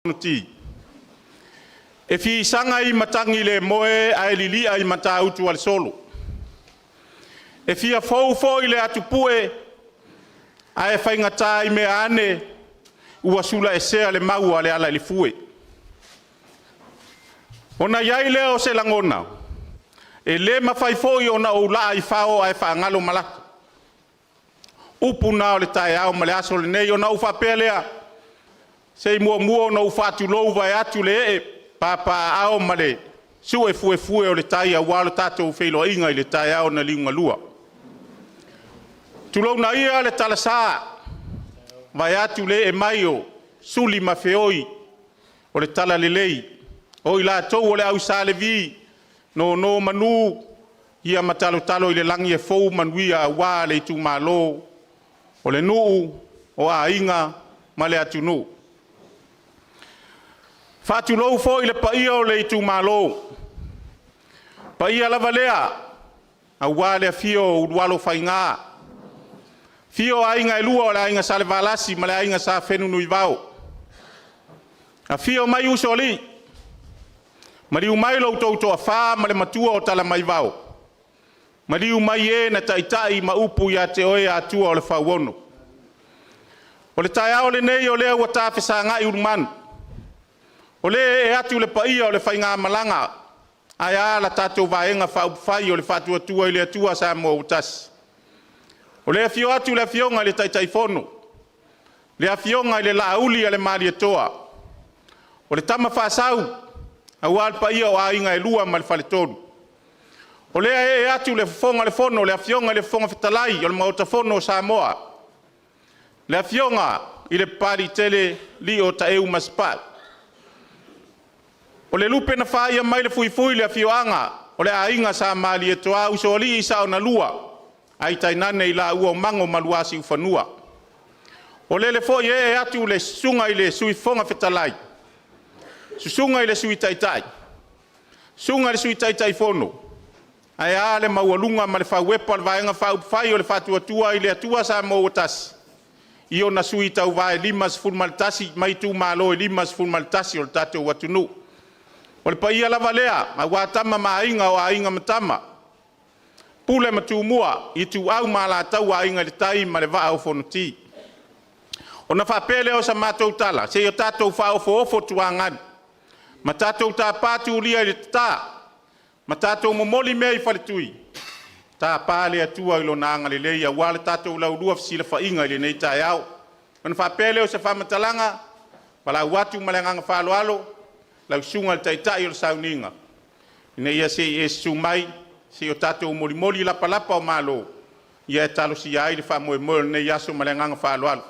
Fonoti. E fisaga i matagi le moe ae lilia i Matautu a le solo. E fia fou foi le atupue ae faigata i mea ane ua sulaesea le mau a le alailefue. Ona i ai lea o se lagona, e le mafai foi ona ou laa i fao ae faagalo malata. Upu na o le taeao ma le aso lenei. Ona ou faapea lea, se i muamua ona ou faatulou vaeatu le ee papaaao ma le su'e fuefue o le tai aua lo tatou feiloaiga i le taeao na liugalua. Tulouna ia le talasa vaeatu le ee mai o suli ma feoi o le talalelei, o i latou o le au Sa Levi, nonomanu ma talotalo i le lagi e fou manuia aua le itumalo, o le nuu, o aiga ma le atunuu. Faatulou foi i le paia o le itumalo, paia lava lea aua le afio o Ulualofaiga, afio aiga e lua o le Aiga Salevalasi ma le Aiga Sa Fenunuivao, afio mai usoalii, maliu mai lo outou toafa ma le matua o Talamaivao, maliu mai e na taitai ma upu ia te oe Atua o le Fauono. O le taeao lenei o lea ua tafesagai ulumanu, o lea e ee atu le paia o le faigamalaga, ae a la tatou Vaega Faaupufai o le Faatuatua i le Atua Samoa ua Tasi? O le afio atu o le Afioga i le Taitaifono, le Afioga i le Laaulialemalietoa, o le Tama Faasau aua le paia o Aiga e Lua ma le Faletolu. O lea e ee atu le Fofoga o le Fono, le Afioga i le Fofoga Fetalai o le Maota Fono o Samoa, le Afioga i le Papaliitele Lio Taeu Masepau. O le lupe na faia mai le fuifui e le afioaga o le Aiga Sa Malietoa, Usoalii, Sao na Lua, ae tainane i laua o Mago ma Luasiufanua. O lele foi e ee atu le susuga i le Sui Fofoga Fetalai, susuga i le Sui Taitai, susuga i le Sui Taitaifono, ae a le maualuga ma le fauepa o le Vaega Faaupufai o le Faatuatua i le Atua Samoa ua Tasi, i ona sui tauva e 51 mai itumalo e 51 o le tatou atunuu. O le paia lava lea aua Tama ma Aiga, o Aiga ma Tama, Pule ma Tumua, Ituau ma Alataua, Aiga i le Tai ma le Vaa o Fonoti. Ona faapea lea o sa matou tala, seia o tatou faaofoofo tuagalu, ma tatou tapa tulia i le tata, ma tatou momoli mea i faletui, tapa le Atua i Lona agalelei aua le tatou laulua fesilafaiga i lenei taeao. Ona faapea lea o se faamatalaga, valaau atu ma le agaga faaaloalo lau susuga i le Taitai o le sauniga, ina ia se i e susu mai se i o tatou molimoli lapalapa o malo, ia e talosia ai le faamoemoe o lenei aso ma le agaga faaaloalo.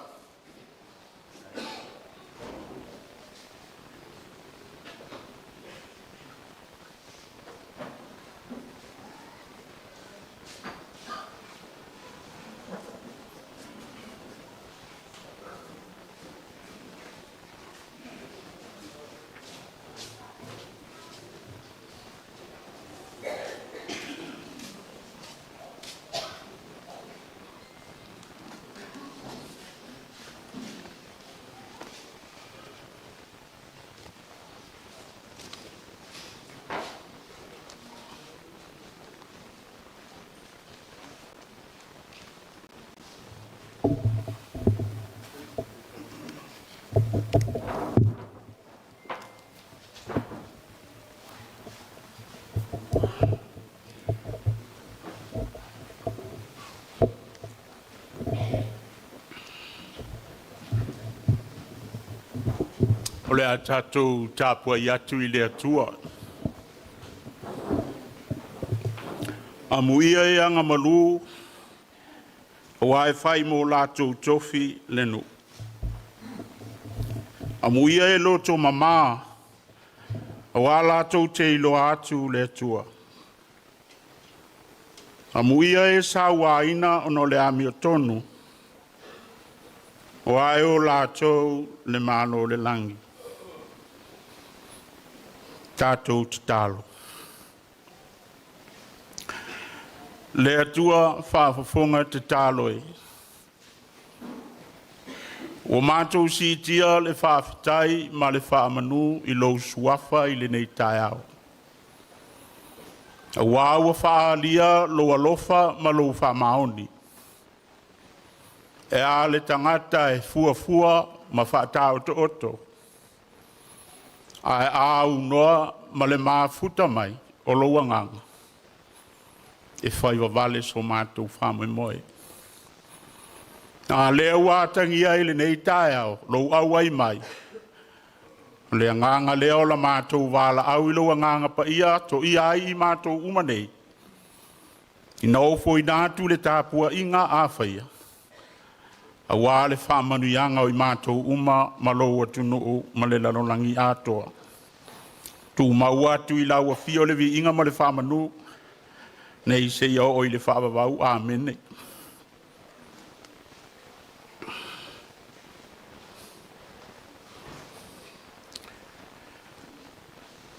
O le a tatou tapuai atu i le Atua. Amuia e aga malu aua e fai mo latou tofi le nuu. Amuia e loto mama aua latou te iloa atu le Atua. Amuia e sauaina ona o le amiotonu, aua e o latou le Malo o le lagi. Tatou tatalo. Le Atua faafofoga tatalo e, Ua matou siitia le faafetai ma le faamanu i lou Suafa i lenei taeao, auā ua faaalia lou alofa ma lou faamaoni. E a le tagata e fuafua ma faataotooto, ae a aunoa ma le mafuta mai o lou Agaga, e faivavale so matou faamoemoe. A lea ua atagia ai i lenei taeao lou auai mai, o le agaga lea o la matou valaau i lou Agaga Paia, toia ai i matou uma nei, ina ofoina atu le tapuaiga a faia, aua le faamanuiaga o i matou uma ma lou atunuu ma le lalolagi atoa. Tumau atu i lau afio le viiga ma le faamanu, nei seia oo i le faavavau. Amene.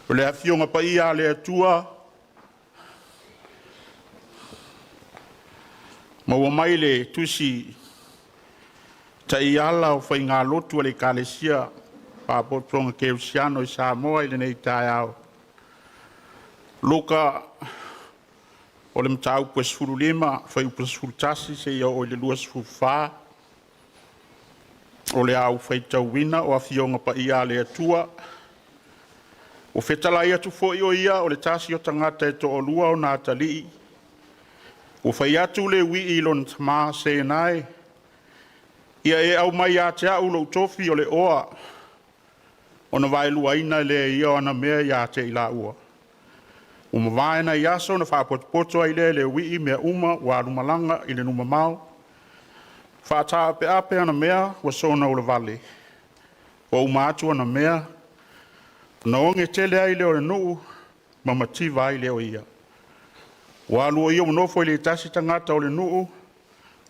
O le Afioga Paia a le Atua, maua mai le tusi Taiala o Faigalotu a le Ekalesia Faapotopotoga Kerisiano i Samoa i lenei taeao. Luka o le mataupu e 15, fuaiupu 11 seia oo i le 24. O le a ou faitauina o Afioga Paia a le Atua. Ua fetalai atu foi o ia o le tasi o tagata e toalua ona atalii. Ua fai atu Leuii i lona tama, “Sena e, ia e aumai ia te a'u lou tofi o le oa,” ona vaeluaina lea e ia o ana mea ia te i laua. Ua mavae nai aso ona faapotopoto ai lea e Leuii mea uma, ua alu malaga i le nuu mamao, faataapeape ana mea ua soona ulavale. Ua uma atu ana mea ona oge tele ai lea o le nuu ma mativa ai lea o ia. Ua alu o ia ua nofo i le tasi tagata o le nuu,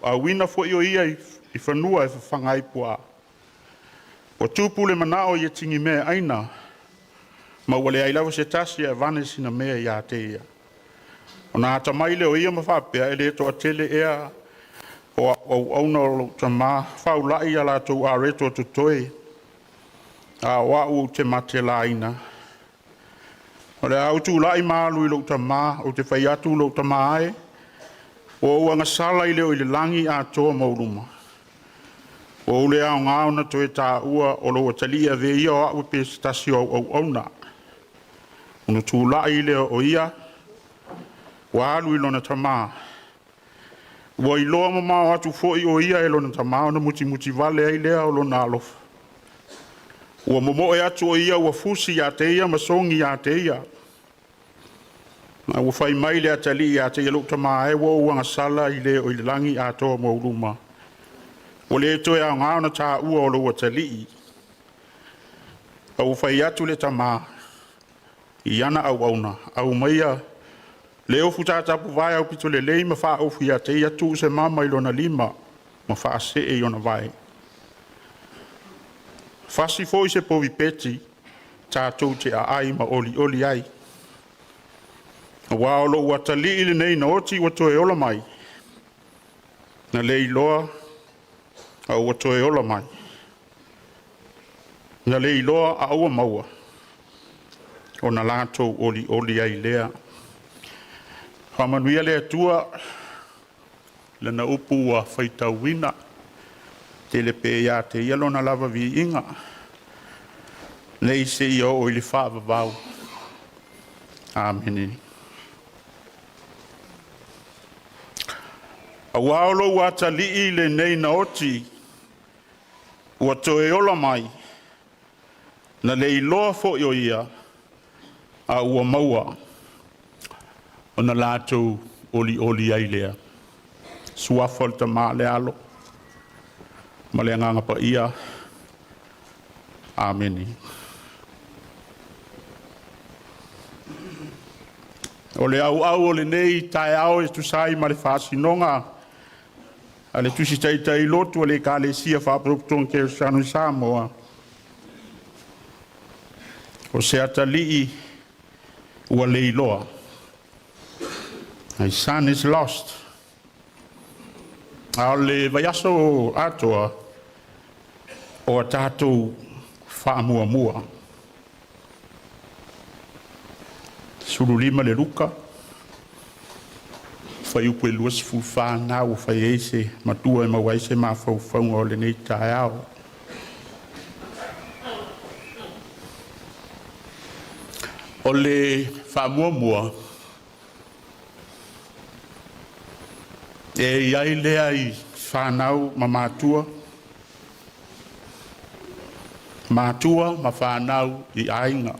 ua auina foi o ia i fanua e fafaga ai puaa. Ua tupu le manao ia timea e aina, ma ua leai lava se tasi e avane sina mea ia te ia. Ona atamai lea o ia ma faapea, “E le toatele ea o au auauna a lou tama faulai a latou areto o totoe, a o a'u ou te matelaina? O le a ou tulai ma alu i lou tama, ou te fai atu, lou tama e, ua ou agasala i le oo i le lagi atoa ma ou luma. Ua ou le aoga ona toe taua o lou atalii, avea ia o a'u e pei o se tasi o au auauna.” Ona tulai lea o ia ua alu i lona tama. Ua iloa mamao atu foi o ia e lona tama ona mutimuti vale ai lea o lona alofa. Ua momoe atu o ia ua fusi ia te ia ma sogi ia te ia. Ma ua fai mai le atalii ia te ia, “Lou tama e, ua ou agasala i le oo i le lagi atoa ma ou luma. Ua le toe aoga ona taua o lou atalii.” A ua fai atu le tama i ana auauna, “Aumaia le ofu tatapuvae aupito lelei ma faaofu ia te ia, tuu se mama i lona lima ma faasee i ona vae. Fasi foi se povi peti, tatou te aai ma olioli ai. Aua o lou atalii lenei na oti ua toe ola mai. Na leiloa a ua toe ola mai. Na leiloa a ua maua.” Ona latou olioli ai lea. Faamanuia le Atua i Lana upu ua faitauina, tele pea ia te Ia Lona lava viiga, nei seia oo i le faavavau. Amene. Aua o lou atalii lenei na oti, ua toe ola mai, na leiloa foi o ia, a ua maua. Ona latou olioli ai lea. Suafa o le Tama le Alo ma le Agaga Paia. Amene. O le auau o lenei taeao e tusa ai ma le faasinoga a le Tusi Taitai Lotu a le Ekalesia Faapotopotoga Kerisiano i Samoa, o se atalii ua leiloa. My son is lost. A o le vaiaso atoa, O a tatou faamuamua. 15 le Luka, fuaiupu e 24 lena ua fai ai se matua e maua ai se mafaufauga o lenei taeao. O le faamuamua, e i ai lea i fanau ma matua, matua ma fanau i aiga.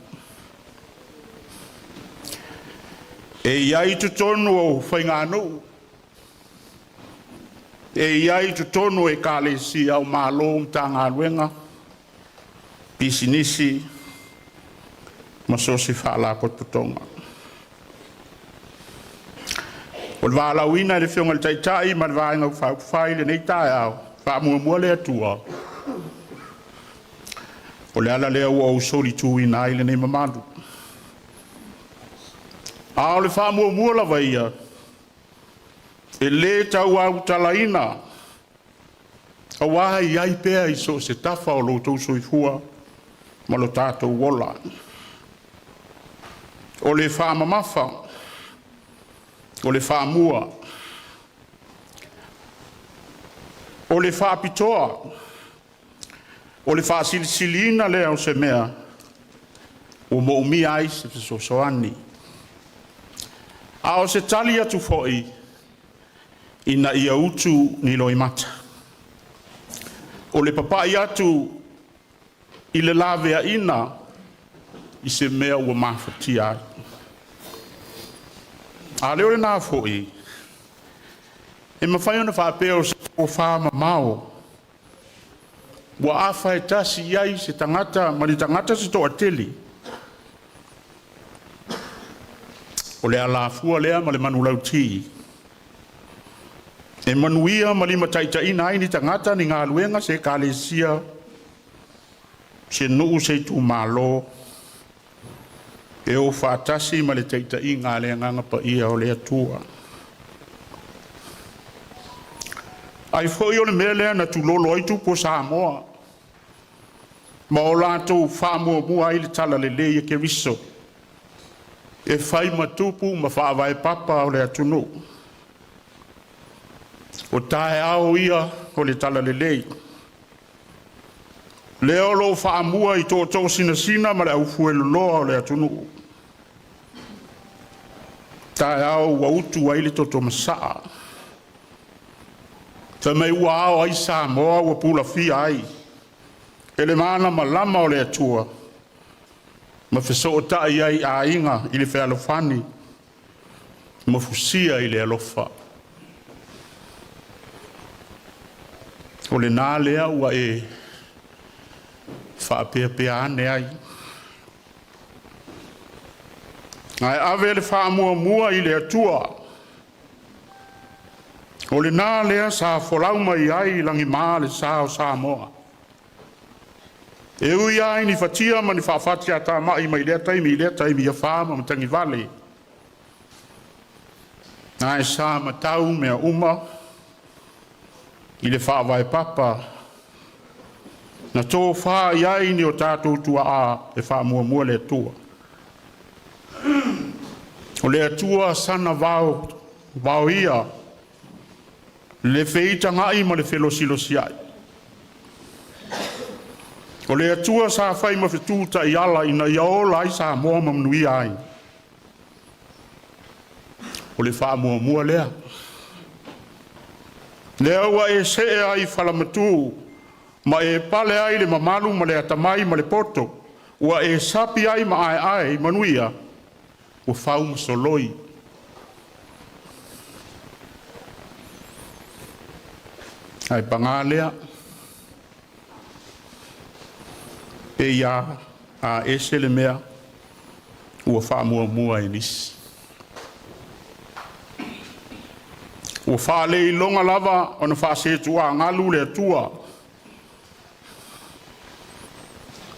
E i ai i totonu o faiganuu, e i ai i totonu o ekalesia, o Malo, Matagaluega, pisinisi ma so o se faalapotopotoga. O le valaauina e le Afioga i le Taitai ma le Vaega Faaupufai i lenei taeao, faamuamua le Atua. O le ala lea ua ou solituina ai lenei mamalu. A o le faamuamua lava ia, e le tauautalaina, aua e i ai pea i so o se tafa o lo outou soifua ma lo tatou ola. O le faamamafa, o le faamua, o le faapitoa, o le faasilisiliina lea o se mea ua moomia ai se fesoasoani. A o se tali atu foi ina ia utu ni loimata. O le papai atu i le laveaiina i se mea ua mafatia ai. A le o lena foi, e mafai ona faapea o se tofa mamao ua afa e tasi i ai se tagata ma ni tagata se toatele. O le alafua lea ma le manulauti e manuia ma limataitaiina ai ni tagata, ni galuega, se ekalesia, se nuu, se itumalo e o faatasi ma le taitaiga a le Agaga Paia o le Atua. Ai foi o le mea lea na tulolo ai tupu o Samoa ma o latou faamuamua ai le talalelei e Keriso e fai ma tupu ma faavae papa o le atunuu. O taeao ia o le talalelei, lea o lo o faamua i tootoosinasina ma le aufueloloa o le atunuu, taeao ua utu ai le toto masaa, fai mai ua ao ai Samoa ua pulafia ai e le malamalama o le Atua ma fesootai ai aiga i le fealofani ma fusia i le alofa. O lena lea ua e faapeapea ane ai, ae ave le faamuamua i le Atua. O lena lea sa folau mai ai i lagima le sa o Samoa. E ui lava ina fatia ma ni faafatiatamai mai lea taimi i lea taimi, afa ma matagi vale, ae sa matau mea uma i le faavae papa na tofa i ai ni o tatou tuaa e faamuamua le Atua. O le Atua sana vaoia le feitagai ma le felosilosiai. O le Atua sa fai ma fetu taiala ina ia ola ai Samoa ma manuia ai. O le faamuamua lea. Lea ua e see ai i falamatu ma e pale ai le mamalu ma le atamai ma le poto, ua e sapi ai ma aeae i manuia ua fau ma soloi. Ae paga lea, pei a a ese le mea ua faamuamua e nisi. Ua faaleiloga lava ona faasetuagalu le Atua,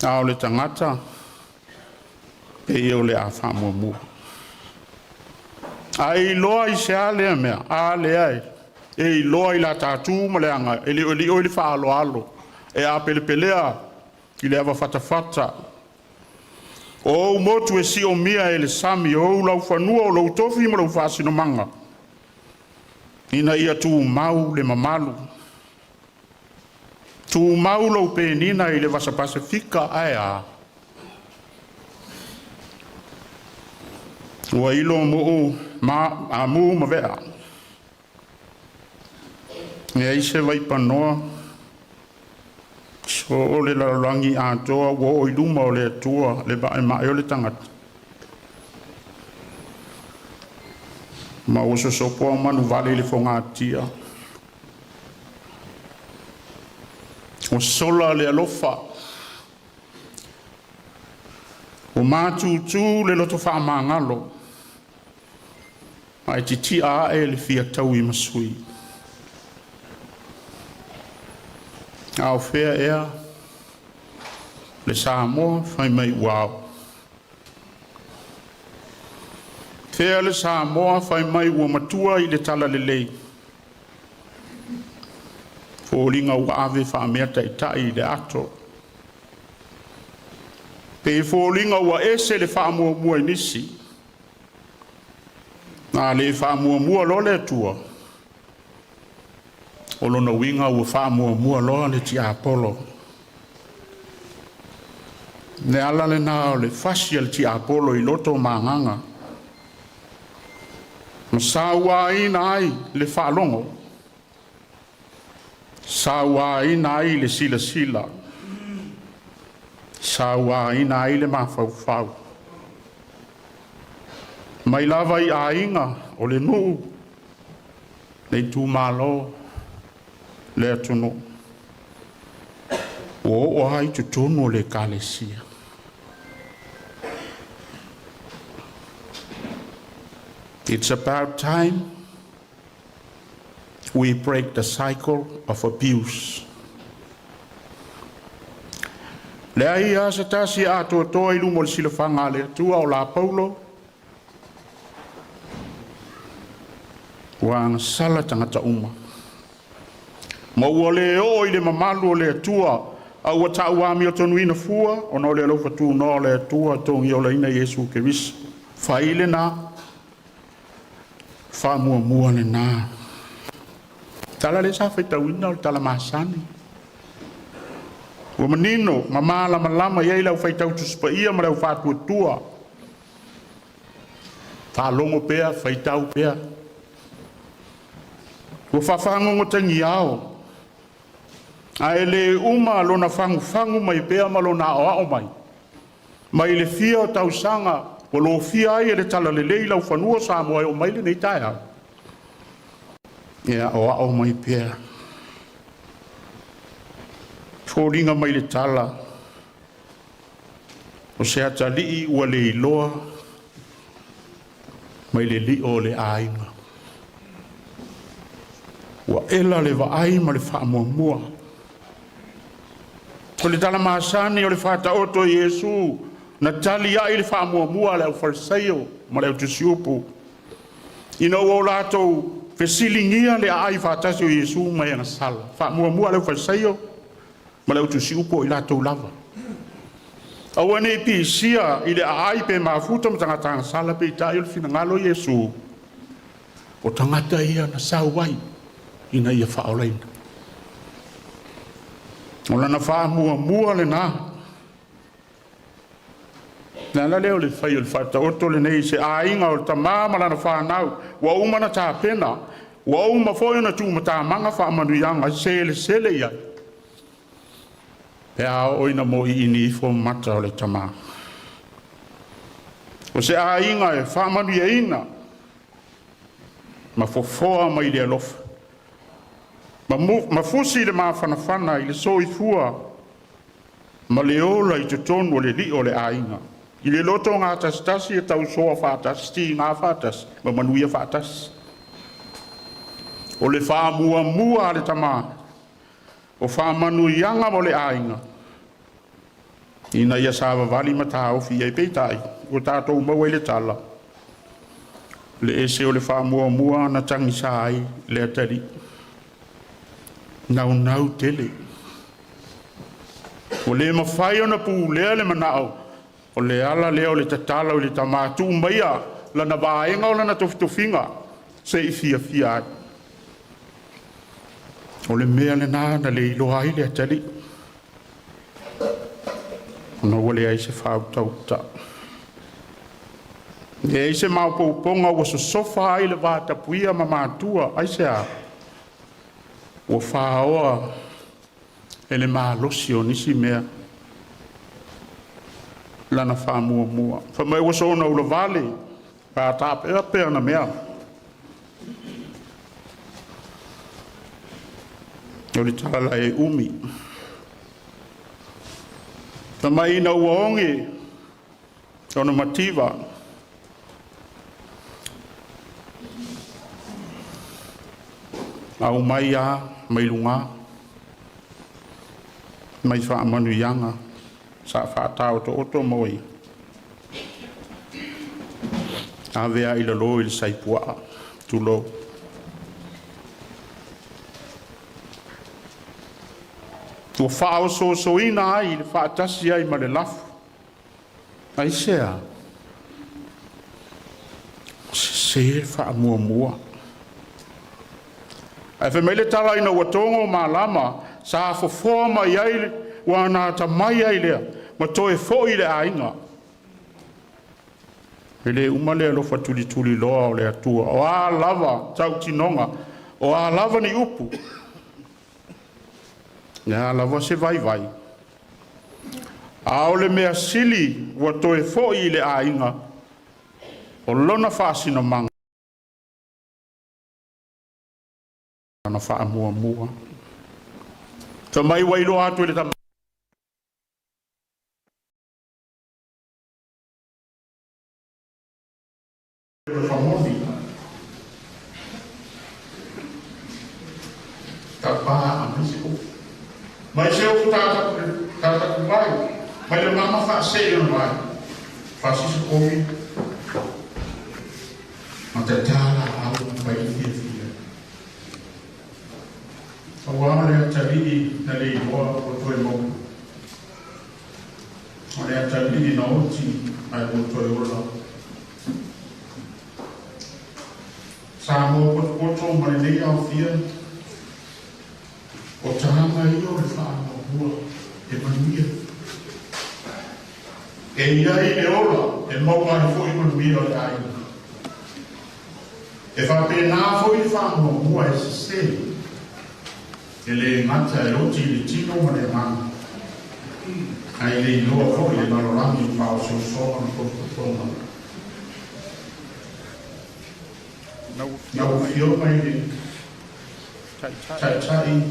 a o le tagata pei o le a faamuamua. Ae iloa i se a lea mea? A lea e iloa i la ta tu ma le aga, e le o i le faaaloalo. e apelepelea i le avafatafata. O ou motu e siomia e le sami, o ou laufanua o lou tofi ma lou faasinomaga, ina ia tumau le mamalu, tumau lou penina i le vasa Pasefika, ae a? Ua ilo muu ma amu ma vea, leai se vaipanoa so o le lalolagi atoa ua oo i luma o le Atua le maemae o le tagata, ma ua sosopo au manuvale i le fogatia. Ua sola le alofa, ua matutu le loto faamagalo, ae titia ae le fia tauimasui. A o fea ea le Samoa fai mai ua ao? Fea le Samoa fai mai ua matua i le talalelei? Foliga ua ave faameataitai i le ato, pei e foliga ua ese le faamuamua i nisi. A le faamuamua loa le Atua, o lona uiga ua faamuamua loa le tiapolo. Le ala lena o le fasi a le tiapolo i loto ma agaga, ma sauaina ai le faalogo, sauaina ai le silasila, sauaina ai le mafaufau. Mai lava i aiga, o le nuu, le itumalo, le atunuu, ua oo lava i totonu o le ekalesia. It's about time we break the cycle of abuse. Leai a se tasi a atoatoa i luma o le silafaga a le Atua o la Paulo, ua agasala tagata uma. Ma ua le oo i le mamalu o le Atua, a ua tauamiotonuina fua, ona o le alofa tunoa o le Atua e togiolaina Iesu Keriso. Fai lena, faamuamua lena. Tala lea sa faitauina o le tala masani. Ua manino ma malamalama i ai le aufaitau Tusi Paia ma le au faatuatua. Faalogo pea, faitau pea. Ua faafagogo tagiao, ae le uma lona fagufagu mai pea ma lona aoao mai, mai le fia o tausaga ua lofia ai e le Talalelei laufanua o Samoa e oo mai lenei taeao, e aoao mai pea. Foliga mai le tala, o se atalii ua le iloa mai le lio o le aiga. Ua ela le vaai ma le faamuamua. O le tala masani o le Faataoto i Iesu na tali ai le faamuamua a le aufalesaio ma le autusiupu, ina ua o latou fesiligia le aai faatasi o Iesu ma e agasala. Faamuamua a le aufalesaio ma le autusiupu o i latou lava. Aua ne i pisia i le aai pe mafuta ma tagata agasala, peitai o le finagalo o Iesu, o tagata ia na sau ai ina ia faaolaina. O lana faamuamua lena. Le ala lea o le fai o le Faataoto lenei i se aiga o le tama ma lana fanau, ua uma ona tapena, ua uma foi ona tuumatamaga faamanuiaga e selesele i ai, pe a oo ina moliili ifo mata o le tama. O se aiga e faamanuiaina ma fofoa mai le alofa, ma fusi le mafanafana i le soifua ma le ola i totonu o le lio o le aiga, i le loto gatasitasi e tausoa faatasi, tiga faatasi ma manuia faatasi. O le faamuamua a le tama, o faamanuiaga mo le aiga, ina ia savavali ma taofi i ai. Peitai, ua tatou maua i le tala, le ese o le faamuamua na tagisa ai le atalii, naunau tele. Ua le mafai ona pulea le manao, o le ala lea o le tatalo i le tama, tuu maia lana vaega o lana tofitofiga se i fiafia ai. O le mea lena na le iloa ai le atalii, ona ua leai se faautauta, leai se maopoopoga ua sosofa ai le vatapuia ma matua. Aisea? Ua faoa e le malosi o nisi mea lana faamuamua. Fai mai ua soona ulavale a taapeape ana mea. O le tala e umi. Fai mai ina ua oge ona mativa aumai a mai luga mai faamanuiaga sa faataotooto moe ave a i lalo i le saipua, tulou. Ua faaosoosoina ai le faatasi ai ma le lafu. Aisea? Sese le faamuamua. Ae fai mai le tala ina ua togo malama, sa fofoa mai ai ua atamai ai lea ma toe foi i le aiga. E le uma le alofa tulituliloa o le Atua. O a lava tautinoga, o a lava ni upu, e a lava se vaivai, a o le mea sili ua toe foi i le aiga o lona faasinomaga na faamuamua. Fai mai ua iloa atu e le tama famoni tapa aemaise ofu. Mai se ofu tataku mai, mai le mama faasee ona vai, faasisi komi, ma tatala au mai le fiafia. Aua o le atalii na le iloa ua toe maua. O le atalii na oti ae ua toe ola. Samoa potopoto ma lenei aofia, o taga ia o le faamuamua e manuia. E i ai le ola e maua ai foi manuia o le aiga. E faapena foi le faamuamua e sese, e le gata e oti i le tino ma le agaga, ae le iloa foi le lalolagi i faaosoosoga ma tofotofoga. Lau Afioga i le Taitai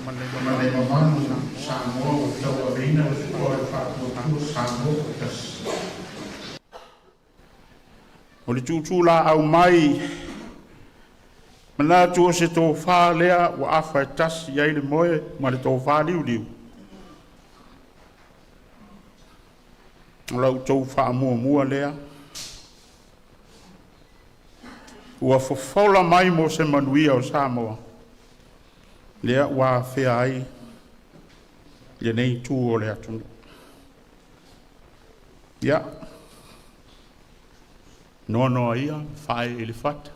ma le mamalu Samoa ua tauaveina le fua o le Faatuatua Samoa ua Tasi. O le tuutuulaau mai, manatu o se tofa lea ua afa e tasi i ai le moe ma le tofa liuliu. O la outou faamuamua lea ua fofola mai mo se manuia o Samoa, lea ua afea ai lenei itu o le atunuu. Ia, noanoa ia faaee i le fata,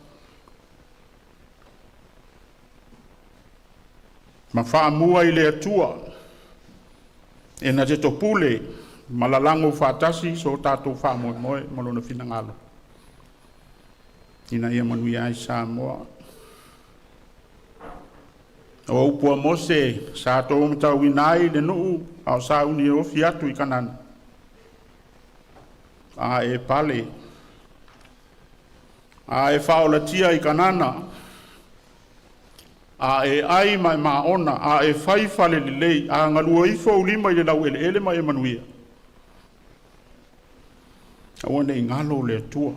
ma faamua i le Atua e na te topule ma lalago faatasi so tatou faamoemoe ma Lona finagalo, ina ia manuia ai Samoa. O upu a Mose sa tauina ai le nuu a o sauni e ofi atu i Kanana, a e pale, a e faaolatia i Kanana, a e ai ma e maona, a e fai fale lelei, a galue ifo ou lima i le laueleele ma e manuia, aua ne i galo le Atua.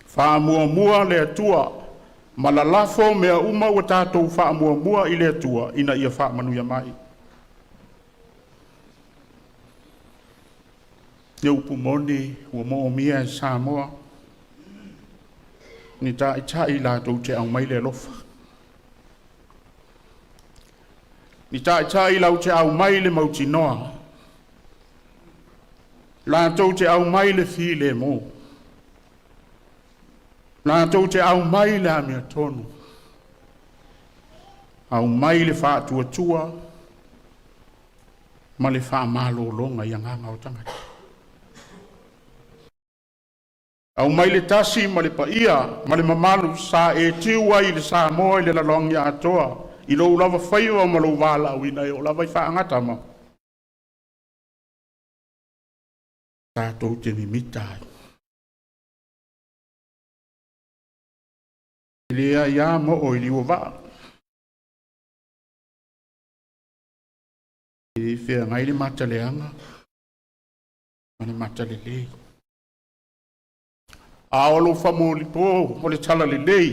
Faamuamua le Atua ma lalafo mea uma ua tatou faamuamua i le Atua ina ia faamanuia mai. Le upu moni ua moomia e Samoa, ni taitai latou te aumai le alofa. Ni taitai latou te aumai le mautinoa, latou te aumai le filemu, latou te aumai le amiotonu, aumai le faatuatua ma le faamalologa i agaga o tagata. Aumai le tasi ma le paia ma le mamalu sa e tiu ai i le Samoa i le lalolagi atoa i lou lava faiva ma lou valaauina e oo lava i faagatama. Tatou te mimita ai. E leai lava moo i liu o vaa, e le feagai le mata leaga ma le mata lelei. A o alofa molipo o le talalelei,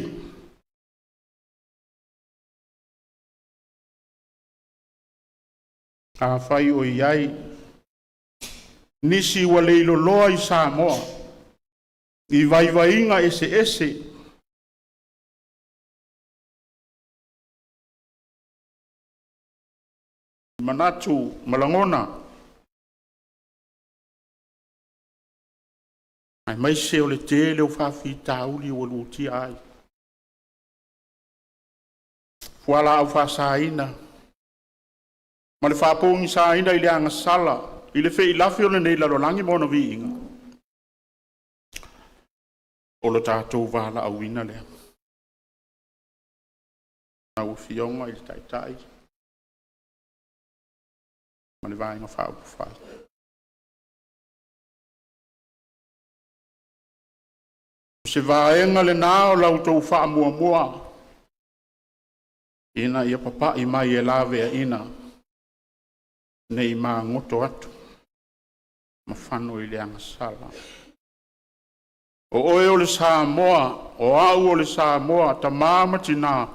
afai o i ai nisi ua leiloloa i Samoa i vaivaiga eseese, manatu ma lagona, aemaise o le tele o faafitauli ua luatia ai, fualaau faasaina ma le faapogisaina i le agasala i le feilafi o lenei lalolagi ma ona viiga, o lo tatou valaauina lea. Lau Afioga i le Taitai ma le Vaega Faaupufai. O se vaega lena o la outou faamuamua ina ia papai mai e laveaina nei magoto atu ma fano i le agasala. O oe o le Samoa, o au o le Samoa, tama ma tina,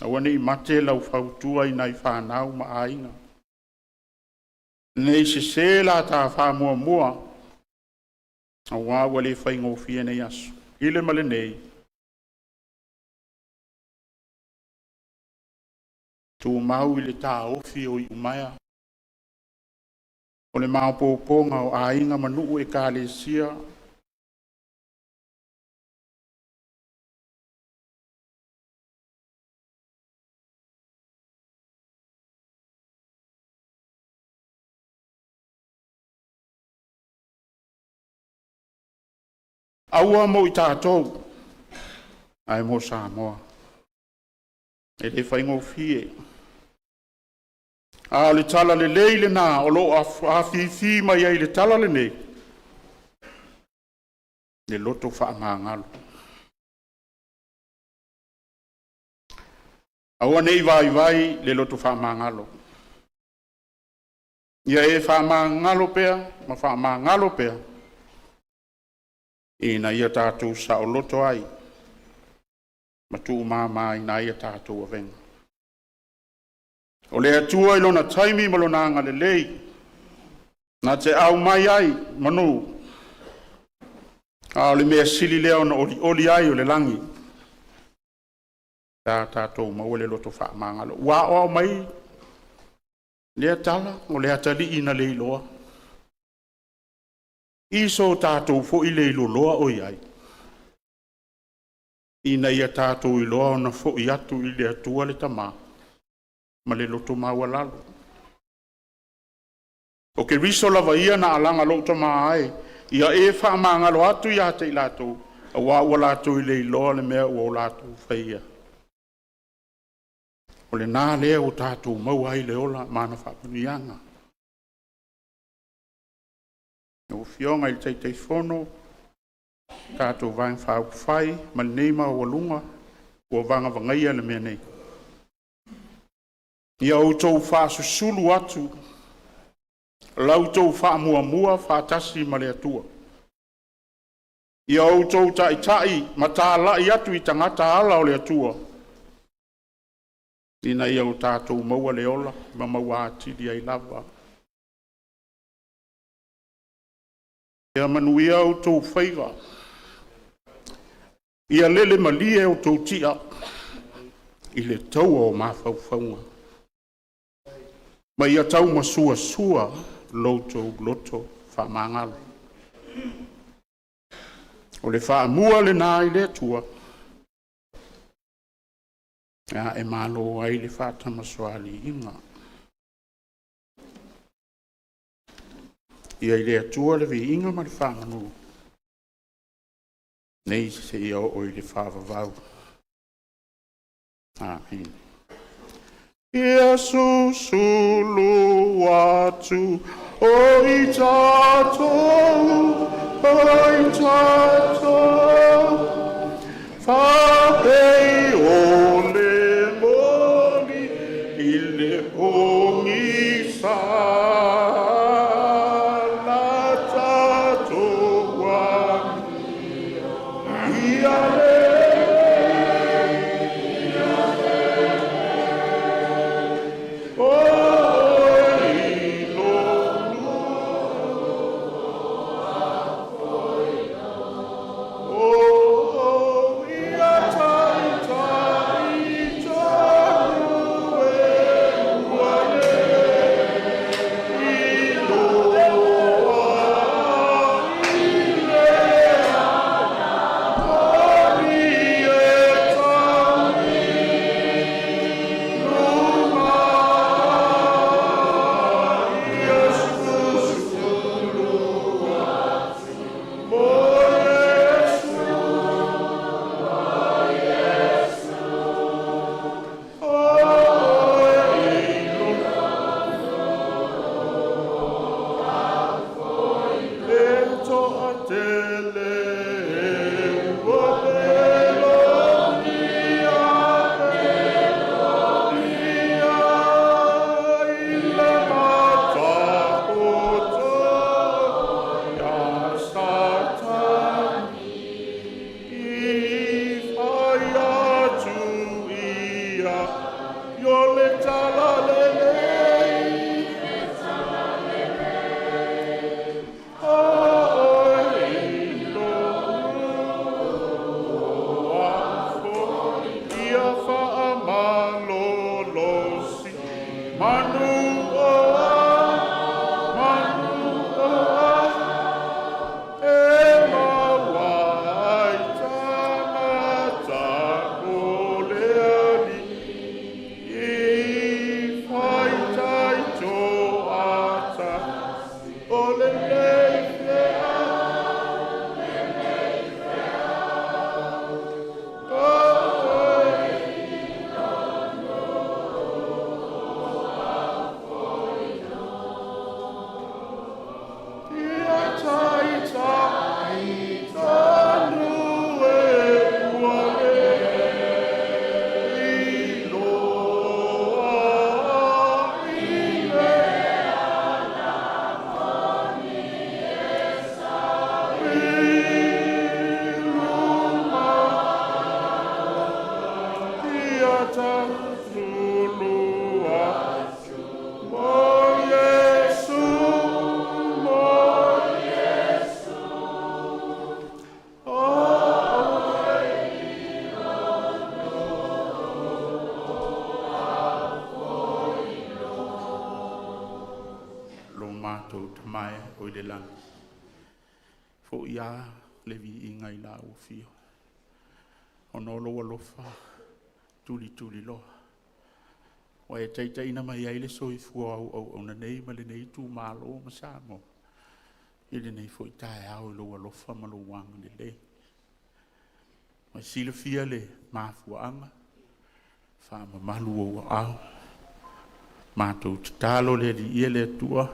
aua nei mate lau fautua i nai fanau ma aiga, nei sese la ta faamuamua, aua ua le faigofie nei aso, i le ma lenei, tumau i le taofi o iumaea, o le maopoopoga o aiga ma nuu ekalesia. Aua mo i tatou, ae mo Samoa. E le faigofie. A o le tala lelei lena o lo o afifi mai ai i le tala lenei, le loto faamagalo. Aua ne i vaivai le loto faamagalo. Ia e faamagalo pea ma faamagalo pea, ina ia tatou saoloto ai ma tuumamaina ai a tatou avega. O le Atua i lona taimi ma lona agalelei, na te aumai ai manu, a o le mea sili lea ona olioli ai o le lagi, pe a tatou maua le loto faamagalo. Ua aoao mai lea tala, o le atalii na leiloa, i so tatou foi leiloloa o i ai, ina ia tatou iloa ona foi atu i le Atua le Tama ma le loto maualalo. O Keriso lava ia na alaga lou tama ai, ia e faamagalo atu ia te i latou, aua ua latou le iloa le mea ua o latou faia. O lena lea ua tatou maua ai le ola ma ana faamanuiaga. Lau Afioga i le Taitaifono, tatou Vaega Faaupufai ma lenei maualuga ua vagavagaia le mea nei. Ia outou faasusulu atu la outou faamuamua faatasi ma le Atua. Ia outou taitai ma talai atu i tagata ala o le Atua, ina ia o tatou maua le ola ma maua atili ai lava. Ia manuia outou faiva, ia lele malie outou tia, i le taua o mafaufauga, ma ia taumasuasua lo outou loto faamagalo. O le faamua lena i le Atua e aemalo ai le faatamasoaliiga. Ia i le Atua le viiga ma le faamanu nei seia oo i le faavavau. Amene. Ia susulu atu o i tatou, o i tatou, faapei o le moli i le pogisa. La tatou amio, ia lelei, o oe i lou O ia taitai tonu e ua le iloa i le moni e tau i luma ia susulu mo Iesu. O oe i E toatele ua pelogia, pelogia i le mataoto ia Satani i fai atu ia yo le talalelei o oe i lou ia faamalolosi manu o a manu o a e maua ai tagata o le Alii i faitaito ata o lenei feau o oe. Ia taitai tonu e ua le iloa i le i luma ia tasulua mo Iesu mo Iesu o oe. Lo matou Tama e o i le lagi, fo'i a le viiga i lau Afio, ona o lou alofa tulituliloa, ua e taitaiina mai ai le soifua o au auauna nei ma lenei itumalo ma Samoa i lenei foi taeao i lou alofa ma lou agalelei. Ua e silafia le mafuaaga, faamamalu ou aao. Matou tatalo le Alii e le Atua,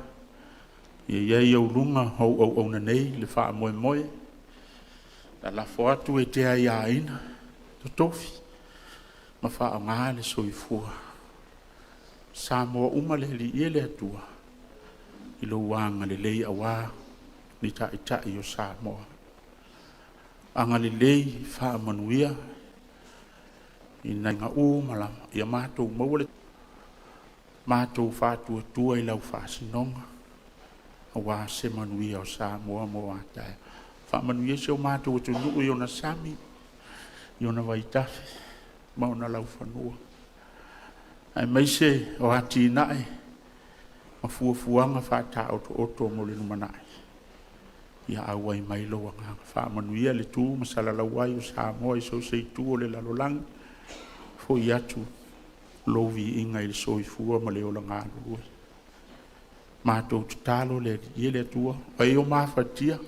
ia i ai ou luga o au auauna nei le faamoemoe, lalafo atu e te aiaina totofi ma faaaoga le soifua. Samoa uma le Alii e le Atua, i lou agalelei aua ni taitai o Samoa. Agalelei faamanuia i naiga uma lava, ia matou maua le matou faatuatua i lau faasinoga, aua se manuia o Samoa mo a taeao. Faamanuia si o matou atunuu i ona sami, i ona vaitafe ma ona laufanua. Aemaise o atinae ma fuafuaga faataotooto mo le lumanai. Ia auai mai lou Agaga, faamanuia le tu ma salalau ai o Samoa i so o se itu o le lalolagi, foi atu lou viiga i le soifua ma le ola galulue. Matou tatalo le Alii e le Atua, o ai o mafatia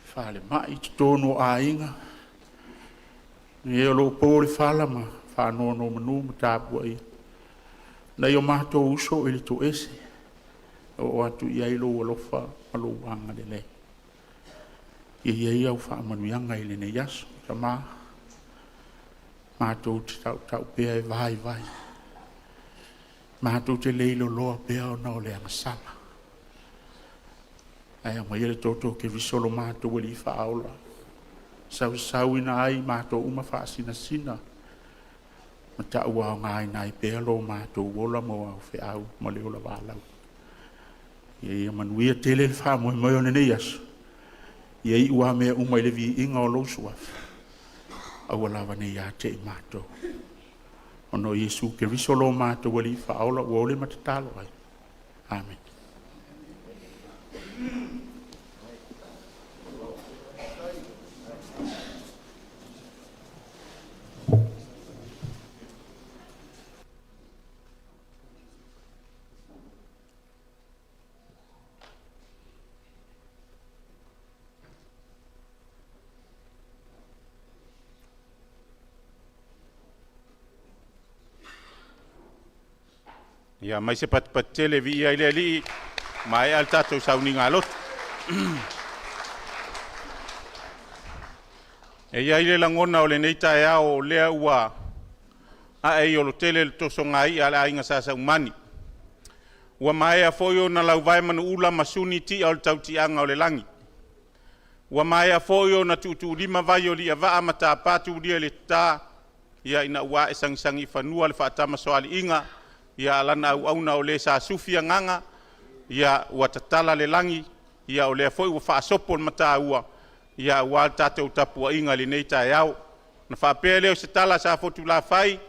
falemai i totonu o aiga, e o lo o po le fala ma faanonomanu ma tapuaia nai o matou uso i le toese, oo atu i ai lou alofa ma lou agalelei. Ia i ai au faamanuiaga i lenei aso. Tama, matou te tautau pea e vaivai, matou te leiloloa pea ona o le agasala, ae aumaia le toto o Keriso lo matou Alii Faaola, sausauina ai matou uma faasinasina ma tauaogaina ai pea lo matou ola mo au feau ma le ola valaau. Ia ia manuia tele le faamoemoe o lenei aso, ia iu lava mea uma i le viiga o lou Suafa, aua lava ne i ia te i matou. Ona o Iesu Keriso lo matou Alii Faaola ua ole ma tatalo ai. Amene. Ia aumai se patipati tele e viia ai le Alii, maea le tatou sauniga lotu. E i ai le lagona o lenei taeao o lea ua ae i Olotele le tosogaia a le aiga Sa Saumani. Ua maea foi ona lauvae manuula ma suni tia o le tautiaga o le lagi. Ua maea foi ona tuutuulima vai o Aliivaa ma tapa tulia i le ta, ia ina ua ae sagisagi i fanua le faatamasoaliiga ia a lana auauna o le sa sufi agaga, ia ua tatala le lagi, ia o lea foi ua faasopo le mataua, ia aua le tatou tapuaiga i lenei taeao. Ona faapea lea o se tala a Safotulafai,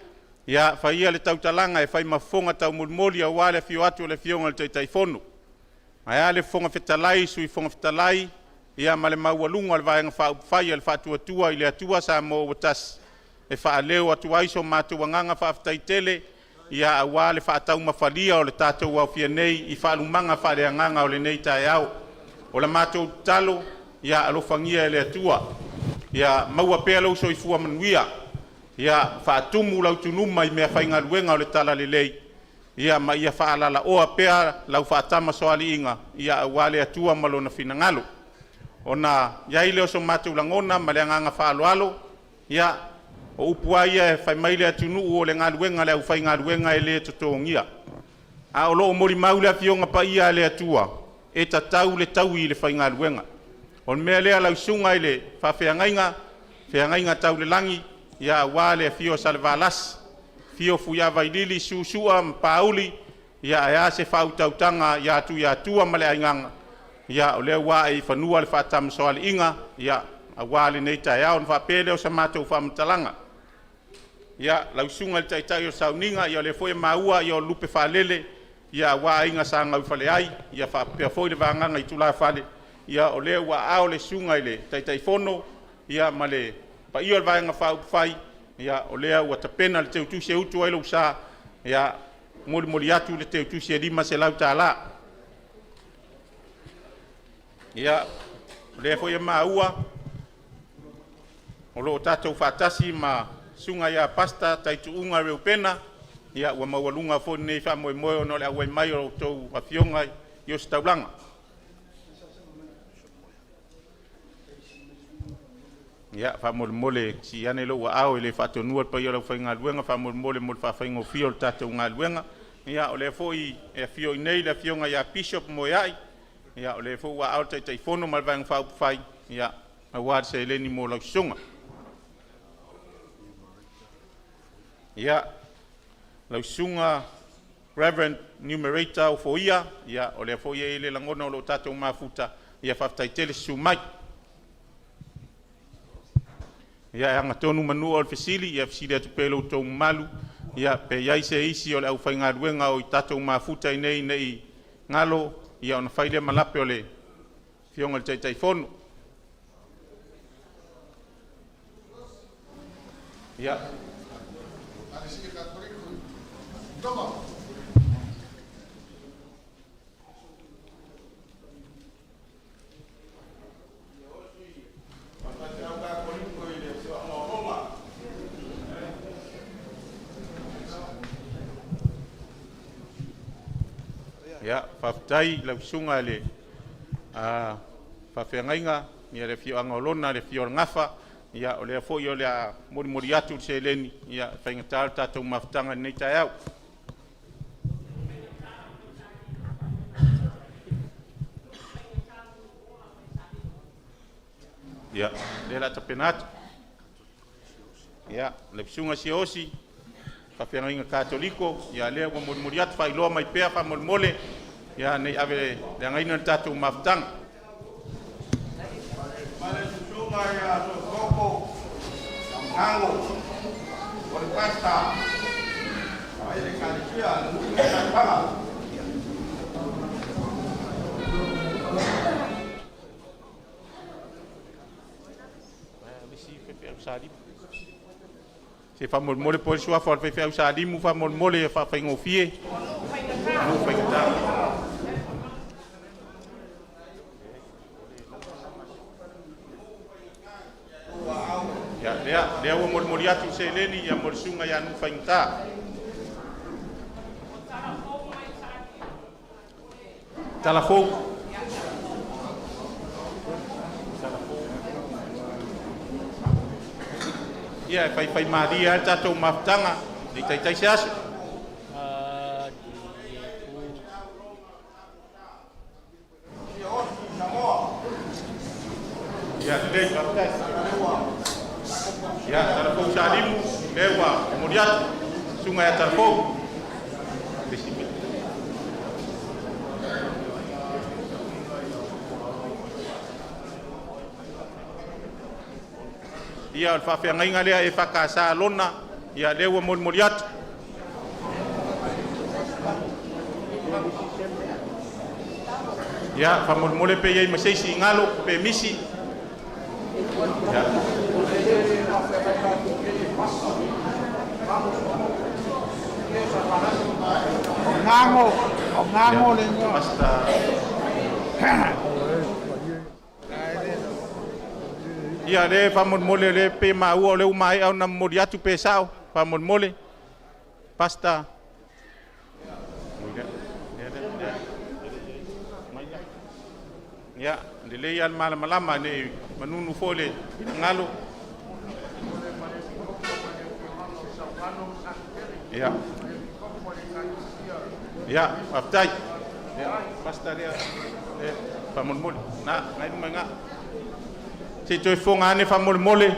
ia fai ia le tautalaga e fai ma fofoga taumolimoli aua le afio atu o le Afioga i le Taitaifono. Ae a le Fofoga Fetalai, Sui Fofoga Fetalai, ia ma le maualuga o le Vaega Faaupufai a le Faatuatua i le Atua Samoa ua Tasi, e faaleo atu ai so matou agaga faafetai tele, ia aua le faataumafalia o le tatou aofia nei i faalumaga faaleagaga o lenei taeao. O le matou tatalo, ia alofagia e le Atua, ia maua pea lou soifua manuia, ia faatumu lau tunuma i meafaigaluega o le talalelei, ia ma ia faalalaoa pea lau faatamasoaliiga aua le Atua ma Lona finagalo. Ona i ai lea o so matou lagona ma le agaga faaaloalo, ia, o upu lava ia e fai mai le atunuu, o le galuega a le aufaigaluega e le totogia. A o lo o molimau le Afioga Paia a le Atua, e tatau le taui i le faigaluega. O le mea lea lau susuga i le faafeagaiga, feagaiga tau le lagi, ia aua le afio o Salevalasi, afio Fuiavailili, Susua ma Pauli, ia ae a se faautautaga ia Tuiatua ma le aiga, ia o lea ua ae i fanua le faatamasoaliiga, ia aua lenei taeao. Ona faapea lea o se matou faamatalaga. Ia, lau susuga i le taitai o le sauniga, ia o lea foi e maua o le lupe faalele, ia aua aiga sa gauifale ai, ia faapea foi le vagaga i tulafale, ia o lea ua aao le susuga i le Taitaifono, ia ma le paia o le Vaega Faaupufai, ia o lea ua tapena le teutusi e utu ai lou sa, ia molimoli atu le teutusi e $500. Ia, o lea foi e maua o lo o tatou faatasi ma susuga ia Pastor Taituuga Reupena, ia ua maualuga foi lenei faamoemoe ona o le auai mai o a outou afioga i ositaulaga. Ia, faamolemole sii ane lou aao, e le faatonuina le paia o le aufaigaluega, faamolemole mo le faafaigofie o le tatou galuega. Ia o lea foi e afio i inei le Afioga ia Bishop Moeai, ia o lea foi ua aao le Taitaifono ma le Vaega Faaupufai, ia aua le seleni mo lau susuga. Ia, lau susuga Reverend Numerator Ofoia, ia o lea foi e i ai le lagona o lo o tatou mafuta, ia faafetai tele susu mai. Ia e agatonu manu o le fesili, ia fesili atu pea i lo outou mamalu, Ia, pe i ai se isi o le aufaigaluega o i tatou mafuta i nei ne i galo, ia ona fai lea ma lape o le Afioga i le Taitaifono. Ia. Ia, faafetai i lau susuga i le faafeagaiga i le afioaga o Lona, le afio o le Gafa. Ia o lea foi o le a molimoli atu le seleni, ia e faigata le tatou mafutaga i lenei taeao. Ia, lea o le a tapena atu. Ia, le susuga Siaosi, faafeagaiga Katoliko, ia lea ua molimoli atu, faailoa mai pea faamolemole, ia ne i ave leagaina le tatou mafutaga. Se faamolemole po o le suafa o le faifeau Salimu faamolemole ia faafaigofie. Nuu faigata. Ia, lea ua molimoli atu le seleni ia mo le susuga ia Nuu Faigata. Talafou. Ia, e faifaimalie lava le tatou mafutaga, ne i taitai se aso. Ia, lelei, faafetai. Ia, Talafou Salimu, lea ua momoli atu, susuga ia Talafou. Ia, o le faafeagaiga lea EFKS Lona, ia lea ua molimoli atu. Ia, faamolemole pe i ai ma se isi i galo, pe misi. Ia. O Gago le igoa. Basta. Ia, le faamolemole le pe maua o lea ua maea ona momoli atu pe sao, faamolemole. Pasta. Ia, lelei lava le malamalama ne i manunu foi le finagalo. Ia. Ia, faafetai. Ia, basta lea. Le, faamolemole. Na, ngai luma i ina. Se i toe fofoga ane faamolemole.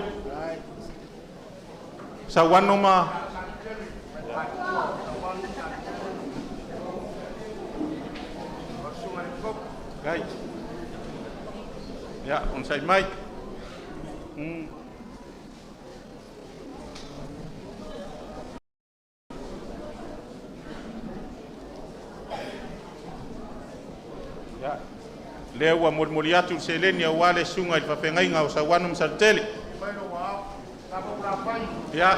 Sauano ma Gai. Ia, onosai mai. Ia, lea ua molimoli atu le seleni aua le susuga i le faafeagaiga o Sauano ma Saletele. Ia,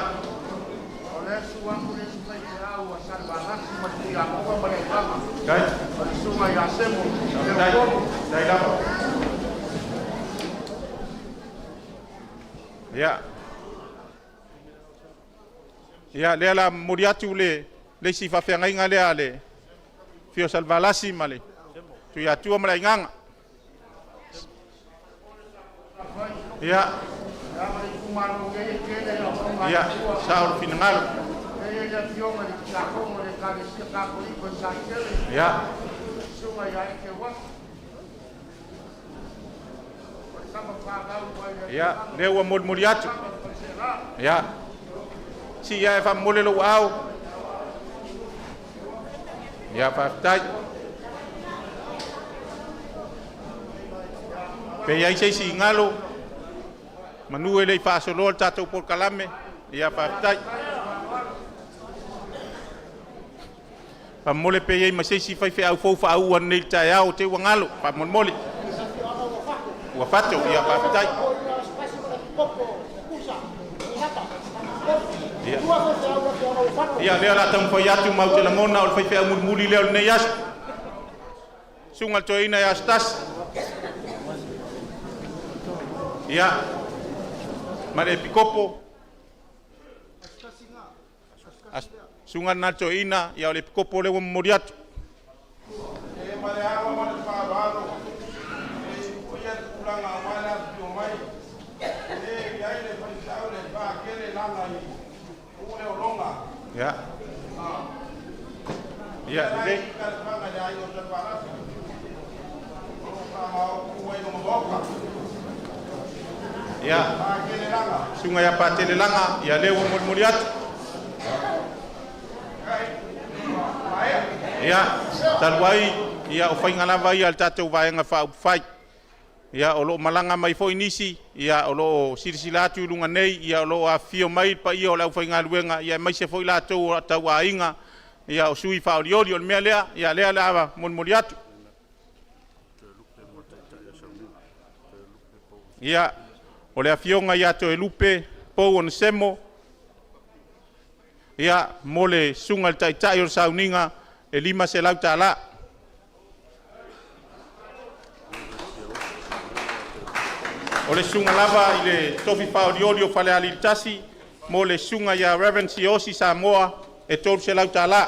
gai. Dai, dai lava. Ia. Ia, lea la momoli atu le isi faafeagaiga lea le Fio Salvalasi ma le Tuiatua ma le Aigaga. Ia, ia, sao le finagalo. Ia. Ia, lea ua molimoli atu. Ia. Si ia e faamomole lou ao. Ia, faafetai. Pe i ai se isi i galo, manu e le i faasoloa le tatou polokalame. Ia, faafetai. Faamolemole pe i ai ma se isi faifeau fou faauu ananei i le taeao te i ua galo, faamolemole. Ua fato, ia faafetai. Ia, ia lea o le a taumafai atu ma ou te lagona o le faifeau mulimuli lea o lenei aso. Susuga i le Toeaina ia Asotasi. Ia, ma le Epikopo. Susuga lena a le Toeaina, ia o le Epikopo lea ua momoli atu. E ma le ava ma le faaaloalo e tupuia le tulaga aua le afifio mai e i ai le faifeau le Patele Laga i Puleonoga. Ia. Ia, lelei. I Kalifaga i le aiga o Salevalasi o lo o faamaopu ai luma maota. Ia, Patele Laga. Susuga ia Patele Laga, ia lea ua molimoli atu. Ia, talu ai, ia o faiga lava ia a le tatou Vaega Faaupufai. Ia, o lo o malaga mai foi nisi, ia o lo o silasila atu i luga nei, ia o lo o afifio mai le paia o le aufaigaluega, ia aemaise foi latou o tauaiga, ia o sui faaolioli. O le mea lea, ia lea o le a molimoli atu. Ia, o le afioga ia Toelupe Pou Onesemo, ia, mo le susuga i le Taitai o le Sauniga e $500. O le susuga lava i le tofi faaolioli o Falealili 1 mo le susuga ia Reverend Siaosi Samoa e $300.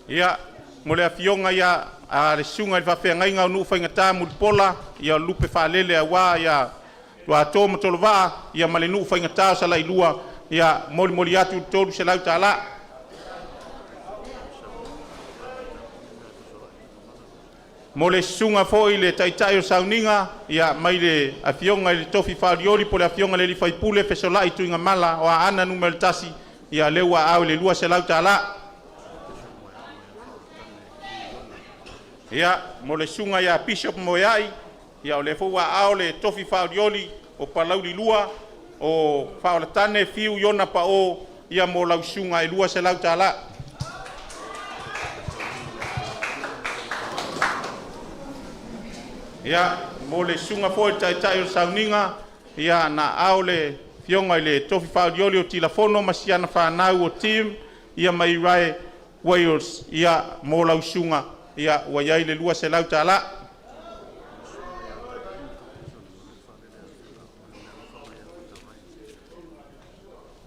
Ia, mo le afioga ia le susuga i le faafeagaiga o Nuu Faigata Mulipola, ia o le lupe faalele aua ia Luato ma Tolovaa, ia ma le nuu faigata o Salailua, ia molimoli atu le $300. Mo le susuga foi i le Taitai o Sauniga, ia mai le afioga i le tofi faaolioli po o le afioga i le sui usufono Fesolai Tuigamala o Aana Nu.1, ia lea ua aao i le $200. Ia, mo le susuga ia Bishop Moeai, ia o lea foi ua aao le tofi faaolioli o Palauli 2 o Faaolatane Fiu Iona Pao, ia mo lau susuga e $200. Ia, mo le susuga foi i le Taitai o le Sauniga, ia na aao le afioga i le tofi faaolioli o Tilafono ma siana fanau o Tim, ia ma Irae Wales, ia mo lau susuga, ia ua i ai le $200.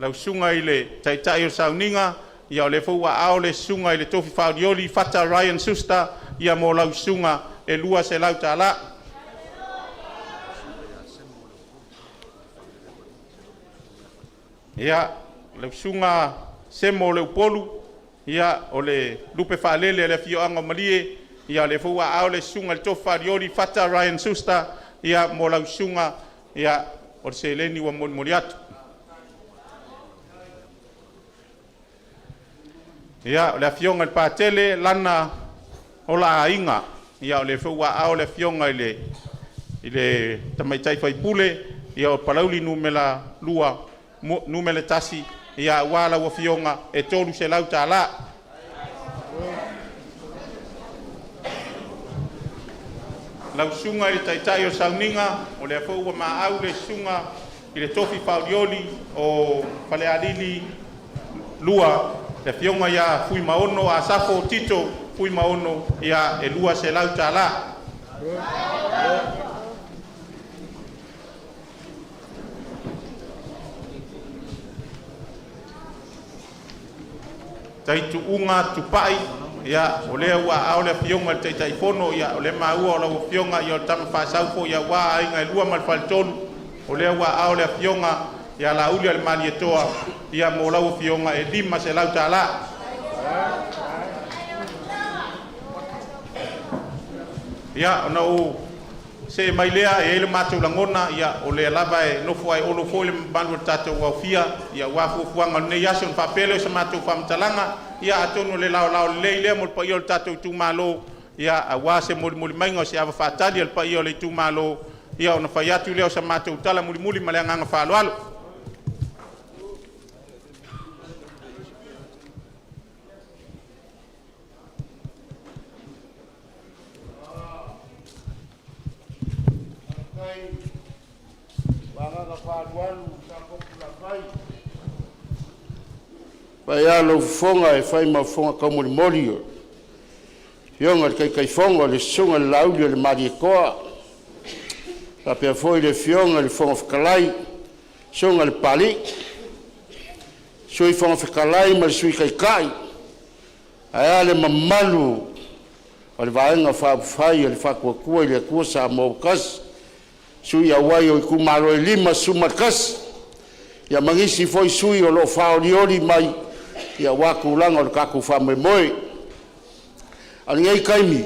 Lau susuga i le Taitai o le Sauniga, ia o lea foi ua aao le susuga i le tofi faaolioli Fata Ryan Suster, ia mo lau susuga e $200. Ia, lau susuga Semo o Leupolu, ia o le lupe faalele a le afioaga o Malie, ia o lea foi ua aao le susuga i le tofi faaolioli Fata Ryan Suster, ia mo lau susuga, ia o le seleni ua molimoli atu. Ia, o le afioga i le Patele Lana Ola Aiga, ia o lea foi ua aao le afioga i le tamaitai faipule, ia o Palauli Nu.2, Nu.1, ia aua lau afioga e $300. Lau susuga i le Taitai o Sauniga, o lea foi ua maau le susuga i le tofi faaolioli o Falealili 2, le afioga ia Fuimaono Asafo Tito Fuimaono, ia e $200. Taituuga Tupai, ia o lea ua aao le afioga i le Taitaifono, ia o lea maua o lau afioga ia o le tama faasau foi aua aiga e lua ma le faletolu, o lea ua aao le afioga ia Laauli ma le Malietoa, ia mo lau afioga e $500. Ia, ona ou see mai lea, e i ai le matou lagona, ia o lea lava e nofo ai olo foi le mamalu o le tatou aofia, ia aua fuafuaga o lenei aso. Ona faapea lea o se matou faamatalaga, ia atonu o le laolao lelei lea mo le paia o le tatou itumalo, ia aua se molimoli maiga o se ava faatali a le paia o le itumalo, ia ona fai atu lea o se matou tala mulimuli ma le agaga faaaloalo. mai Agaga 42 Safotulafai, e fai lava lou fofoga e fai ma fofoga taumolimoli o le afioga i le Taitaifono le susuga i le Laauliolemalietoa, faapea foi le afioga i le Fofoga Fetalai, susuga i le Papalii, Sui Fofoga Fetalai ma le Sui Taitai, ae a le mamalu o le Vaega Faaupufai a le Faatuatua i le Atua Samoa ua Tasi, sui auai o itumalo e 51, ia ma nisi foi sui o lo o faaolioli mai aua tulaga o le tatou faamoemoe. A o lenei taimi,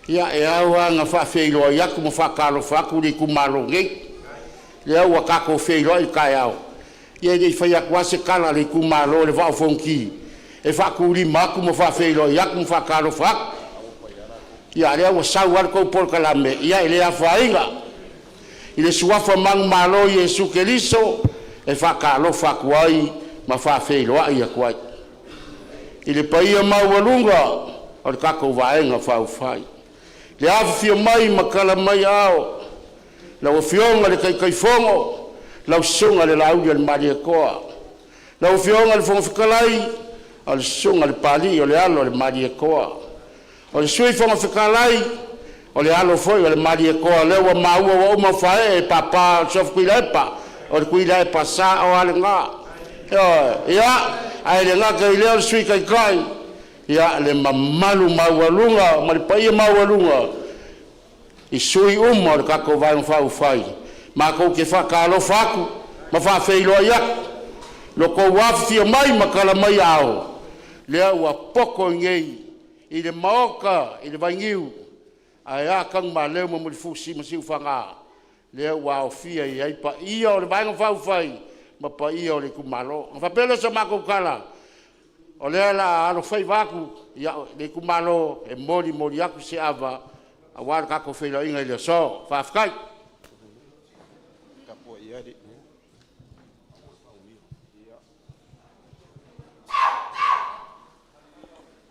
ia, e ao lava ona faafeiloai atu ma faatalofa atu le itumalo nei, lea ua tatou feiloai i le taeao, ia ne i fai atu lava se tala a le itumalo o le Vaa o Fonoti e faatulima atu ma faafeiloai atu ma faatalofa atu. Ia a o lea ua sau lava le tou polokalame, ia e le afaina. I le suafa manumalo o Iesu Keriso e faatalofa atu ai ma faafeiloai atu ai i le paia maualuga o le tatou Vaega Faaupufai. Le afifio mai ma tala mai aao lau Afioga i le Taitaifono, lau Susuga i le Laaulialemalietoa, lau Afioga i le Fofoga Fetalai, o le susuga i le Papalii o le alo o le Malietoa, o le Sui Fofoga Fetalai, o le alo foi o le Malietoa, o lea ua maua ua uma ona faaee e papa o le Suafa Tuilaepa, o le Tuilaepa sao lava lena. Ioe. Ia, ae le gata i lea o le Sui Taitai, ia le mamalu maualuga ma le paia maualuga i sui usufono uma o le tatou Vaega Faaupufai, matou te faatalofa atu ma faafeiloai atu i lo outou afifio mai ma tala mai aao, lea ua poto i inei i le Maota i le vainiu ae a Tanumaleu ma Mulifusi ma Siufaga, lea ua aofia i ai paia o le Vaega Faaupufai ma paia o le itumalo. Ona faapea lea o sa matou tala, o lea o le a alofaiva atu le itumalo e molimoli atu se ava aua le tatou feiloaiga i le aso. Faafetai.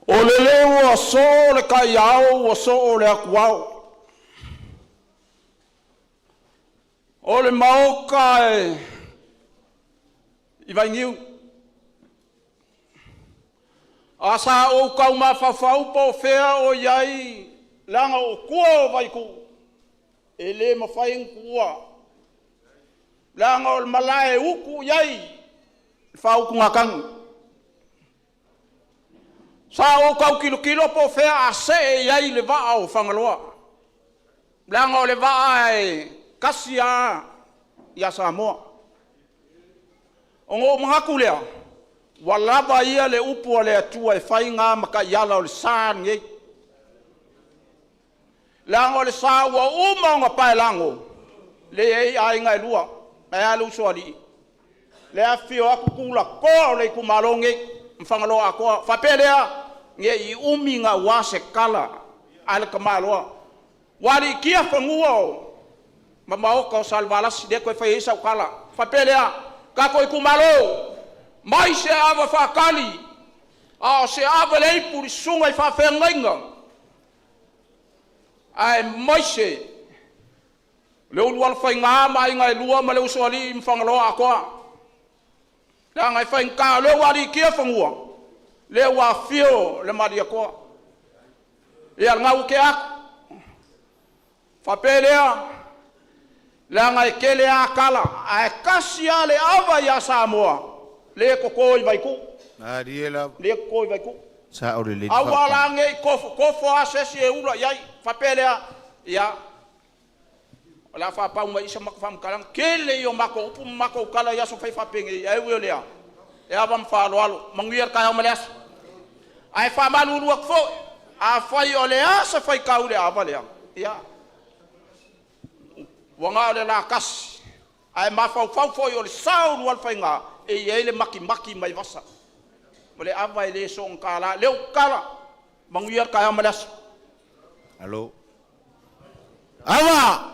O lele ua soo le taiao ua soo le atuao, o le maota e i vainiu. Ae sa ou tau mafaufau po o fea o i ai, leaga o tua o Vaituu e le mafai ona tuua, leaga o le malae e utu i ai le faautugatagi. Sa ou tau tilotilo po o fea a see i ai le vaa o Fagaloa, leaga o le vaa e tasi lava ia Samoa. Ona ou manatu lea, ua lava ia le upu a le Atua e fai na ma taiala o le sa lenei, leaga o le sa ua uma ona paelago, e leai aiga e lua. Ae a le usoalii? Le afifio atu tulatoa o le itumalo lenei ma Fagaloa atoa. Faapea lea, ne i umi naua se tala a le tamaloa, ua aliitia fanua o ma maota o Salevalasi lea e toe fai ai sau tala. Faapea lea, tatou itumalo, mai se ava faatali a o se ava le ipu i le susuga i faafeagaiga aemaise le Ulualofaiga ma Aiga e Lua ma le Usoalii ma Fagaloa atoa, leaga e faigata o lea ua aliitia fanua, lea ua afio le Malietoa. Ia lena ua tea atu, faapea lea, leaga e tele lava tala, ae tasi lava le ava ia Samoa lea e toto i Vaiku. Malie lava. Lea e toto i Vaiku. Sao lelei le Aua faautaga. la ne i tofotofo lava se isi e ula i ai. Faapea lea, ia, o le a faapau mai i i sa matou faamatalaga. Tele ia o matou upu ma matou tala i aso fai faapenei, ae ui o lea, e ava ma faaaloalo. Manuia le taeao ma le aso. Ae faamalulu atu foi, afai o le a se faitau i le ava lea, ia, ua na o le latasi, ae mafaufau foi o le sa o Ulualofaiga, e i ai le makimaki mai vasa. O le ava e le soona tala. Lea ou tatala, manuia le taeao ma le aso. Malo. Ava!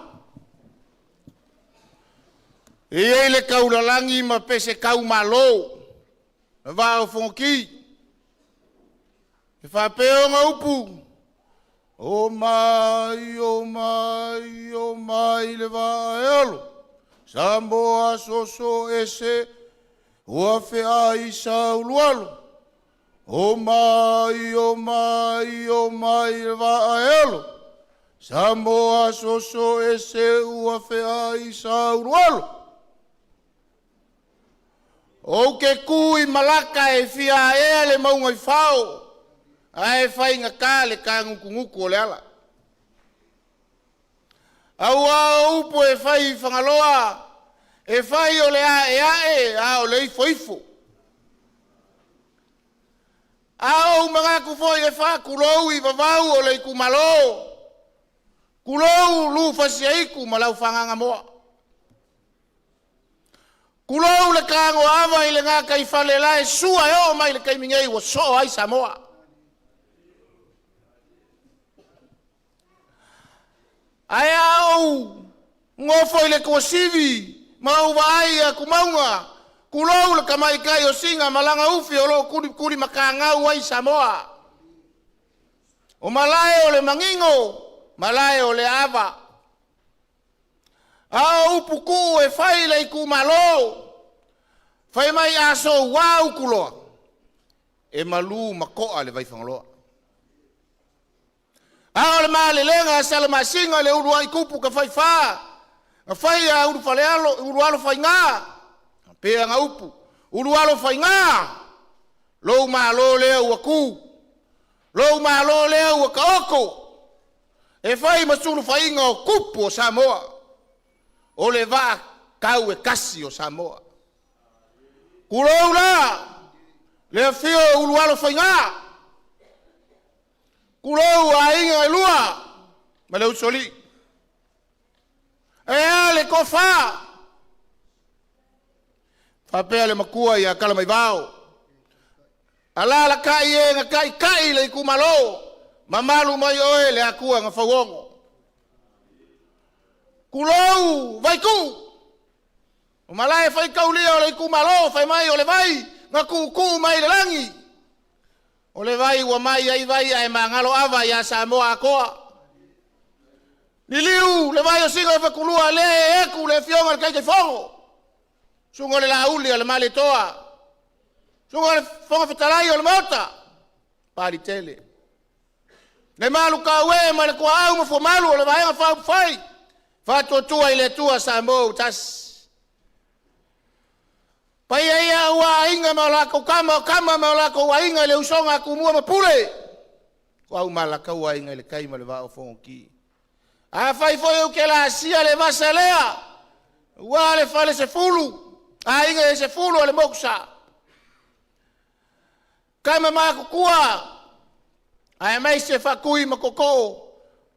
E i ai le taulalagi ma pese taumalo, le vaa o Fonoti. E faapea ona upu, O mai, o mai, o mai le vaa e alo, Samoa soso ese, ua feai saulualu. O mai, o mai, o mai le vaa e alo, Samoa soso ese ua feai saulualu. Ou te tu i malaka e fia aea le mauga i fao, ae faigata le tagutugutu o le ala. Aua o upu e fai i Fagaloa, e fai o le ae ae a o le ifoifo. A ou manatu foi e faatulou i vavau o le itumalo, tulou Lufasiaitu ma lau Fagagamoa, tulou le tagoaava i le gataifale la e sua e oo mai i le taimi nei ua soo ai Samoa. Ae a ou nofo i le tuasivi ma ou vaai i atumauga, tulou le tamaitai o Sina ma lana ufi o lo o tulitulimatagau ai Samoa. O malae o le manino, malae o le aava. A o upu tuu e fai i le itumalo, fai mai a soua Utuloa, e malu ma toa le Vaifagaloa. A o le malelega a Salamasina i le uluai tupu tafaifa na fai a Ulufalealo, Ulualofaiga, pei ona upu, Ulualofaiga, lou malo lea ua tu, lou malo lea ua taoto e fai ma sulufaiga o tupu o Samoa, o le vaa tau e tasi o Samoa. Tulou la le afio o Ulualofaiga, tulou aiga e lua ma le usoalii. Ae a le tofa? Faapea le matua ia Talamaivao, alaalatai e na taitai le itumalo, mamalu mai oe le Atua na fauono. Tulou Vaitu'u, o malae faitaulia o le itumalo, fai mai o le vai na tuutuu mai le lagi, o le vai ua mai ai vai ae magalo ava ia Samoa atoa. Liliu le vai o Sina e Fatulua lea e eku le afioga i le Taitaifono, susuga o le Lauli a le Malietoa, susuga o le Fofoga Fetalai o le Maota, Papaliitele. Le malu tauee ma le tuaau ma fuamalu o le Vaega Faaupufai, Faatuatua i le Atua Samoa ua tasi. Paia ia aua Aiga ma latou Tama, o Tama ma o latou Aiga, le usoga a Tumua ma Pule, Ituau ma Alataua, Aiga i le Tai ma le Vaa o Fonoti. Afai foi ou te laasia le vasa lea, ua le fale sefulu, aiga e sefulu o le Motusa, tama matutua aemaise Faatui ma Tootoo,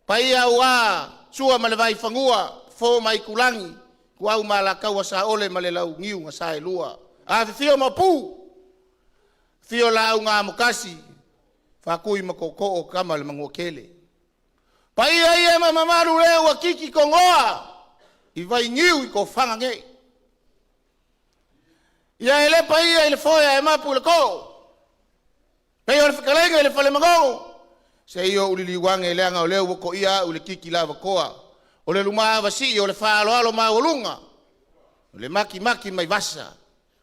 paia aua Sua ma le Vaifanua, Fofo ma Aitulagi, Ituau ma Alataua, Saole ma le Launiu na Saelua, afifio Maopu, afio Laau na Amotasi, Faatui ma Tootoo, Tama a le Manuatele. Paia ia ma mamalu le ua titi togoa i vainiu i tofaga nei. Ia e le paia i le foe ae mapu i le too, pei o le fetalaiga i le Falemanono, se i ou liliu ane leaga o lea ua toia au i le titi lavatoa, o le lumaava sii o le faaaloalo maualuga, o le makimaki mai vasa,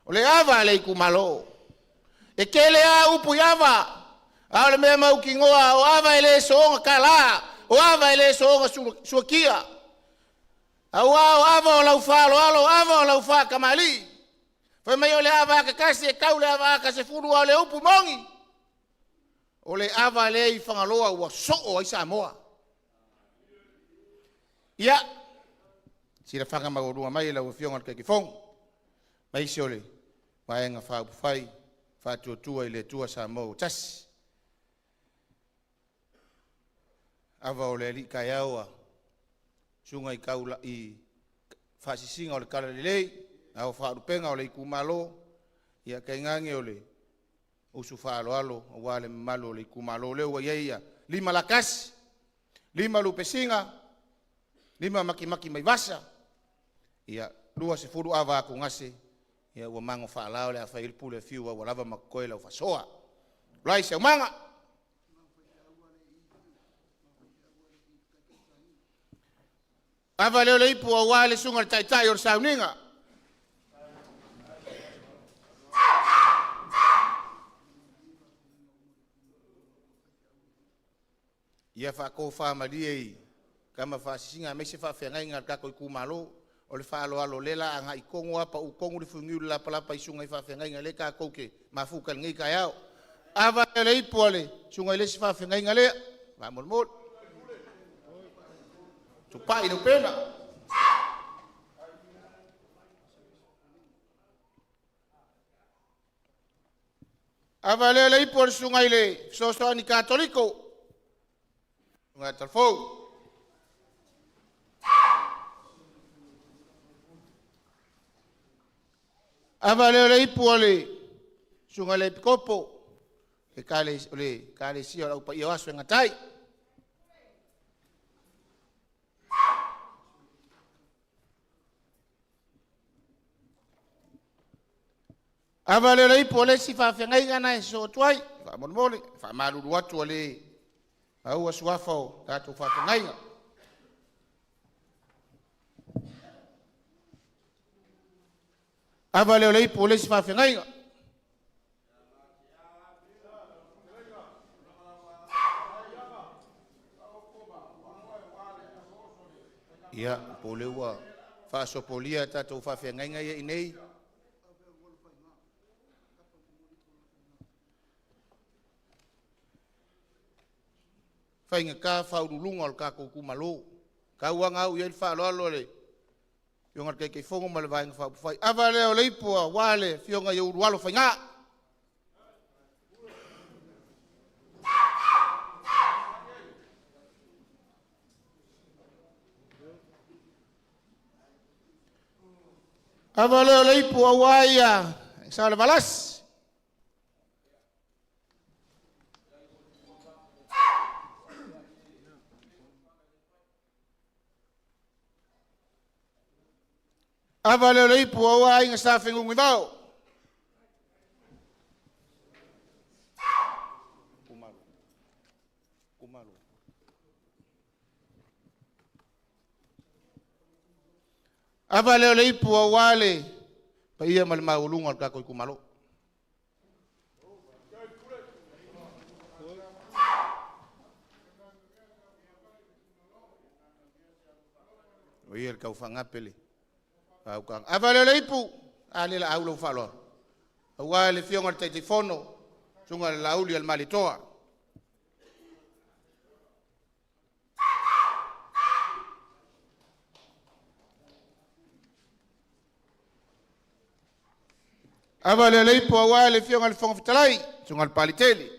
o le ava a le itumalo. E tele lava upu i ava, a o le mea mautinoa o ava e le soona tala, o ava e le soona suatia, aua o ava o lau faaaloalo, o ava o lau faatamalii. Fai mai o le ava ata tasi e tau le ava ata 10, a o le upu moni, o le ava lea i Fagaloa ua soo ai Samoa. Ia, silafaga maualuga mai e lau Afioga i le Taitaifono, aemaise o le Vaega Faaupufai Faatuatua i le Atua Samoa ua tasi. Ava o le alii taeao a susuga i taula i faasisiga o le talalelei, ao faalupega o le itumalo, ia tainane o le usu faaaloalo aua le mamalu o le itumalo lea ua i ai ia lima latasi, lima lupesina, lima makimaki mai vasa, ia 20 ava atugase, ia ua mago faalao o le a fai ai le pule a Fiu ua lava ma totoe lau faasoa. Ulai se aumaga. Ava lea o le ipu aua le susuga i le Taitai o le Sauniga. Ia faatofamalie i tama faasisina aemaise faafeagaiga a le tatou itumalo. O le faaaloalo o lea o le a agai tonu lava pau tonu le fuiniu i le lapalapa i susuga i faafeagaiga o lea tatou te mafuta i lenei taeao. Ava le ipu a le susuga i le isi faafeagaiga lea, faamolemole. Tupai le upena. Ava lea le ipu a le susuga i le fesoasoani Katoliko, susuga ia Talafou. Ava lea le ipu a le susuga i le Epikopo o le Ekalesia o le Au Paia o Aso e Gata ai. Ava lea o le ipu a le isi faafeagaiga na e sosoo atu ai, faamolemole, e faamalulu atu ua le maua suafa o tatou faafeagaiga. Ava lea o le ipu o le isi faafeagaiga. Ia, po o lea ua faasopolia tatou faafeagaiga ia i inei. Faigata faauluuluga o le tatou itumalo. Tau lava ina au i ai le faaaloalo a le Afioga i le Taitaifono ma le Vaega Faaupufai. Ava lea o le ipu aua le Afioga ia Ulualo Faiga. Ava lea o le ipu aua ia Salevalasi. Ava lea o le ipu aua aiga sa Fenunuivao. Ava lea o le ipu aua le paia ma le maualuga o le tatou itumalo. O ia le taufaagape le faautaga. Ava lea o le ipu, a lea o le a au lau faaaloalo. Aua le Afioga i le Taitaifono, susuga i le Laauli a le Malietoa. Ava lea o le ipu aua le Afioga i le Fofoga Fetalai, susuga i le Papaliitele.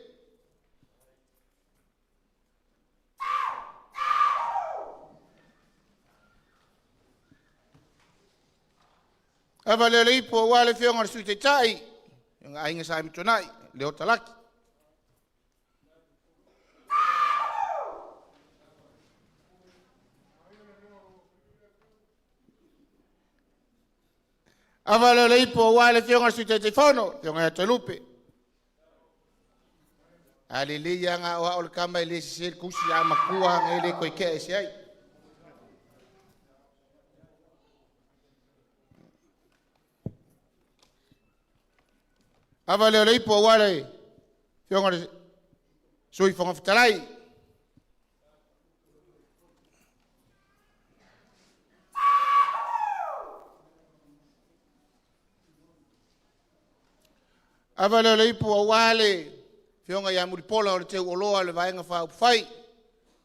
Ava lea o le ipu aua le Afioga i le Sui Taitai, le Aiga Sa Amituanai, Leota Laki. Ava lea o le ipu aua le Afioga i le Sui Taitaifono, le Afioga ia Toelupe. A lelei lava na o le tama e le sese le tusi, a matua lava e le toe tea ese ai. Ava lea o le ipu aua le Afioga i le Sui Fofoga Fetalai. Ava lea o le ipu aua le Afioga ia Mulipola o le Teuoloa o le Vaega Faaupufai.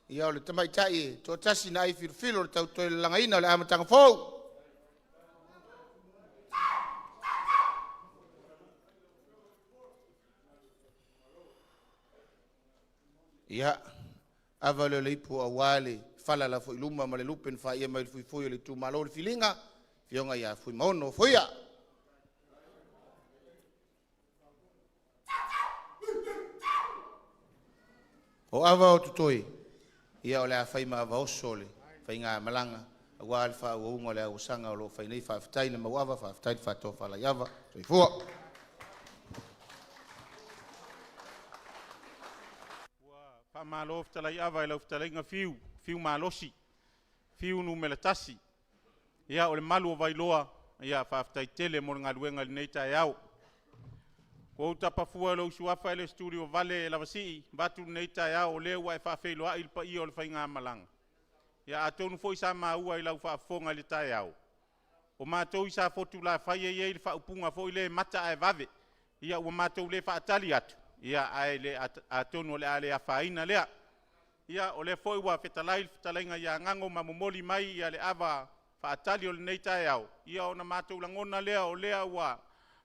Ia o le tamaitai e toatasi na ai filofilo le tautoelalagaina o le amataga fou. Ia, ava lea o le ipu aua le fala la foi luma ma le lupe na faia mai le fuifui o le itumalo o le filiga, Afioga ia Fuimaono Foia. O ava o totoe, ia o le a fai ma ava oso o le faigamalaga aua le faaauauga o le auasaga o lo o fai nei. Faafetai le mauava, faafetai le faatofalaiava. Soifua. Ua faamalo fetalai ava i lau fetalaiga Fiu, Fiu Malosi. Fiu 1. Ia, o le malu o Vailoa, ia faafetai tele mo le galuega i lenei taeao. Ua ou tapafua i lou suafa e le o vale e Lavasii, vaeatu lenei taeao o lea ua e faafeiloai le paia o le faigamalaga. Ia atonu foi sa maua i lau faafofoga i le taeao, o matou i Safotulafai e i ai le faaupuga foi lea e mata ae vave. Ia ua matou le faatali atu, ia ae atonu o le a le afaina lea. Ia o lea foi ua fetalai le fetalaiga ia Gogo ma momoli mai le ava faatali o lenei taeao, ia ona matou lagona lea o lea ua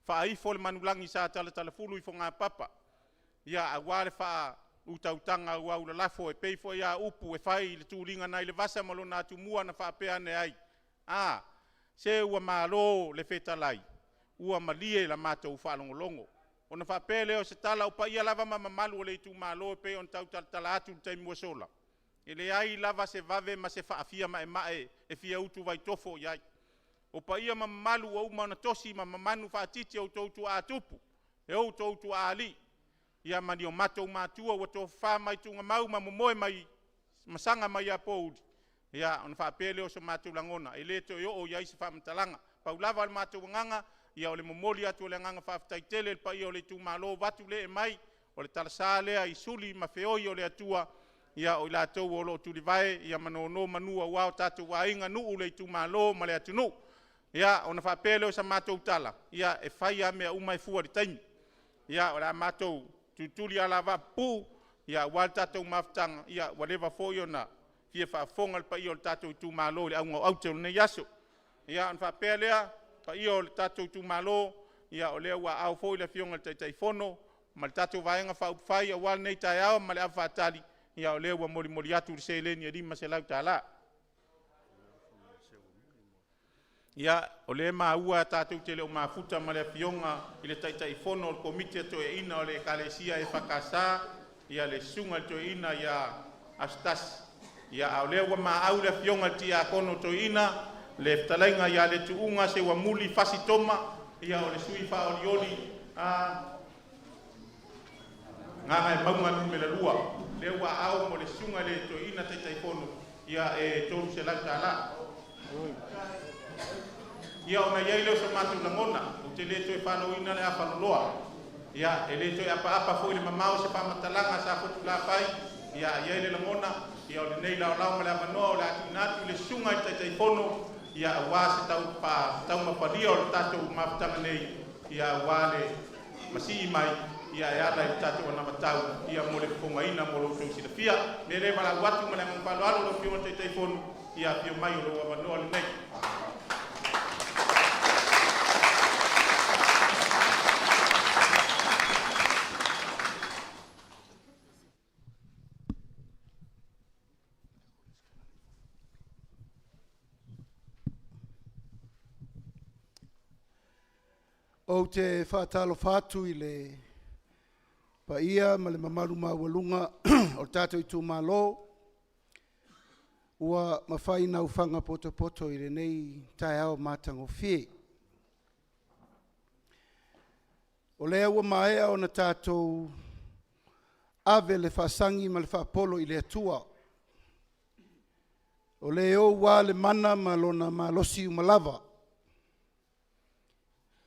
faaifo le manulagi sa talatalafulu i fogapapa, ia aua le faautautaga auaulalafo e pei foi a upu e fai i le tuliga nai le vasa ma lona atumua na faapea ane ai, a, se ua malo le fetalai, ua malie la matou faalogologo. Ona faapea lea o se tala, o paia lava ma mamalu o le itumalo e pei ona tau talatala atu i le taimi ua sola, e leai lava se vave ma se faafiamaemae e fia utuvaitofo i ai. O paia ma mamalu ua uma ona tosi ma mamanu faatiti e outou tuaa tupu, e outou tuaa alii, ia ma ni o matou matua ua tofafa mai tuugamau ma momoe mai ma saga mai apouli, ia ona faapea lea o so matou lagona, e le toe oo i ai se faamatalaga. Pau lava lo matou agaga, ia o le momoli atu o le agaga faafetai tele i le paia o le itumalo, vaeatu le ee mai, o le talasa lea i suli ma feoi o le Atua, ia o i latou o lo o tulivae ma nonomanu aua o tatou aiga, nuu, le itumalo ma le atunuu. Ia, ona faapea lea o se matou tala, ia e fai lava mea uma e fua i le taimi. Ia o le a matou tulituli alavaa pupuu aua le tatou mafutaga, ua leva foi ona fia faafofoga le paia o le tatou itumalo i le auga o aute o lenei aso. Ia ona faapea lea, le paia o le tatou itumalo, ia o lea ua aao foi le Afioga i le Taitaifono ma le tatou Vaega Faaupufai aua lenei taeao ma le ava faatali, ia o lea ua molimoli atu le seleni e $500. Ia, o lea e maua tatou te le o mafuta ma le Afioga i le Taitaifono o le Komiti a Toeaiina o le Ekalesia EFKS, le Susuga i le Toeaina ia Asotai, a o lea ua maau le Afioga i le Tiakono Toeaina, le fetalaiga ia Letuuga Seuamuli Fasi Toma, ia o le sui faaolioli a Gagaemauga 2, lea ua aao mo le Susuga i le Toeaina Taitaifono, ia e $300. Ia ona i ai lea o so matou lagona, ou te le toe faloina le afaloloa, ia e le toe apaapa foi i le mamao se faamatalaga a Safotulafai, ia e i ai le lagona, ia o lenei laolao ma le avanoa o le a tuuina atu i le Susuga i le Taitaifono, ia aua se taumafalia o le tatou mafutaga nei, ia aua le masii mai ia e ala i le tatou anavatau ia mo le fofogaina mo lo outou silafia. O le mea lea e valaau atu ma le agaga faaaloalo lau Afioga i le Taitaifono, ia afio mai o lou avanoa lenei. Ou te faatalofa atu i le paia ma le mamalu maualuga o le tatou itumalo ua mafai ona ofaga potopoto i lenei taeao matagofie. O lea ua maea ona tatou ave le faasagi ma le faapolo i le Atua, o Le ou lava le mana ma Lona malosi uma lava.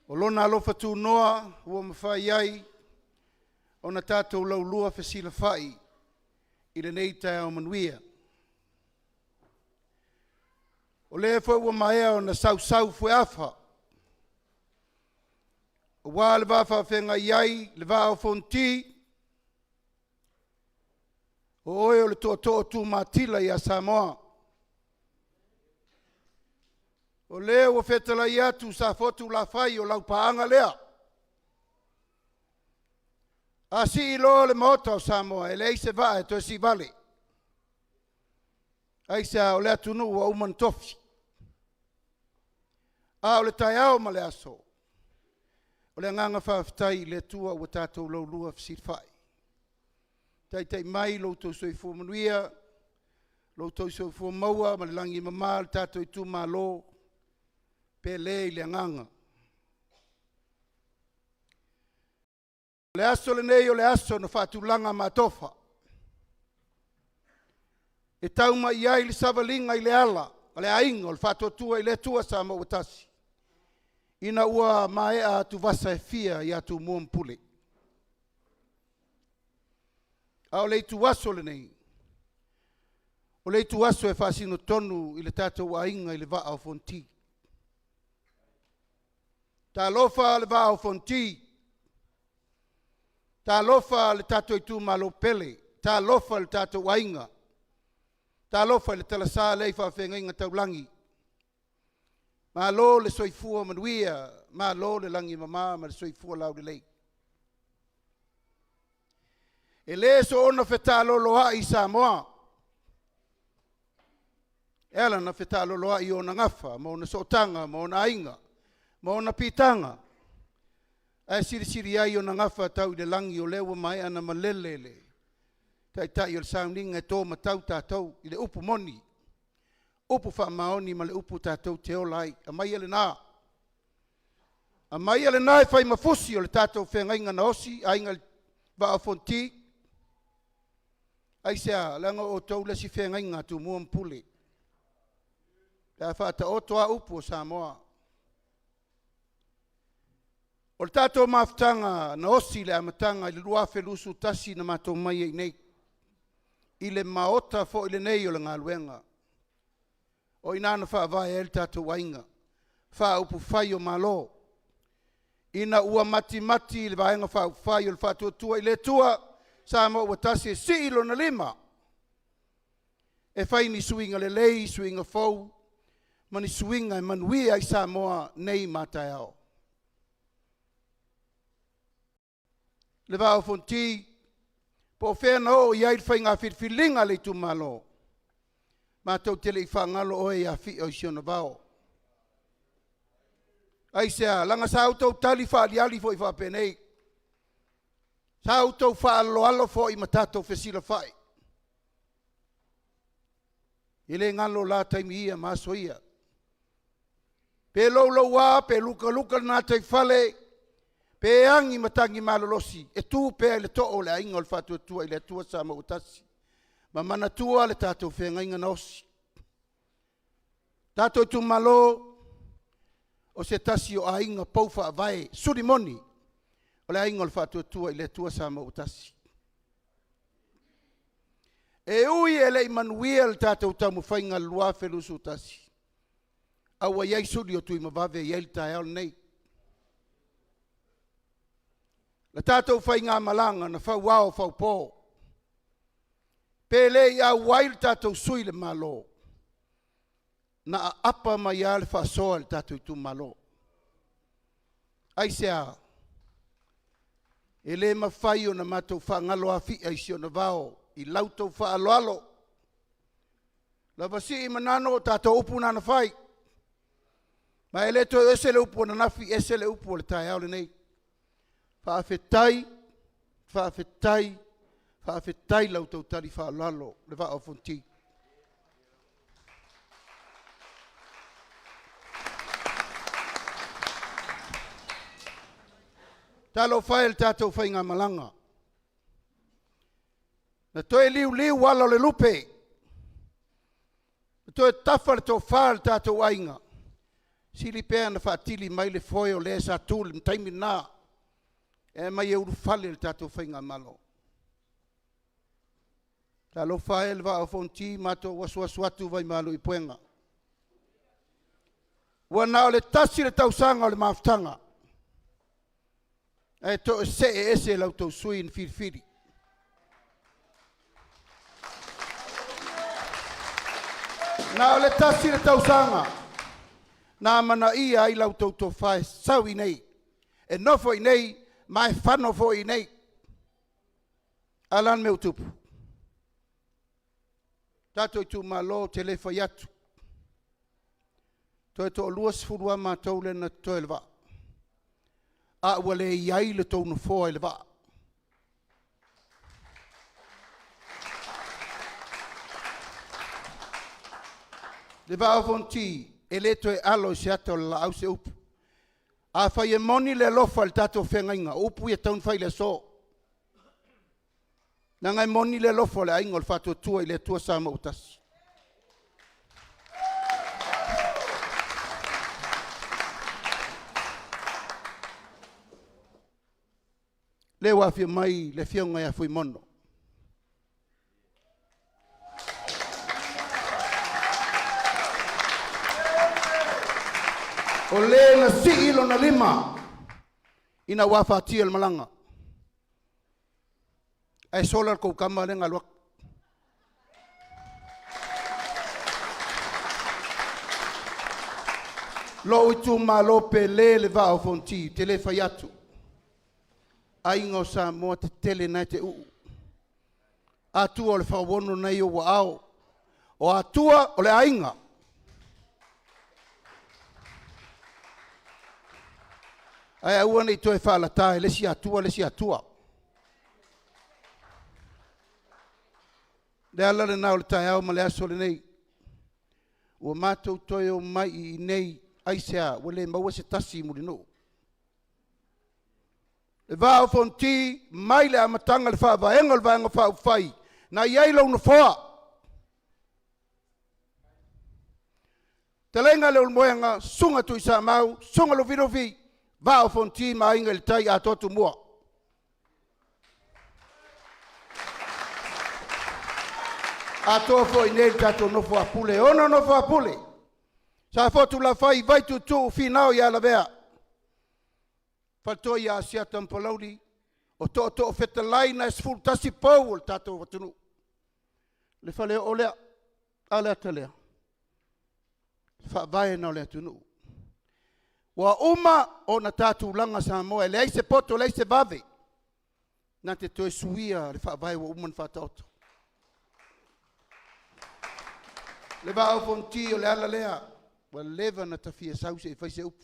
O Lona alofa tunoa ua mafai ai ona tatou laulua fesilafai i lenei taeao manuia. O lea foi ua maea ona sausau fueafa aua le va faafeagai ai le Vaa o Fonoti, o oe o le tootoo tumatila ia Samoa. O lea ua fetalai atu Safotulafai o lau paaga lea. A sii loa le Maota o Samoa, e leai se vaa e toe siivale. Aisea? O le atunuu ua uma ona tofi. A o le taeao ma le aso, o le agaga faafetai i le Atua ua tatou laulua fesilafai. Taitai mai lo outou soifua manuia, lo outou soifua maua ma le lagi e mama le tatou itumalo, pele i le agaga. O le aso lenei o le aso na faatulaga matofa. E tau mai ai le savaliga i le ala a le aiga o le Faatuatua i le Atua Samoa ua tasi, ina ua maea atuvasa e fia ia Tumua ma Pule. A o le ituaso lenei, o le ituaso e faasino tonu i le tatou aiga i le Vaa o Fonoti. Talofa le Vaa o Fonoti, talofa le tatou itumalo pele, talofa le tatou aiga, talofa i le talasa lea i faafeagaiga taulagi, malo le soifua manuia, malo le lagi e mama ma le soifua laulelei. E le soona fetaaloloai Samoa, e ala ona fetaaloloai i ona gafa ma ona sootaga ma ona aiga ma ona piitaga, ae silisili ai ona gafa tau i le lagi o lea ua maea ona malele le taitai o le sauniga e to matau tatou i le upu moni, upu faamaoni ma le upu tatou te ola ai. Aumaia lena, aumaia lena e fai ma fusi o le tatou feagaiga na osi Aiga i le Vaa o Fonoti. Aisea? Leaga o outou le isi feagaiga a Tumua ma Pule, pe a faataoto a upu o Samoa. O le tatou mafutaga na osi i le amataga i le 2021 na matou omai ai i inei i le Maota foi lenei o le galuega. O i ina na faavae ai le tatou aiga faaupufai o Malo, ina ua matimati le Vaega Faaupufai o le Faatuatua i le Atua Samoa ua tasi e sii lona lima e fai ni suiga lelei, suiga fou ma ni suiga e manuia ai Samoa nei ma a taeao. Le Vaa o Fonoti, po o fea na oo i ai le faiga filifiliga a le itumalo, matou te le i faagalo oe ia Fi'a i si ona vao. Aisea? Leaga sa outou tali faaaliali foi faapenei, sa outou faaaloalo foi ma tatou fesilafai. E le galo la taimi ia ma aso ia. Pe louloua, pe lukaluka le gataifale, pe agi matagi malolosi, e tu pea i le too o le aiga o le Faatuatua i le Atua Samoa ua tasi, ma manatua le tatou feagaiga na osi. Tatou itumalo, o se tasi o aiga pou faavae suli moni, o le aiga o le Faatuatua i le Atua Samoa ua tasi. E ui e le i manuia le tatou taumafaiga i le 2021, a ua i ai suli o Tuimavave e i ai le taeao lenei. Le tatou faigamalaga na fauao faupo, pe le i auai le tatou sui i le Malo, na aapa mai lava le faasoa i le tatou itumalo. Aisea? E le mafai ona matou faagalo Afi'a i si ona vao i la outou faaaloalo. Lavasii ma Nano, o tatou upu na na fai, ma e le toe ese le upu ananafi ese le upu o le taeao lenei. Faafetai, faafetai, faafetai la outou tali faaaloalo le Vaa o Fonoti. Talofa e i le tatou faigamalaga, na toe liuliu ala o le lupe, na toe tafa le tofa a le tatou aiga, sili pea ona faatili mai le foe o le sa tu i le taimi lena e aumai e ulufale le tatou faigamalo. Talofa e le Vaa o Fonoti, matou asuasu atu vai malu i puega. Ua na o le tasi le tausaga o le mafutaga, ae toesee ese e la outou sui usufono na filifili. Na o le tasi le tausaga na amanaia ai la outou tofa e sau i inei, e nofo i inei ma e fano foi i inei. A o le a le mea ua tupu? Tatou itumalo, ou te le fai atu, toe toa-20 lava matou lea na totoe o le vaa, a ua le i ai le tou nofoa i le vaa. Le Vaa o Fonoti, e le toe alo i se ata o le laau se upu. Afai e moni le alofa i le tatou feagaiga, o upu ia e tatau ona fai i le aso. Leaga e moni le alofa o le aiga o le Faatuatua i le Atua Samoa ua tasi. Lea ua afio mai le afioga ia Fuimono. O le na sii lona lima ina ua afatia le malaga. Ae sola le tou tama lea na alu atu. Lou itumalo pele le Vaa o Fonoti, ou te le fai atu. Aiga o Samoa tetele na e te uu. Atua o le fauono na e i ou aao. O Atua o le aiga. Ae aua ne i toe faalata e le isi Atua le isi Atua. Le ala lena o le taeao ma le aso lenei, ua matou toe omai i inei, aisea? Ua le maua se tasi i Mulinuu. Le Vaa o Fonoti mai le amataga i le faavaega o le Vaega Faaupufai na i ai lou nofoa. Fetalaiga Leulumoega, Susuga Tuisamau, Susuga Lufilufi, Vaa o Fonoti ma Aiga i le Tai, atoa Tumua. Atoa foi i inei le tatou nofo a Pule, e 6 nofo a Pule, Safotu, Lafai, Vaituutuu, Finao ia Lavea, Faletoi ia Asiata ma Palauli, o tootoo fetalai na e 11 pou o le tatou atunuu. Le faleoo lea, a o le ata lea? Faavae lena o le atunuu. Ua uma ona ta tulaga Samoa, e leai se poto, leai se vave na te toe suia le faavae ua uma ona faataoto. Le Vaa o Fonoti o le ala lea, ua leva ona ta fia sau se i fai se upu.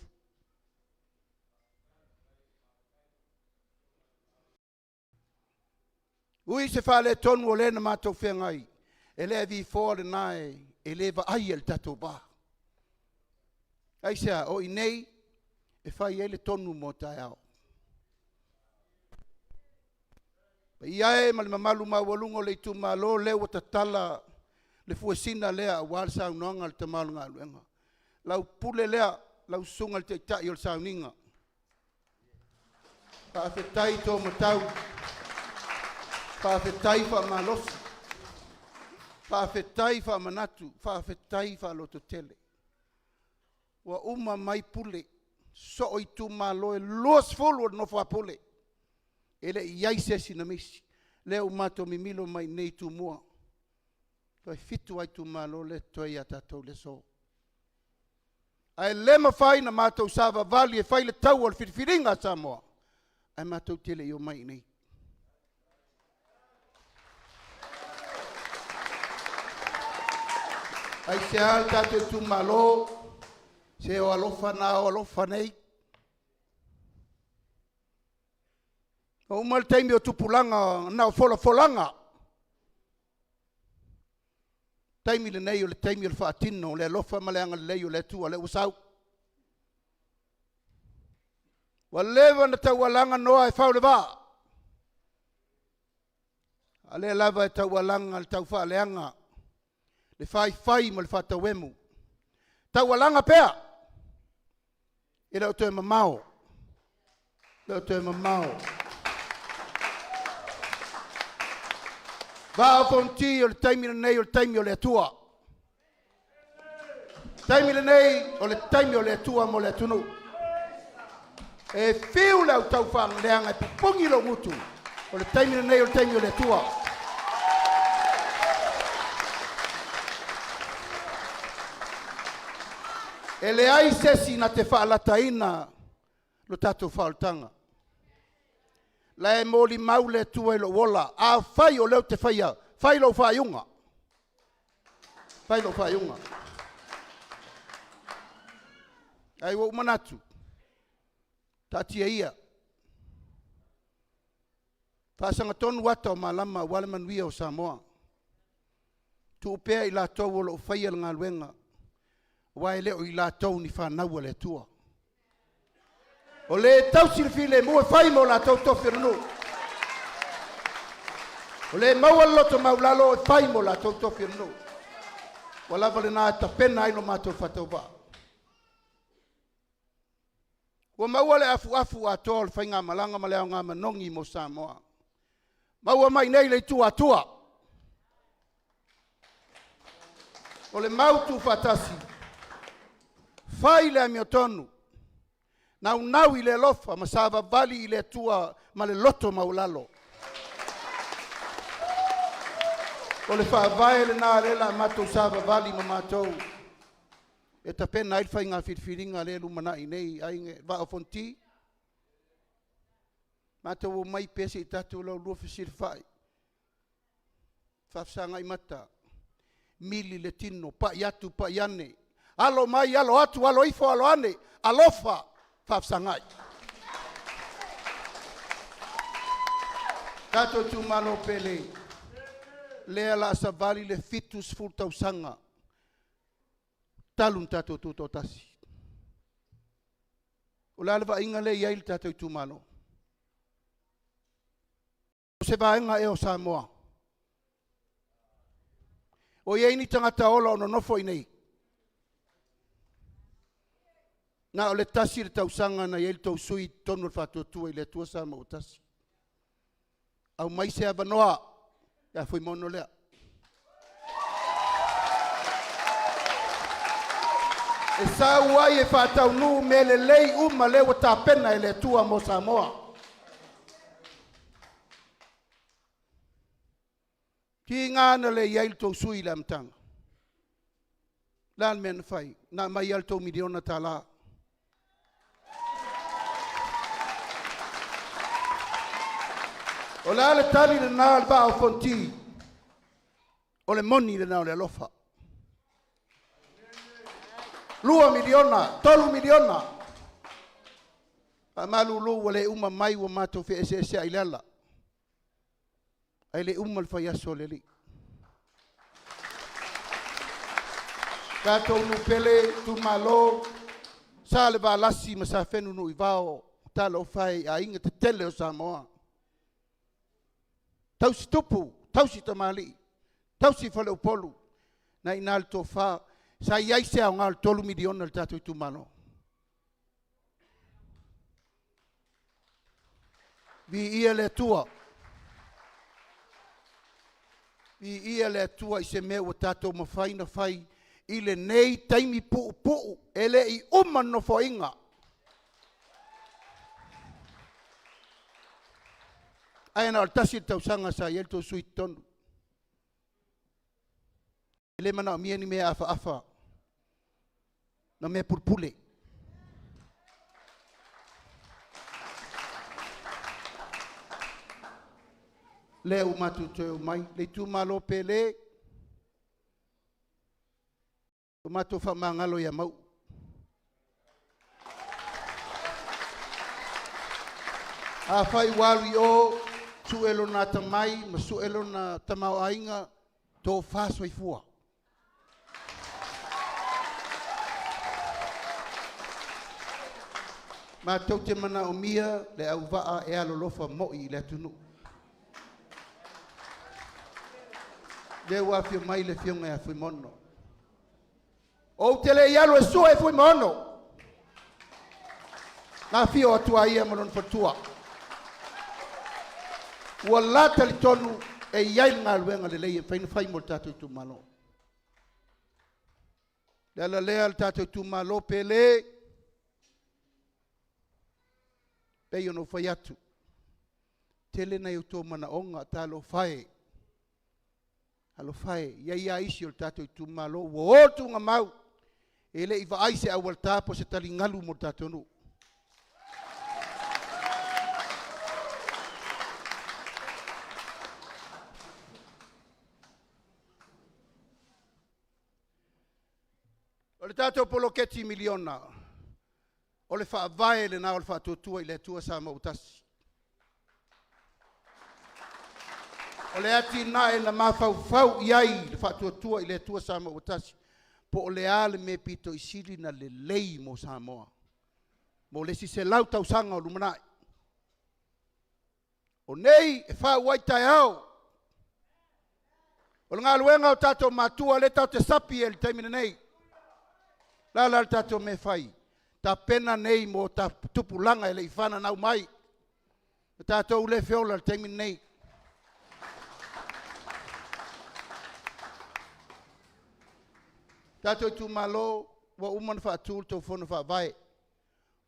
Ui se faaletonu o lea na matou feagai, e le vifoa lena e le vaaia le tatou va. Aisea? O i inei e fai ai le tonu mo taeao. Paia e ma le mamalu maualuga o le itumalo lea ua tatala le fuesina lea aua le saunoaga a le tama o le galuega. Lau pule lea, lau susuga i le taitai o le sauniga. Faafetai taumatau, faafetai faamalosi, faafetai faamanatu, faafetai faalototele. Ua uma mai pule, soo itumalo e 20 o le nofo a pule, e le i i ai se isi na misi. Lea ua matou mimilo mai i inei i Tumua, toe 7 lava itumalo lea e totoe ia tatou i le aso. Ae le mafai ona matou savavali e fai le taua o le filifiliga a Samoa, ae matou te le i omai i inei. Aisea le tatou itumalo, se o alofa na o alofa nei. Ua uma le taimi o tupulaga na o folafolaga. Taimi lenei o le taimi o le faatino o le alofa ma le agalelei o le Atua lea ua sau. Ua leva ona taualaga Noa e fau le vaa, a o lea lava e taualaga le taufaaleaga, le faifai ma le faatauemu. Taualaga pea, e le o toe mamao, e le o toe mamao. Vaa o Fonoti o le taimi lenei o le taimi o le Atua. Taimi lenei o le taimi o le Atua mo le atunuu. E fiu le au taufaaleaga e pupungi lou gutu, o le taimi lenei o le taimi o le Atua. E leai se isi na te faalataina lo tatou faaolataga. La e molimau le Atua i lou ola. Afai o lea ou te faia, fai lou faaiuga. Fai lou faaiuga. Ae ua ou manatu, taatia ia. Faasagatonu ata o malama aua le manuia o Samoa. Tuu pea i latou o lo o faia le galuega, aua e le o i latou ni fanau a le Atua. O le tausi le filemu e fai mo latou tofi o le nuu. O le maua le loto maulalo e fai mo latou tofi o le nuu. Ua lava lena e tapena ai lo matou faatauvaa. Ua maua le afuafu atoa o le faigamalaga ma le aoga manogi mo Samoa. Maua mai nei le itu Atua. O le mau tuufaatasi, fai le amiotonu, naunau i le alofa ma savavali i le Atua ma le loto maualalo. O le faavae lena lea o le a matou savavali ma matou e tapena ai le faiga filifiliga lea e lumanai nei, aiga Vaa o Fonoti. Matou omai pea se i tatou laulua fesilafai, faafesagai mata, mili le tino, pai atu pai ane, alo mai alo atu, alo ifo alo ane, alofa faafesagai. Tatou itumalo pele, lea o le a savali le 70 tausaga talu ona tatou tutoatasi. O le a le vaaiga lea e i ai le tatou itumalo? O se vaega ea o Samoa? O i ai ni tagata ola o nonofo i inei? Na o le 1 le tausaga na i ai le tou sui i totonu o le Faatuatua i le Atua Samoa ua Tasi. Aumai se avanoa ia Fuimaono lea. E sau ai e faataunuu mea lelei uma lea ua tapena e le Atua mo Samoa. Tiga na le i ai le tou sui i le amataga. Le a le mea na fai? Na aumai lava le tou miliona tala. O le a le tali lena a le Vaa o Fonoti? O le moni lena o le alofa. 2 miliona, 3 miliona. Faamalulu ua le uma mai ua matou feeseeseai i le ala. Ae le uma le fai aso o le Alii. Tatou nuu pele, itumalo, Salevalasi ma Safenunuivao, talofa e i aiga tetele o Samoa. Tausi tupu, tausi tamalii, tausi faleupolu, na i ina le tofa. Sa i ai se aoga o le $3 miliona i le tatou itumalo? Viia le Atua. Viia le Atua i se mea ua tatou mafai ona fai i lenei taimi puupuu e le i uma le Nofoaiga. Ae na o le 1 le tausaga sa i ai le tou sui i totonu. E le manaomia ni mea afaafa na mea pulepule. Lea ua matou toe omai, le itumalo pele, ua matou faamagalo ia Mauu. Afai ua alu i o, sue lona atamai ma sue lona tamaoaiga, tofa soifua. Matou te manaomia le auvaa e alolofa moi i le atunuu. Lea ua afio mai le afioga ia Fuimaono. Ou te le i alu e sue Fuimaono. Na afio atu a ia ma lona faletua. Ua la talitonu e i ai le galuega lelei e mafai ona fai mo le tatou itumalo. Le ala lea le tatou itumalo pele, pei ona ou fai atu, tele nai outou manaoga, talofa e, talofa e, e i ai lava isi o le tatou itumalo ua o tuugamau, e le i vaai se aualatā po o se taligalu mo le tatou nuu. O le tatou poloketi miliona, o le faavae lena o le faatuatua i le Atua Samoa ua tasi. O le atinae na mafaufau i ai le faatuatua i le Atua Samoa ua tasi, po o le a le mea pito i sili ona lelei mo Samoa mo le isi 100 tausaga o lumanai. O nei e fau ai taeao. O le galuega o tatou matua lea tatou te sapi ai i le taimi lenei. O le a la le tatou mea e fai? Tapena nei mo tupulaga e le i fananau mai. O tatou lea e feola i le taimi lenei. Tatou itumalo, ua uma ona faatu le tou fono faavae.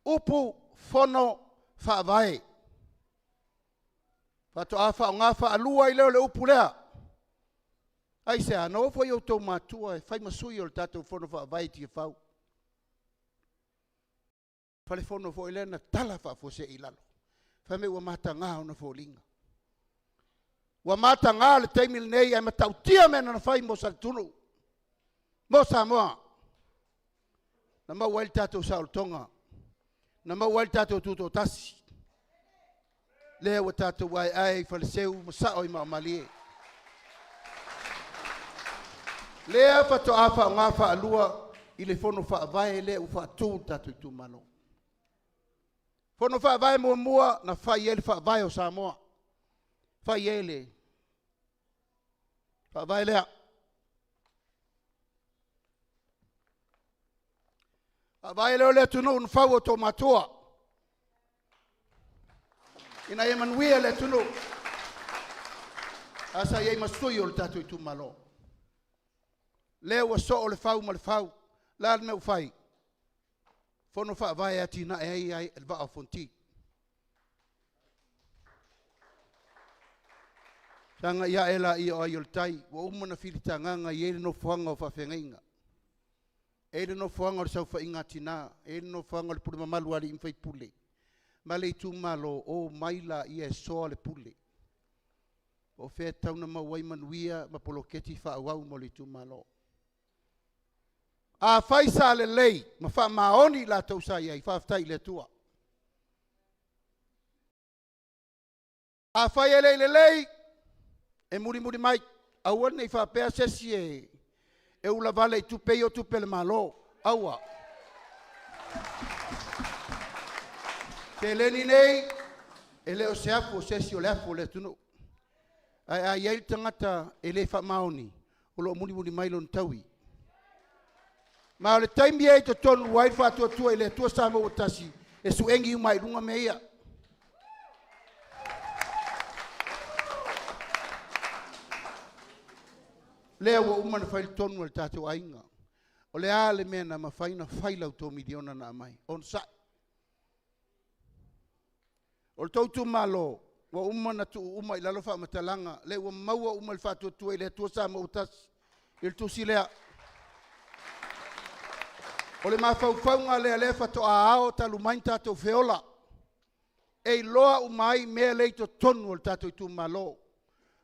Upu, fono, faavae. Faatoa faaaoga faalua ai lea o le upu lea. Aisea? Na o foi outou matua e fai ma sui o le tatou fono faavae i Tiafau. Fale fono foi lea na tala faafuasei i lalo, fai mai ua mataga ona foliga. Ua mataga le taimi lenei ae matautia mea na fai mo Saletulu, mo Samoa. Na maua ai le tatou saolotoga, na maua ai le tatou tutoatasi, lea ua tatou aeae i Faleseu ma sao i Maaomalie. Lea faatoa faaaoga faalua i le fono faavae lea ua faatu le tatou itumalo. Fono faavae muamua na fai ai le faavae o Samoa, fai ai le faavae lea. Faavae lea o le atunuu na fau e outou matua ina ia manuia le atunuu. A sa i ai ma sui o le tatou itumalo. Lea ua soo le fau ma le fau. O le a le mea ua fai? Fono faavae e atinae ai le Vaa o Fonoti. Sagai ae laia o ai o le tai, ua uma ona filitagaga e i ai le nofoaga o faafeagaiga, e i ai le nofoaga o le saofaiga a tina, e i ai le nofoaga o le pule mamalu a alii ma faipule, ma le itumalo, omai laia e soa le pule. Po o fea e tatau ona maua ai manuia ma poloketi faaauau mo le itumalo. Afai sa lelei ma faamaoni i latou sa i ai, faafetai i le Atua. Afai e le i lelei, e mulimuli mai, aua ne i faapea se isi e ulavale i tupe ia o tupe a le Malo. Aua. Seleni nei, e le o se afu o se isi, o le afu o le atunuu. Ae a i ai le tagata e le faamaoni, o lo o mulimuli mai lona taui. Ma o le taimi e i totonu ai le Faatuatua i le Atua Samoa ua tasi, e suegi uma ai i luga mea ia. Lea ua uma ona fai le tonu a le tatou aiga. O le a le mea na mafai ona fai i la outou miliona na aumai? Onosai. O le tou itumalo, ua uma ona tuu uma i lalo faamatalaga, lea ua maua uma e le Faatuatua i le Atua Samoa ua tasi i le tusi lea. O le mafaufauga lea lea faatoa ao talu mai ona tatou feola, e iloa uma ai mea lea e i totonu o le tatou itumalo.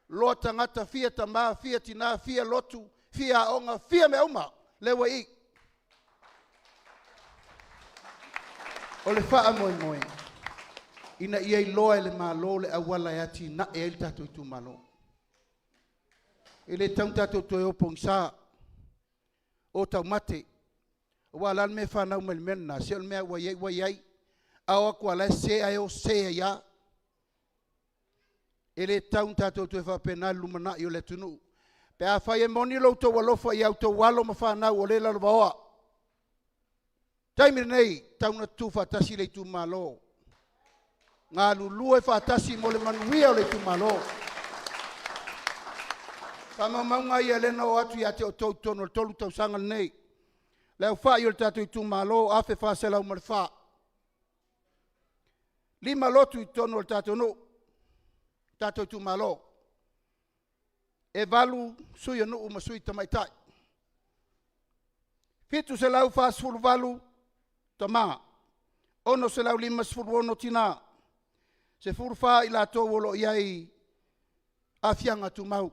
Iloa tagata, fia tama, fia tina, fia lotu, fia aoga, fia mea uma, lea ua i i. O le faamoemoe, ina ia iloa e le Malo le auala e atinae ai le tatou itumalo. E le tatau ona tatou toe o pogisa, o taumate. Aua o le a le mea e fanau mai i le mea lena? Se o le mea lava ua i ai ua i ai. A o atu lava o la e sese ae o sese ai lava. E le tatau ona tatou toe faapena i le lumanai o le atunuu. Pe afai e moni lo outou alofa i a outou alo ma fanau o lea e lalovaoa, taimi lenei, e tatau ona tutu faatasi le itumalo, galulue faatasi mo le manuia o le itumalo. Faamaumauga ia lea na oo atu ia te outou i totonu o le 3 tausaga lenei. Le aofai o le tatou itumalo, 1,404. 5 lotu i totonu o le tatou nuu, tatou itumalo. E 8 sui o nuu ma sui tamaitai. 748 tama, 656 tina, 14 i latou o lo o i ai aafiaga tumau.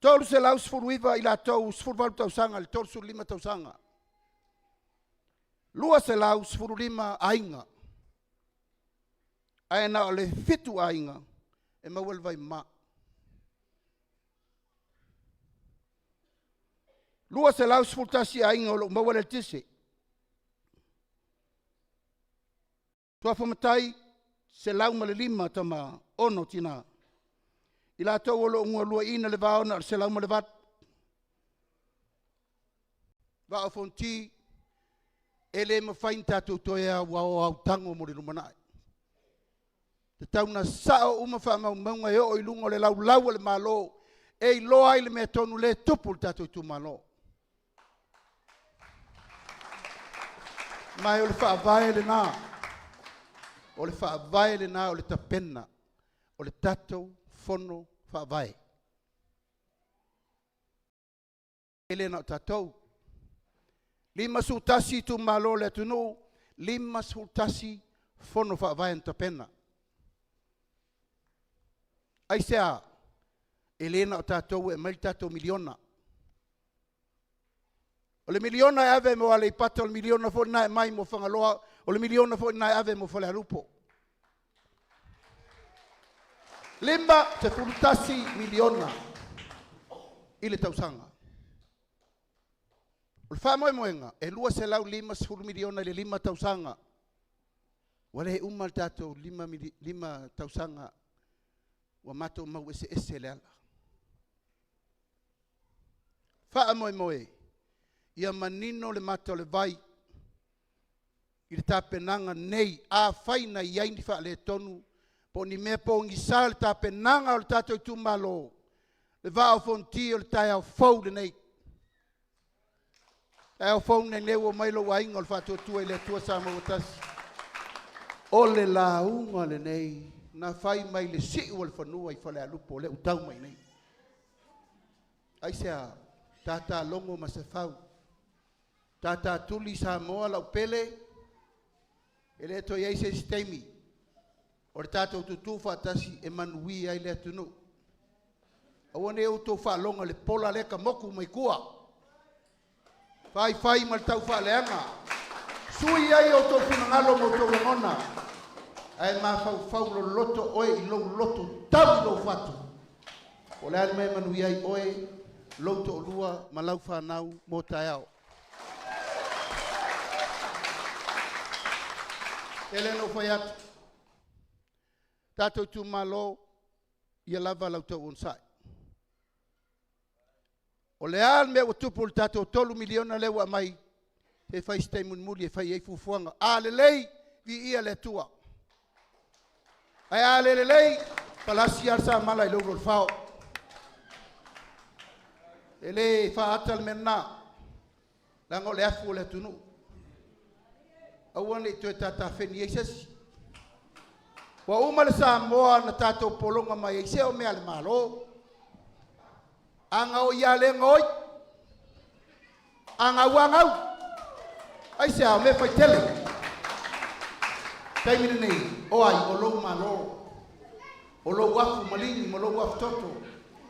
319 i latou 18 tausaga i le 35 tausaga. 215 aiga, ae na o le 7 aiga e maua le vaimama. 211 aiga o lo o maua le eletise. Suafa matai, 105 tama, 6 tina. I latou o loo galuaina le vao na o le 108. Vaa o Fonoti e le mafai ona tatou toe aoaotago mo le lumanai. E tatau ona sao uma faamaumauga e oo i luga o le laulau a le Malo e iloa ai le mea tonu lea e tupu i le tatou itumalo. Ma o le faavae lena, o le faavae lena o le tapena o le tatou fono faavae. E le na o tatou. 51 itumalo o le atunuu, 51 fono faavae na tapena. Aisea? E le na o tatou e aumai le tatou miliona. O le miliona e ave mo Aleipata, o le miliona foi lena e aumai mo Fagaloa, o le miliona foi lena e ave mo Falealupo. $51 miliona i le tausaga. O le faamoemoega, e $250 miliona i le 5 tausaga. Ua le uma le tatou 5 tausaga ua matou mau eseese le ala. Faamoemoe ia manino le mata o le vai i le tapenaga nei. Afai na i ai ni faaletonu po o ni mea pogisa i le tapenaga o le tatou itumalo, le Vaa o Fonoti o le taeao fou lenei. Taeao fou lenei ua omai lou aiga o le Faatuatua i le Atua Samoa ua Tasi. O le lauga lenei na fai mai le siu o le fanua i Falealupo lea ua tau mai nei. Aisea? Tata logo Masefau, tata tuli Samoa lau pele, e le toe i ai se isi taimi o le tatou tutu faatasi e manuia ai le atunuu. Aua ne i outou faalogo i le pola lea e moku mai tua. Faifai ma le taufaaleaga. Sui ai outou finagalo ma outou lagona, ae mafaufau loloto oe i lou loto tau i lou fatu. O le a le mea e manuia ai oe, lou toalua ma lau fanau mo taeao. E le na ou fai atu, tatou itumalo, ia lava la outou onosai. O le a le mea ua tupu i le tatou $3 miliona lea ua aumai, se i fai se taimi mulimuli e fai ai fuafuaga. A lelei, viia le Atua. Ae a le lelei, palasi lava le samala i le ulu o le fao. E le faata le mea lena, leaga o le afu o le atunuu. Aua ne i toe tatafeni ai se isi. Ua uma le Samoa na tatou pologa mai ai, se o mea a le Malo. A gaoi lava le gaoi, a gau lava gau. Aisea, o mea faitele. Taimi lenei, o ai, o lou Malo, o lou afu maligi ma lou afu toto,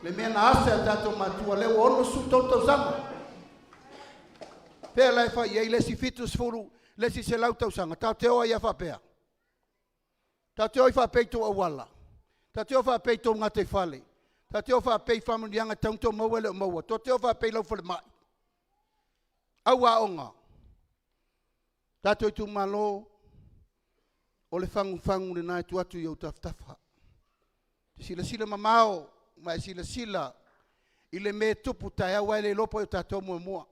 le mea na asa e tatou matua lea ua 63 tausaga. Pea la e fai ai le isi 70, le isi 100 tausaga, tatou te o ai a faapea. Tatou te o ai faapea i tou auala, tatou te o faapea i tou gataifale, tatou te o faapea i faamanuiaga e tatau ona outou maua e le o maua, tatou te o faapea i lau falemai, au aoga. Tatou itumalo, o le fagufagu lena e tuu atu i ou tafatafa. Silasila mamao ma e silasila i le mea e tupu taeao, aua e le iloa po o tatou muamua.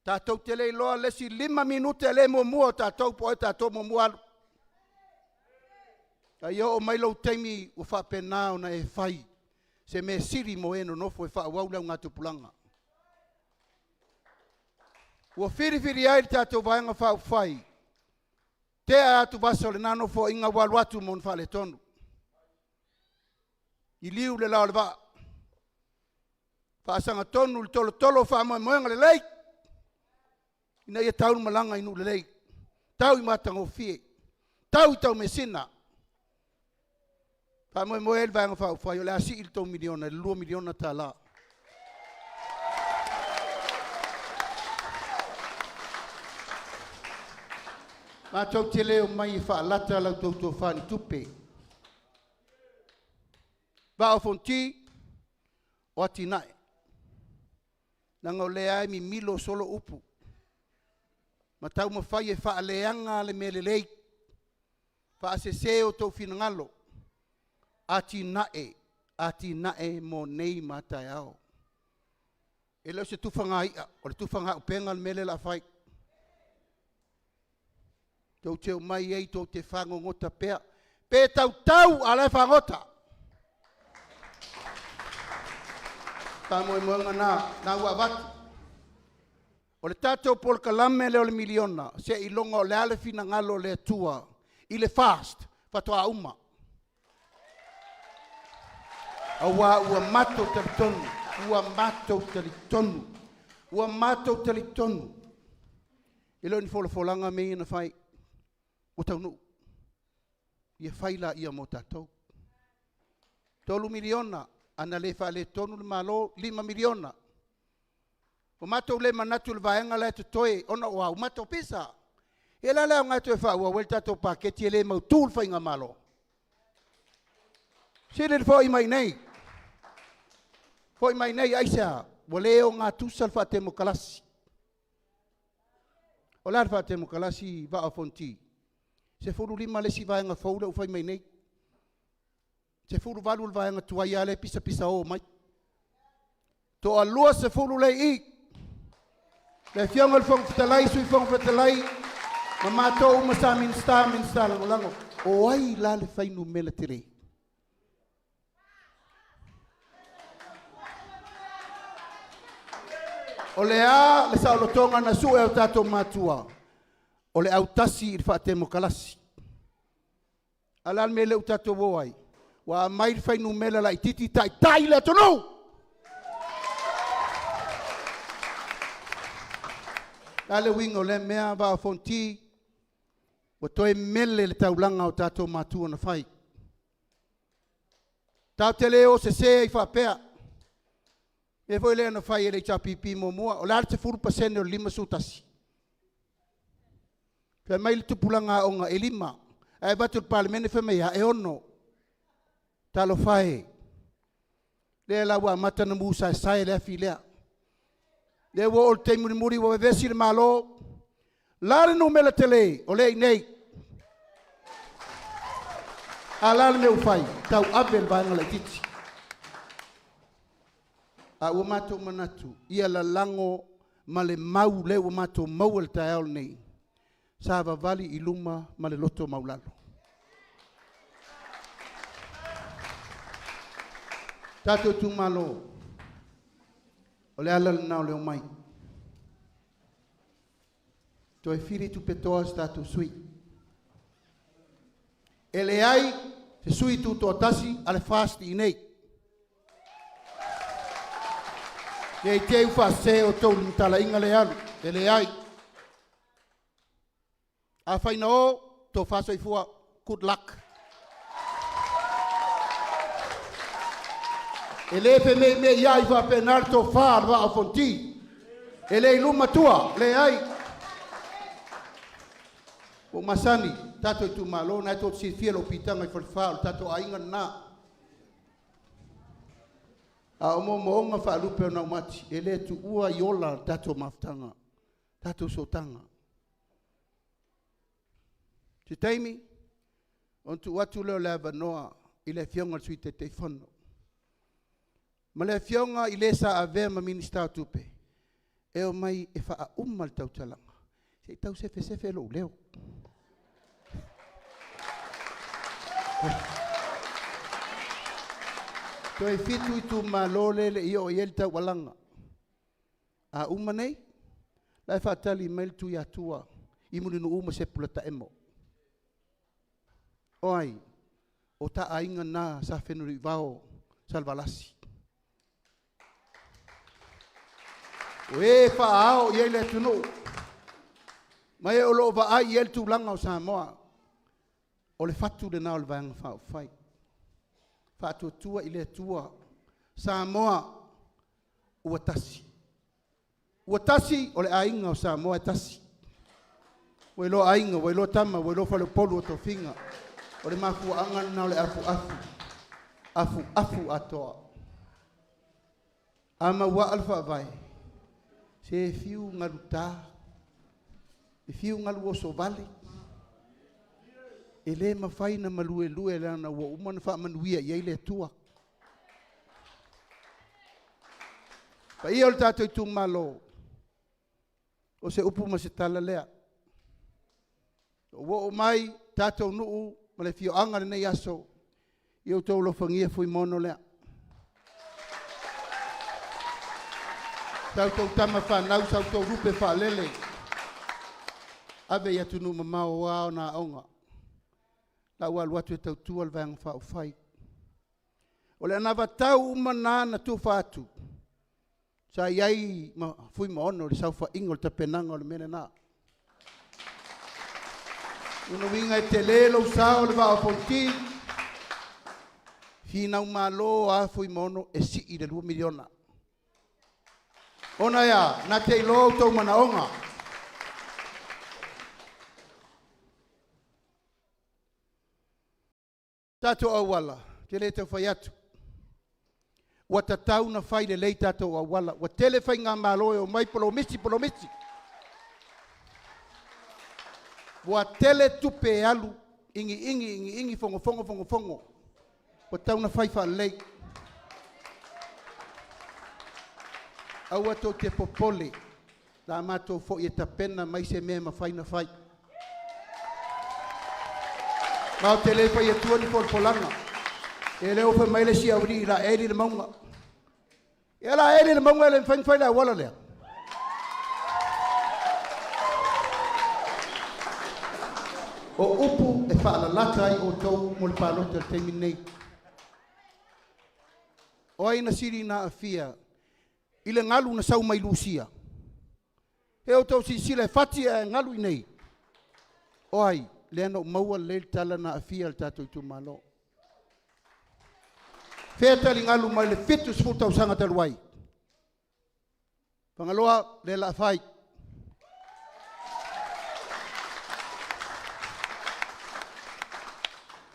Tatou te le iloa le isi 5 minute le muamua o tatou po o tatou muamua alu. A ia oo mai lou taimi ua faapena ona e fai se mea sili mo e nonofo e faaauau le augatupulaga. Ua filifili ai le tatou vaega faaupufai, tea atu vasa o lena nofoaiga ua alu atu ma ona faaletonu. I liu le la o le vaa, faasagatonu le tolotolo o faamoemoega lelei, ina ia tau le malaga i nuu lelei, tau i matagofie, tau i taumeasina. Faamoemoe ai le Vaega Faaupufai o le a sii le tou miliona i le $2 miliona tala. Matou te le omai e faalata la outou tofa i tupe. Vaa o Fonoti, o atinae. Leaga o lea e mimilo solo upu ma taumafai e faaleaga le mea lelei, faasese outou finagalo. Atinae, atinae mo nei ma a taeao. E le o se tufagai'a, o le tufagaupega le mea lea o le a fai. Tou te omai ai tou te fagogota pea, pe tautau a o la e fagota. Faamoemoega lena, lena ua avatu. O le tatou polokalame lea o le miliona, seiloga o le a le finagalo o le Atua i le FAST faatoa uma. Aua ua matou talitonu, ua matou talitonu, ua matou talitonu, e le o ni folafolaga mea ia na fai, ua taunuu. Ia fai laia mo tatou. $3 miliona, ana le faaletonu le Malo, $5 miliona. Ua matou le manatu i le vaega la e totoe ona o a? Ua matou pisa. Ia o le a le aoga e toe faaauau ai le tatou paketi e le mautu le faigamalo? Sili le foi mai i inei, foi mai i inei, aisea? Ua le ogatusa le faatemokarasi. O le a le faatemokarasi, Vaa o Fonoti? 15 le isi vaega fou lea ua fai mai nei. 18 le vaega tuai lea e pisapisao mai. Toalua sefulu lea e i i. Le Afioga i le Fofoga Fetalai, Sui Fofoga Fetalai, ma matou uma sa Minisita ma Minisita Lagolago, o ai la le fuainumera tele? O le a le saolotoga na sue e o tatou matua? O le autasi i le faatemokarasi. A o le a le mea lea ua tatou o ai? Ua aumai le fuainumera laitiiti taitai le atunuu. O le a le uiga o lea mea Vaa o Fonoti? Ua toe mele le taulaga o tatou matua na fai. Tatou te le o sese ai faapea. O le mea foi lea na fai e le HRPP muamua, o le a le 10% o le 51? Fai mai le tupulaga aoga e 5, ae avatu i le Palemene fai mai e a? E 6. Talofa e, lea la ua amata ona mu saesae le afi lea. Lea ua oo i le taimi mulimuli ua vevesi le Malo. O le a le numera tele? O lea e i inei. A o le a le mea ua fai? Tauave le vaega laitiiti. A ua matou manatu, ia lalago ma le mau lea ua matou maua i le taeao lenei, savavali i luma ma le loto maualalo. Tatou itumalo, o le ala lena o le omai. Toe fili tupetoa se tatou sui usufono. E leai se sui tutoatasi a le FAST i inei. Ne i te i ua faasese outou i le talaiga lea e alu. E leai. Afai na o, tofa soifua, good luck. E le femeimeiai faapena le tofa a le Vaa o Fonoti. E le i luma tua, leai. Ua ou masani, tatou itumalo, o lena tou te silafia lou piitaga i Falefa, o le tatou aiga lena. A o moomooga faalupe o naumati, e le tuua Iola le tatou mafutaga, tatou sootaga. Se taimi ona tuu atu lea o le avanoa i le Afioga i le Sui Taitaifono ma le Afioga i le sa avea ma Minisita o Tupe e omai e faauma le tautalaga, se i tau sefesefe lou leo. Toe 7 itumalo lea e le i oo i ai le taualaga. A uma nei, o la e faatali mai le Tuiatua i Mulinuu ma Sepolataemo. O ai? O ta aiga na sa Fenunuivao Salevalasi. O e faaao i ai le atunuu, ma e o lo o vaai i ai le tulaga o Samoa. O le fatu lena o le Vaega Faaupufai. Faatuatua i le Atua, Samoa ua tasi. Ua tasi, o le aiga o Samoa e tasi. Ua iloa Aiga, ua iloa Tama, ua iloa Faleupolu o Tofiga. O le mafuaaga lena o le afuafu, afuafu atoa. A mauaa le faavae, se fiu galuta, e fiu galu osovale. E lē mafai ona maluelue leaga ua uma ona faamanuia i ai le Atua. Paia o le tatou itumalo, o se upu ma se tala lea. Ua ou oo mai i tatou nuu ma le afioaga i lenei aso, ia outou alofagia Fuimaono lea. Sa outou tama fanau, sa outou lupe faalele, ave i atunuu mamao aua ona aoga, la ua alu atu e tautua le Vaega Faaupufai. O le anavatau uma lena na tufa atu, sa i ai ma Fuimaono i le saofaiga o le tapenaga o le mea lena. O lona uiga e tele lou sao le Vaa o Fonoti, finau malo lava Fuimaono e sii i le $2 miliona. Ona e a? Na te iloa outou manaoga. Tatou auala, ou te le tau fai atu, ua tatau ona fai lelei tatou auala. Ua tele faigamalo e omai polomisi, polomisi. Ua tele tupe e alu, igi igi igi, fogofogo fogofogo, ua tatau ona fai faalelei. Aua tou te popole, o le a matou foi e tapena mai se mea e mafai ona fai. Ma ou te le fai atua ni folafolaga. Ia lea ua fai mai le isi aualii o le a eli le mauga. Ia o le a eli le mauga e le mafai ona fai le auala lea? O upu e faalalata ai outou mo le palota i le taimi lenei. O ai na sili ona aafia i le galu na sau mai Lusua? Se i outou silasila e fati ae galu i inei. O ai? Lea na ou maua lelei le tala na aafia le tatou itumalo. Fea taligalu mai le 70 tausaga talu ai? Fagaloa, lea o le a fai.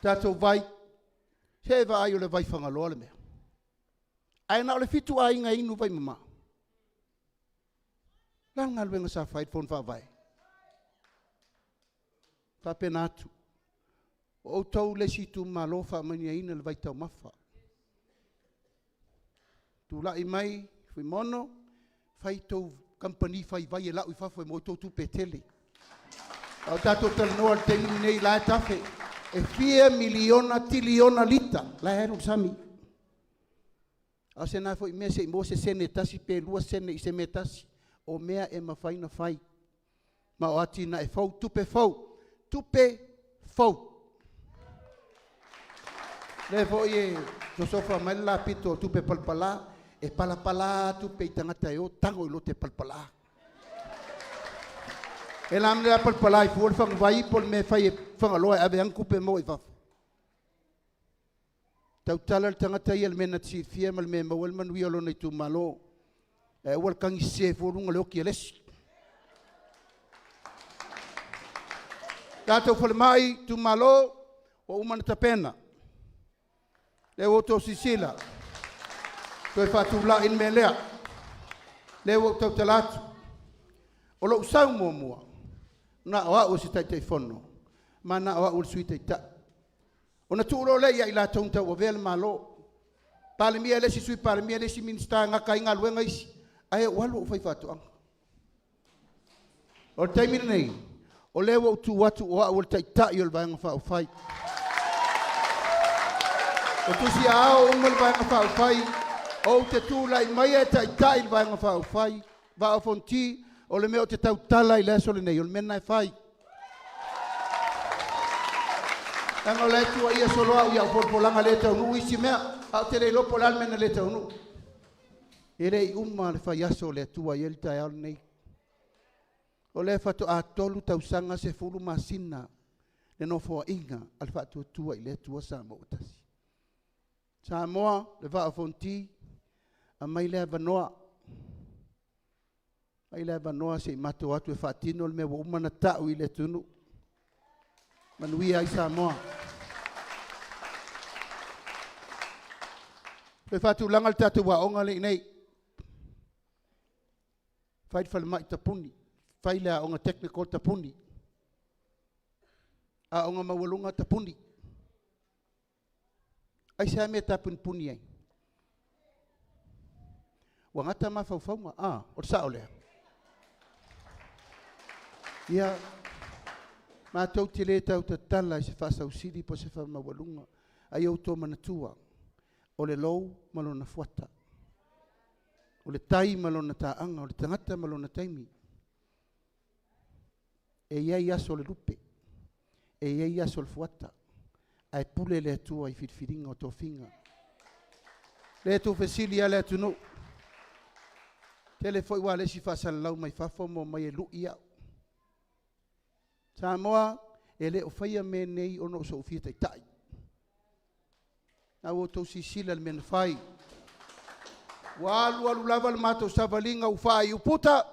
Tatou vai, se vaai o le vai Fagaloa le mea. Ae na o le 7 aiga e inu vai mama. O le a le galuega sa fai i le Fono Faavae? E faapena atu, o outou le isi itumalo e faamanuiaina i le vaitaumafa. Tulai mai Fuimaono, fai a outou kamupani fai vai e lau i fafo e maua ai a outou tupe e tele. A o tatou talanoa i le taimi lenei o la e tafe, e fia miliona piliona lita la e alu i le sami. A o se na foi mea se i maua se sene e tasi pe lua sene i se mea e tasi, o mea e mafai ona fai, ma o atinae fou, tupe fou, tupe fou. O lea foi e sosofa mai le lapito o tupe palapala, e palapala lava tupe i tagata e o tago i lote palapala. E le a ma le palapala ai fua le faguvai po o le mea e fai e Fagaloa e ave ai ana tupe maua i fafo? Tautala le tagata ia i le mea na te silafia ma le mea e maua ai le manuia o lona itumalo, ae aua le tagi sese fua luga o le oti a le isi. Tatou falemai itumalo, ua uma ona tapena, lea ua outou silasila, toe faatulai le mea lea. Lea ua ou tautala atu, o lou sau muamua, na o au o se Taitaifono, ma na o au o le Sui Taitai. Ona tuu loa lea ia i latou na tauavea le Malo, Palemia le isi, Sui Palemia le isi, Minisita e gata ai galuega isi, ae ou alu ou fai faatoaga. O le taimi lenei, o lea ua ou tu atu o au o le Taitai o le Vaega Faaupufai. E tusiaao uma le Vaega Faaupufai, ou te tulai mai e taitai le Vaega Faaupufai, Vaa o Fonoti, o le mea ou te tautala ai i le aso lenei, o le mea lena e fai. Leaga o la e tuuaia solo au i au folafolaga le taunuu isi mea, ae ou te le iloa po o le a le mea na le taunuu. E le i uma le faiaso o le Atua e i ai le taeao lenei. O lea faatoa 3 tausaga 10 masina le Nofoaiga a le Faatuatua i le Atua Samoa ua Tasi. Samoa, le Vaa o Fonoti, aumai le avanoa, aumai le avanoa se i matou o atu e faatino le mea ua uma ona tau i le atunuu. Manuia ai Samoa. Toe faatulaga le tatou aoga lea e i inei, fai le falemai tapuni, fai le aoga technical tapuni. Aoga maualuga tapuni. Aisea mea e tapunipuni ai? Ua gata mafaufauga, a, o le sao lea? Ia, matou te le tautatala i se faasausili po o se faamaualuga, a ia outou manatua, o le lou ma lona fuata, o le tai ma lona taaga, o le tagata ma lona taimi. E i ai aso o le lupe, e i ai aso o le fuata, ae pule le Atua i filifiliga o tofiga. Le tuufesili lava le atunuu. Tele foi ua le isi faasalalau mai fafo ma omai e lui au. Samoa, e le o faia mea nei ona o sou fia taitai. Na ua outou silasila i le mea na fai. Ua alu alu lava le matou savaliga ua faaiu puta,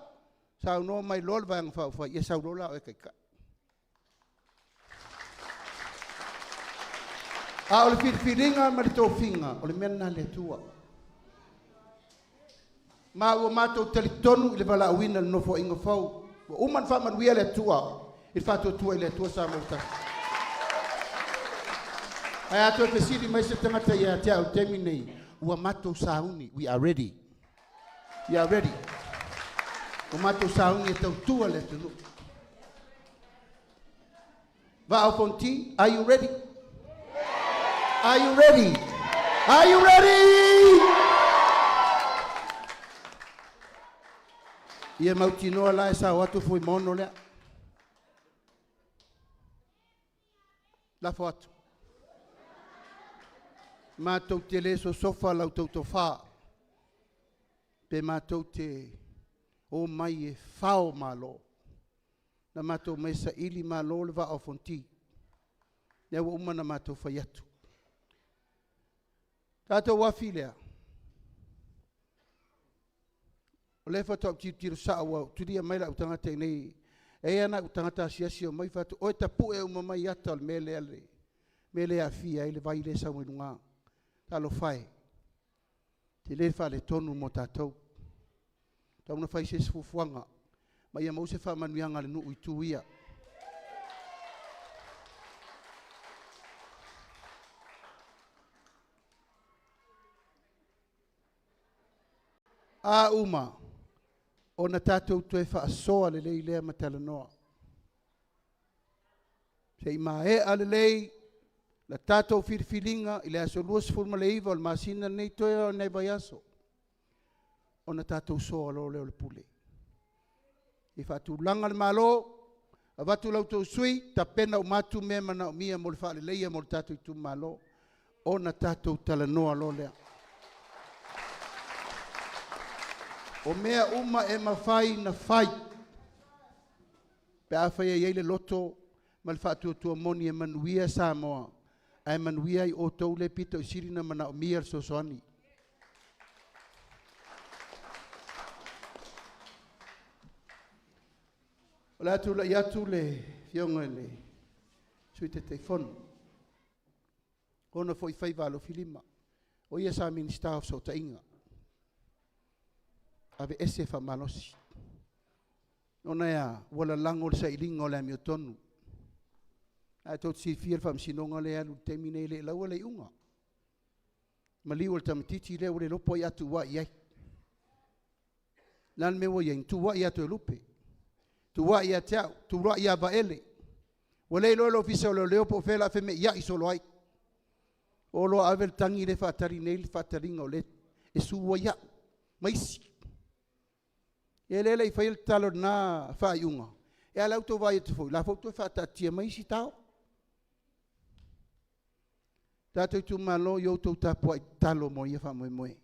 saunoa mai loa le Vaega Faaupufai, ia sau loa la oe e taitai. A o le filifiliga ma le tofiga, o le mea lena a le Atua. Ma ua matou talitonu i le valaauina i le Nofoaiga fou. Ua uma ona faamanuia le Atua i le Faatuatua i le Atua Samoa ua Tasi. Ae a toe fesili mai se tagata ia te au i le taimi lenei, ua matou sauni, we are ready. We are ready. Ua matou sauni e tautua le atunuu. Vaa o Fonoti, are you ready? Are you ready? Are you ready? Ia mautinoa la e sao atu Fuimaono lea. Lafo atu. Matou te le sosofa la outou tofa, pe matou te omai e fao Malo. Na matou omai e saili malo le Vaa o Fonoti. Lea ua uma ona matou fai atu. Tatou afi lea, o lea faatoa ou tilotilo sao ua tulia mai lau tagata i inei. E i ai lava nai ou tagata asiasi e omai fai atu, o e tapue uma mai ata o le mea lea, le mea lea e aafia ai le vai lea e sau mai luga. Talofa e, e tele le faaletonu mo tatou. E tatau ona fai se isi fuafuaga, ma ia maua se faamanuiaga a le nuu i itu ia. A uma ona tatou toe faasoa lelei lea ma talanoa. Se i maea lelei la tatou filifiliga i le aso 29 o le masina lenei, toe lava o ni nai vaiaso, ona tatou soa loa lea o le pule. Ia faatulaga le Malo, avatu la outou sui, tapena uma atu mea e manaomia mo le faaleleia mo le tatou itumalo, ona tatou talanoa loa lea. O mea uma e mafai ona fai pe afai e i ai le loto ma le faatuatua moni e manuia Samoa, ae manuia ai outou lea e pito i sili ona manaomia le fesoasoani. O le a tulai atu le Afioga i le Sui Taitaifono, o ona foi faiva alofilima, o ia sa Minisita o Fesootaiga, aveese faamalosi. Ona e a? Ua lalago le sailiga o le amiotonu. Ae tou te silafia le faamasinoga lea e alu i le taimi lenei e le i laua le iuga. Maliu o le tamaitiiti lea ua le iloa po o ai a tuuai i ai. O le a le mea ua i ai? Na tuuai ia Toelupe, tuuai ia te au, tuuai ia Vaele. Ua le iloa e le Ofisa o Leoleo po o fea o le a femeiai solo ai. O loa ave le tagi lea e faatali nei le faataliga o lea e sue ai au ma isi. Ia lea e le i faia le tatalo i lena faaiuga, a o lea ua outou vaai atu foi, o la foi ua toe faataatia mai isi tao. Tatou itumalo, ia outou tapuai tatalo mo ia faamoemoe.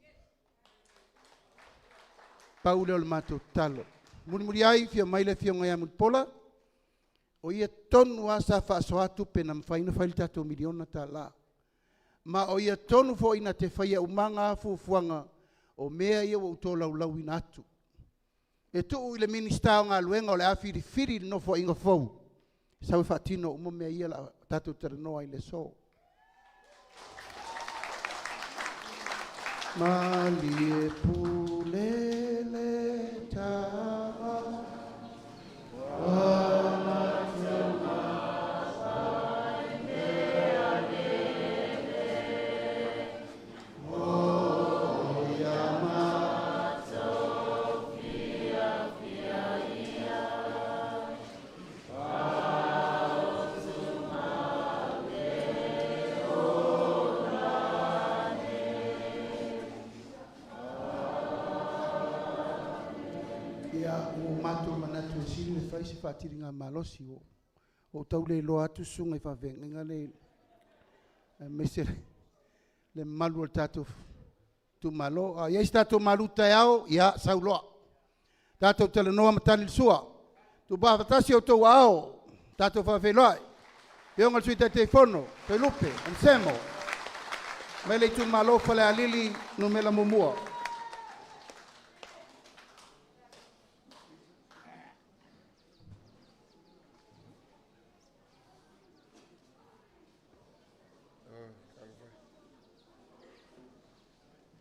Pau lea o le matou tatalo. Mulimuli ai, afio mai le Afioga ia Mulipola, o ia tonu lava sa faasoa tupe na mafai ona fai le tatou $1miliona. Ma o ia tonu foi na te faia umaga lava fuafuaga o mea ia ua ou tolaulauina atu. E tuu i le Minisita o Galuega o le a filifili i le Nofoaiga fou, e sau e faatino uma mea ia o le a tatou talanoa ai i le aso. Malie pule le taga. Ia, ua matou manatu e sili le fai se faasiligamalosi, ua ou tau le iloa atu susuga i faafeagaiga nei, aemaise le mamalu o le tatou itumalo. A i ai se tatou malu taeao, ia sau loa, tatou talanoa ma tali le sua. Tuuvaa faatasi outou aao, tatou faafeiloai. Afioga i le Sui Taitaifono, Toelupe Onesemo mai le itumalo o Falealili 1.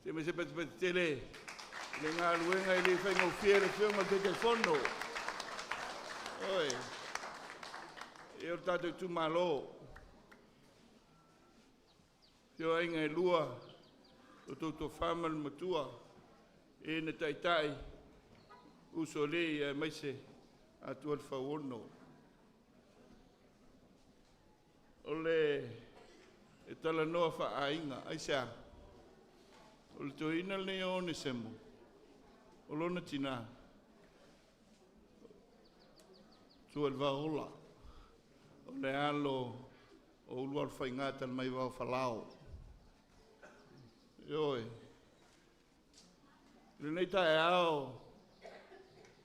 Se mai se patipati tele i le galuega e le faigofie le Afioga i le Taitaifono. Oi, e o le tatou itumalo, afio aiga e lua, lo outou toafa ma le matua, e na taitai, usoalii aemaise Atua le Fauono. O le talanoa faaaiga, aisea? O le toeaina lenei o Onesemo, o lona tina, Matua i le Vao Ola, o le alo o Ulualofaiga Talamaivao Falao. Ioe. I lenei taeao, e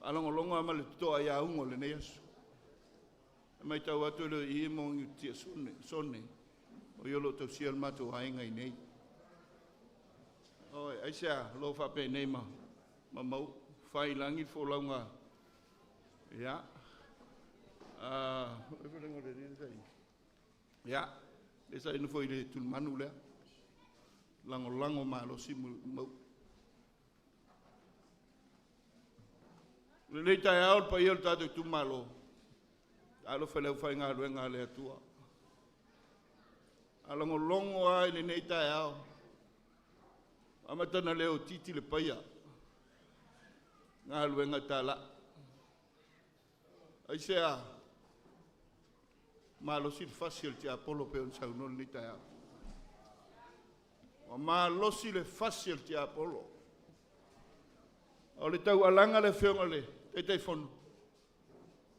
faalogologo lava ma le totoa i auga o lenei aso. E matau atu e le o i i Magitia Sone, o ia o lo o tausia lo matou aiga i inei. Ioe. Aisea? O lo o faapenei ma Mauu, fai i lagi le folauga. Ia, ia, lea sa e nofo i le tulimanu lea, lagolago malosi Mauu. I lenei taeao le paia o le tatou itumalo, talofa i le aufaigaluega a le Atua. A logologo lava i lenei taeao, ua amata ona leo itiiti le paia i galuega talai. Aisea? Malosi le fasi a le tiapolo pei ona saunoa i lenei taeao. Ua malosi le fasi a le tiapolo. O le taualaga a le Afioga i le Taitaifono,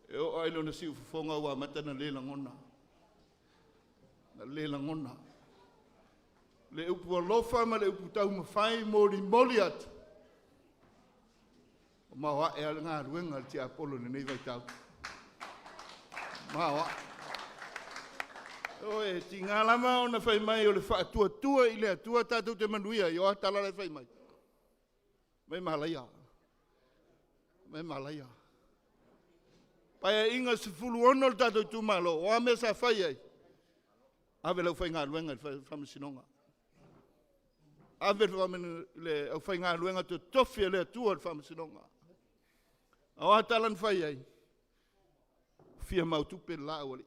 e oo lava i lona siufofoga ua amata ona le lagona, na le lagona. Le upu alofa ma le upu taumafai e molimoli atu, ua maoae lava le galuega a le tiapolo i lenei vaitau, maoae. Ioe, e tiga lava ona fai mai o le faatuatua i le Atua tatou te manuia ai. O a tala la e fai mai? Fai mai malaia, fai mai malaia. Paeaiga 16 le tatou itumalo, o a mea sa fai ai? Ave le aufaigaluega i le Faamasinoga, ave le aufaigaluega totofi a le Atua i le Faamasinoga. A o a tala na fai ai? Ua fia maotupe le la aualii,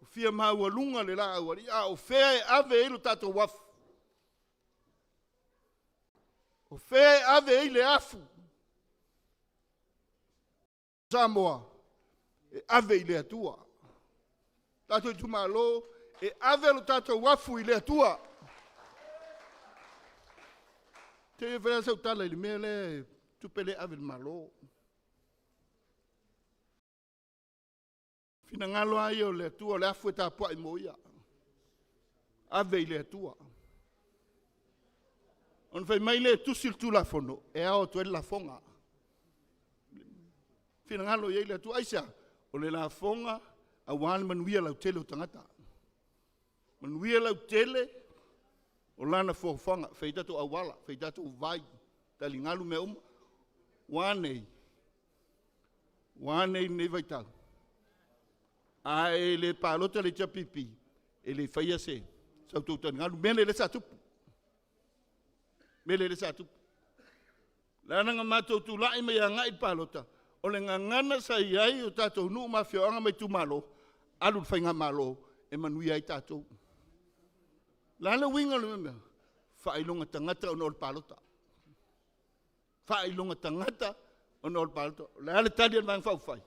ua fia maualuga le la aualii, a o fea e ave i ai lo tatou afu? O fea e ave i ai le afu? Samoa, e ave i le Atua. Tatou itumalo, e ave lo tatou afu i le Atua. Se i fai lava sau tala i le mea lea, tupe lea e ave i le Malo. Finagalo lava ia o le Atua, o le afu e tapuai mo ia, ave i le Atua. Ona fai mai lea e tusi le Tulafono e ao atu ai le lafoga. Finagalo i ai le Atua. Aisea? O le lafoga aua le manuia lautele o tagata. Manuia lautele o Lana foafoaga, fai ai tatou auala, fai ai tatou vai, taligalu, mea uma. Ua a nei? Ua a nei i lenei vaitau? A e le palota i le HRPP, e le faia sa outou taligalu. O le mea lea sa tupu. O le mea lea sa tupu. Leaga na matou tulai mai agai i le palota, o le gagana sa i ai o tatou nuu ma afioaga ma itumalo, alu i le Faigamalo e manuia ai tatou. O le a le uiga o lena mea? Faailoga tagata ona o le palota. Faailoga tagata ona o le palota. O le a le tali a le Vaega Faaupufai?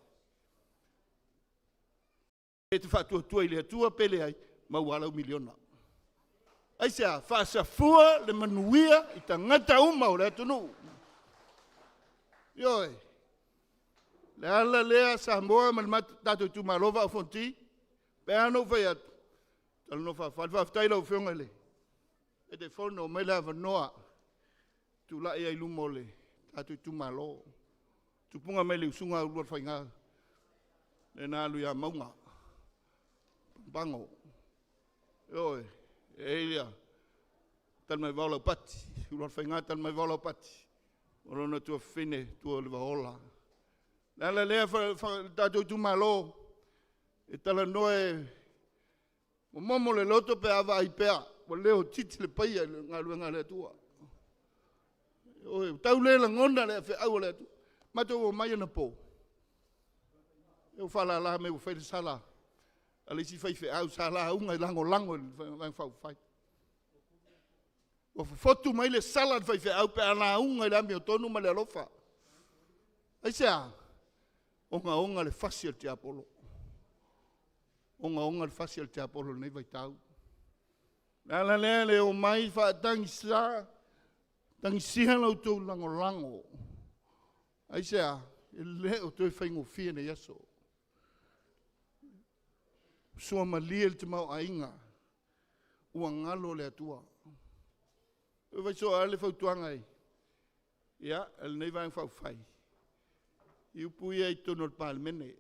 Pe e te faatuatua i le Atua pe leai, maua lava lau miliona. Aisea? Faasafua le manuia i tagata uma o le atunuu. Ioe, le ala lea Samoa ma le tatou itumalo Vaa o Fonoti, pei lava ona ou fai atu, talanoa faafale. Faafetai i lau Afioga i le Taitaifono ua aumai le avanoa e tulai ai i luma o le tatou itumalo. Tupuga mai le usuga a Ulualofaiga lea na alu ia Mauga, Pago, ioe, e i ai ia Talamaivao Laupati, Ulualofaiga Talamaivao Laupati, ma lona tuafafine Tualevaola. O le ala lea le tatou itumalo, e talanoa e momomo le loto pe a vaai pea ua leotiti le paia i le galuega a le Atua. Ioe, ua tau le lagona le feau a le Atua. Matou omai anapo, ua faalala mai ua fai le sala a le isi faifeau sa lauga e lagolago i le Vaega Faaupufai. Ua fofotu mai le sala a le faifeau pe a lauga i le amiotonu ma le alofa. Aisea? Ogaoga le fasi a le tiapolo, ogaoga le fasi a le tiapolo i lenei vaitau. O le ala lea le omai faatagisa, tagisia la outou lagolago. Aisea? E le o toe faigofie nei aso. Suamalie le tamaoaiga, ua galo le Atua. E fai soo lava le fautuaga a lenei Vaega Faaupufai i upu ia i totonu o le Palemene.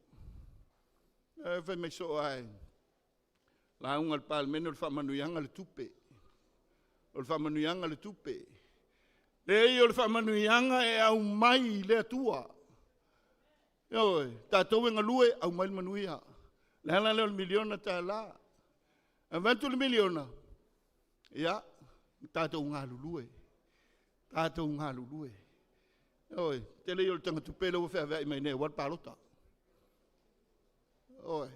E fai mai soo lava e lauga i le Palemene, o le faamanuiaga le tupe, o le faamanuiaga le tupe. Leai o le faamanuiaga e aumai i le Atua. Ioe, o tatou e galue, aumai le manuia. O le ala lea o le miliona tala. E avatu le miliona, ia, tatou galulue, tatou galulue. Ioe, o le tele ia o le tagatupe lea ua feaveai mai nei aua le palota. Ioe.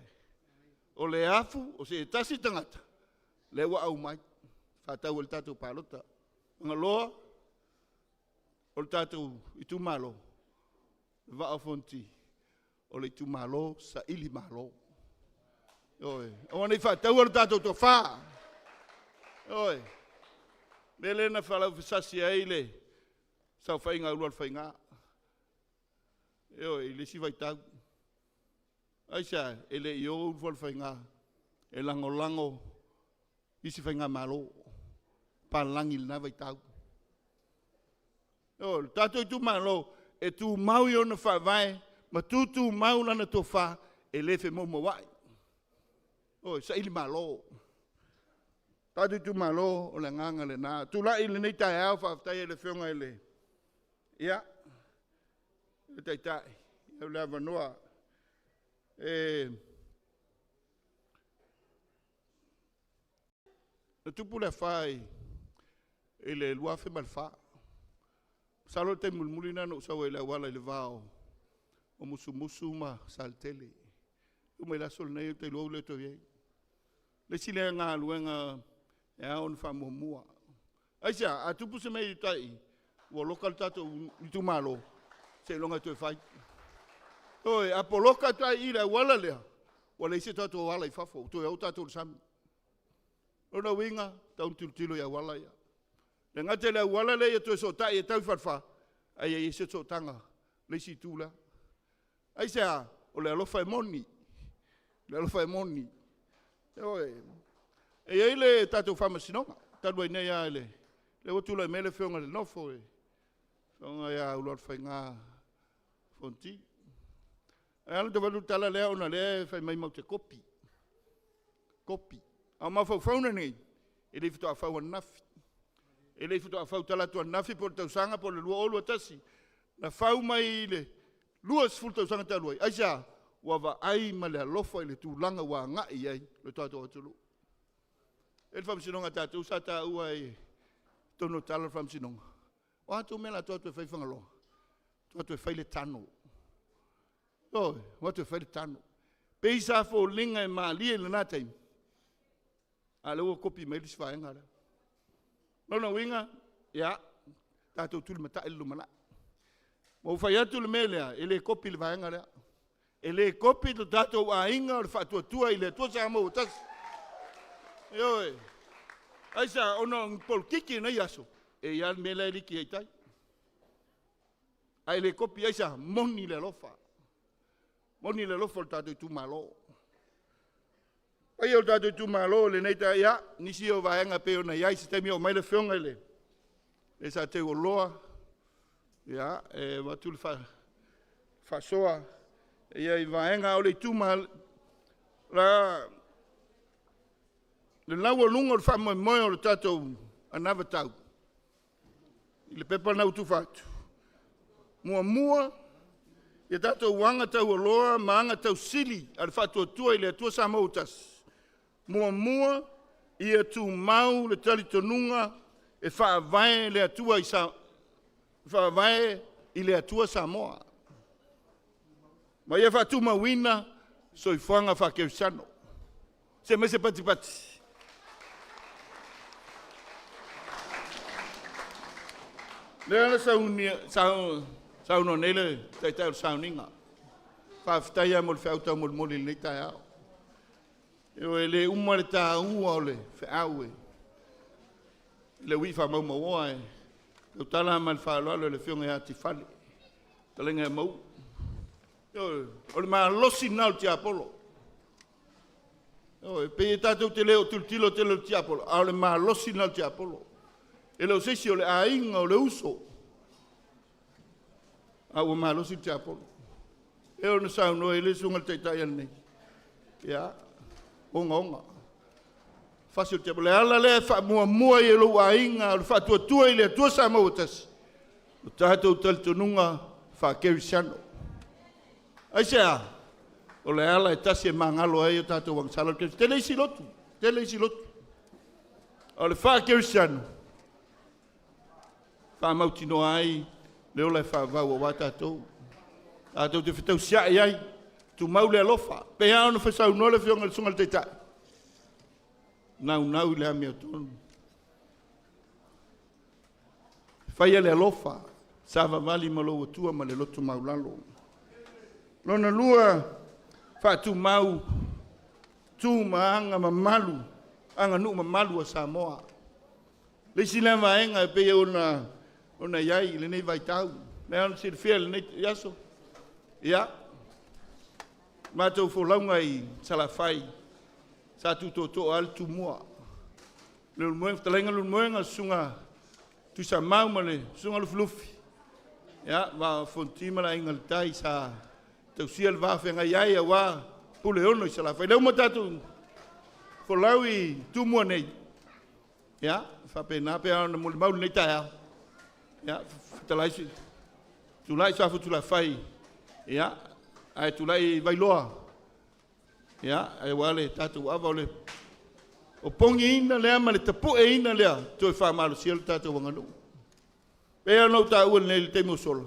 O le afu o se tasi tagata lea ua aumai faatau ai le tatou palota. Fagaloa o le tatou itumalo, le Vaa o Fonoti, o le itumalo sailimalo. Ioe. Aua ne i faataua le tatou tofa. Ioe. O le mea lea na falaufesasi ai le saofaiga a Ulualofaiga, ioe, i le isi vaitau. Aisea? E le i o Ulualofaiga e lagolago isi faigamalo papalagi i lena vaitau. Ioe. O le tatou itumalo, e tumau i ona faavae ma tutumau lana tofa, e le femoumouai. Ioe, sailimalo. Le tatou itumalo, o le agaga lena. Tulai i lenei taeao, faafetai ai i le Afioga i le Taitai mo le avanoa. Na tupu le afa i le 2004, masalo o le taimi mulimuli lena na ou sau ai i le auala i le va o Musumusu ma Saletele. E oo mai i le aso lenei ou te iloa ua le toe i ai. O le isi lea galuega e ao ona faamuamua. Aisea? A tupu se mea i uta i i, ua loka le tatou itumalo, seiloga e toe fai. Ioe, a poloka tai i i le auala lea, ua leai se tatou ala i fafo, ua toe o tatou i le sami. O lona uiga, e tatau ona tilotilo i auala ia. E le gata i le auala lea ia toe fesootai e tau i Falefa, a ia i ai se sootaga i le isi itu lea. Aisea? O le alofa e moni, o le alofa e moni. Ioe. E i ai le tatou Faamasinoga talu ai nei lava lea ua tulai mai le Afioga i le nofo, le Afioga ia Ulualofaiga Fonoti. E ala ona tau avatu le tala lea ona o lea e fai mai matou te kopi, kopi. A o mafaufauga nei, e le faatoa fau ananafi, e le faatoa fau talaatu ananafi po o le tausaga po o le 2021, na fau mai le 20 tausaga talu ai. Aisea? Ua vaai ma le alofa i le tulaga ua agai i ai lo tatou atunuu. E i ai le faamasinoga a tatou sa taua ai i totonu o tala le faamasinoga. O a outou mea o le a tou o atu e fai i Fagaloa? Tou o atu e fai le tano. Ioe, o atu e fai le tano. E pei sa foliga e malie i lena taimi, a o lea ua kopi mai le isi vaega lea. O lona uiga, ia, tatou tulimatai i le lumanai. Ua ou fai atu le mea lea, e le kopi le vaega lea. E le kopi lo tatou aiga o le Faatuatua i le Atua Samoa ua Tasi. Ioe. Aisea? Ona o polokiki i nei aso, e i ai lava le mea la e liki ai i tai. Ae le kopi ai sa moni le alofa. Moni le alofa o le tatou itumalo. Paia o le tatou itumalo i lenei taeao, ia, nisi o vaega e pei ona i ai se taimi oo mai le afioga i le sa teuoloa, ia, e avatu le faasoa ia i vaega o le itumalo, le laualuga o le faamoemoe o le tatou anavatau i le pepa lena ua tufa atu. Muamua, ia tatou aga taualoa ma aga tausili a le Faatuatua i le Atua Samoa ua Tasi. Muamua, ia tumau le talitonuga e faavae i le Atua Samoa, ma ia faatumauina soifuaga faakerisiano. Se aumai se patipati. Lea na saunoa nei le Taitai o le sauniga. Faafetai lava mo le feau taumolimoli i lenei taeao. Ioe, e le uma le taua o le feau e le ui i faamaumauga e tautala lava ma le faaaloalo i le Afioga ia Tifale, le fetalaiga ia Mauu. Ioe, o le malosi lena o le tiapolo. Ioe, e pei tatou te le o tilotilo tele i le tiapolo, a o le malosi lena o le tiapolo. E le o se isi o le aiga, o le uso, a ua malosi le tiapolo. E pei ona saunoa ai le Susuga i le Taitai ananei, ia, ogaoga, fasi o le tiapolo. O le ala lea e faamuamua ai e lou aiga o le Faatuatua i le Atua Samoa ua Tasi, lo tatou talitonuga faakerisiano. Aisea? O le ala e tasi e magalo ai a tatou agasala o le tele isi lotu, tele isi lotu. A o le faakerisiano, e faamautinoa ai le ola e faavavau aua tatou. Tatou te fetausiai ai, tumau le alofa. E pei lava ona saunoa le Afioga i le Susuga i le Taitai, naunau i le amiotonu, faia le alofa, savavali ma lou Atua ma le loto maualalo. Lona lua, faatumau tu ma aga mamalu, aganuu mamalu a Samoa. Le isi lea vaega e pei ona i ai i lenei vaitau, e pei ona silafia i lenei aso, ia, matou folauga i Salafai, sa tu tootoo lava le Tumua, Leulumoega, fetalaiga Leulumoega, Susuga Tuisamau ma le Susuga Lufilufi, ia, Vaa o Fonoti ma le Aiga i le Tai sa tausia le va feagai ai aua Puleono i Salafai. O lea ua tatou folau i Tumua nei, ia, e faapena, pei lava ona molimau i lenei taeao, ia, fetalai tulai Safotulafai, ia, ae tulai Vailoa, ia, aua le tatou ava, o le pogiina lea ma le tapueina lea e toe faamalosia le tatou aganuu. E pei ona ou taua nei i le taimi ua sola,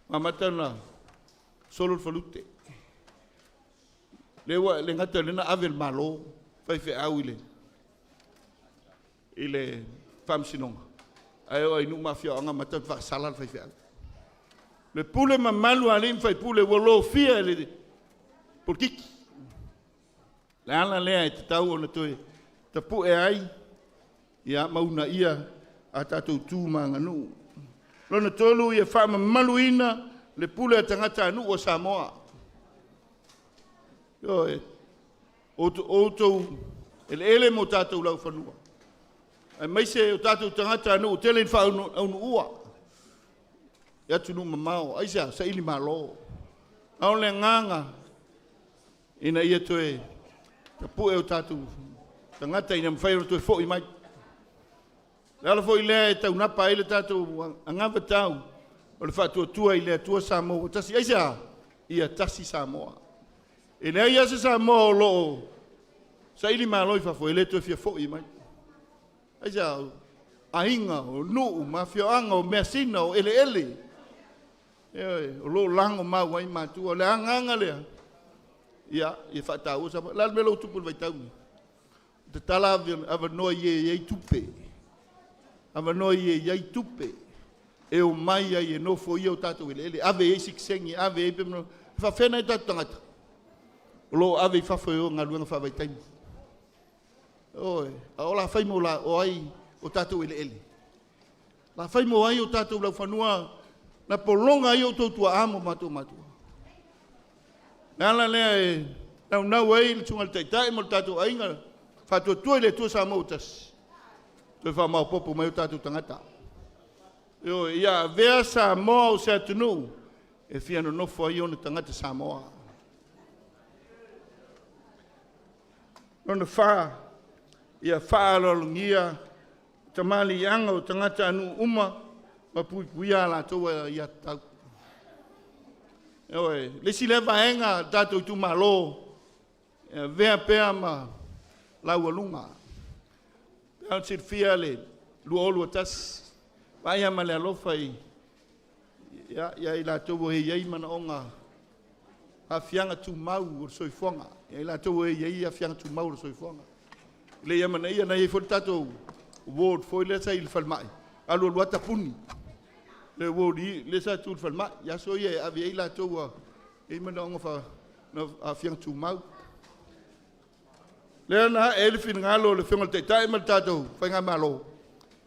na amata ona solo le falute. Lea ua le gata o lea na ave e le Malo faifeau i le faamasinoga, ae oo lava i nuu ma afioaga ua amata ona faasala le faifeau. Le pule mamalu a alii ma faipule ua lofia e le polokiki. O le ala lea e tatau ona toe tapue ai ia ma uunaia a tatou tu ma aganuu. Lona tolu, ia faamamaluina le pule a tagatanuu o Samoa. Ioe, o outou eleele ma o tatou laufanua, aemaise o tatou tagatanuu ua tele ina faaunuua i atunuu mamao. Aisea? Sailimalo. A o le agaga ina ia toe tapue o tatou tagata ina ia mafai ona toe foi mai. O le ala foi lea e taunapa ai le tatou anavatau o le Faatuatua i le Atua Samoa ua Tasi. Aisea? Ia tasi Samoa. E leai lava se Samoa o lo o sailimalo i fafo e le toe fia foi mai. Aisea? O aiga, o nuu ma afioaga, o measina, o eleele, ioe, o lo o lagomau ai matua. O le agaga lea, ia faataua Samoa. O le a le mea la ua tupu i le vaitau lenei? Tatala avanoa i e e i ai tupe, avanoa i e e i ai tupe e omai ai e nofoia o tatou eleele, ave i ai sitiseni, ave i ai. E faapefea nai o tatou tagata o lo o ave i fafo e o i galuega faavaitaimi? Ioe, a o le a fai mo ai o tatou eleele? O le a fai mo ai o tatou laufanua? Na pologa ai outou tuaa ma o matou matua. O le ala lea e naunau ai le Susuga i le Taitai ma le tatou aiga, Faatuatua i le Atua Samoa ua Tasi, toe faamaopoopo mai o tatou tagata. Ioe, ia avea Samoa o se atunuu e fia nonofo ai ona tagata Samoa. Lona fa, ia faaaloalogia tamaliiaga o tagatanuu uma ma puipuia a latou aiatatau. Ioe, le isi lea vaega a le tatou itumalo e avea pea ma laualuga. E pei ona silafia le 2021, vaai lava ma le alofa ia i latou o e i ai manaoga, aafiaga tumau o le soifuaga, ia i latou e i ai aafiaga tumau o le soifuaga. E le amanaia, na i ai foi le tatou ward foi lea sa i le falemai, alu alu lava tapuni le ward lea sa tu i le falemai i aso ia e ave ai latou ua i ai manaoga aafiaga tumau. Lea na ae ai le finagalo o le Afioga i le Taitai ma le tatou Faigamalo,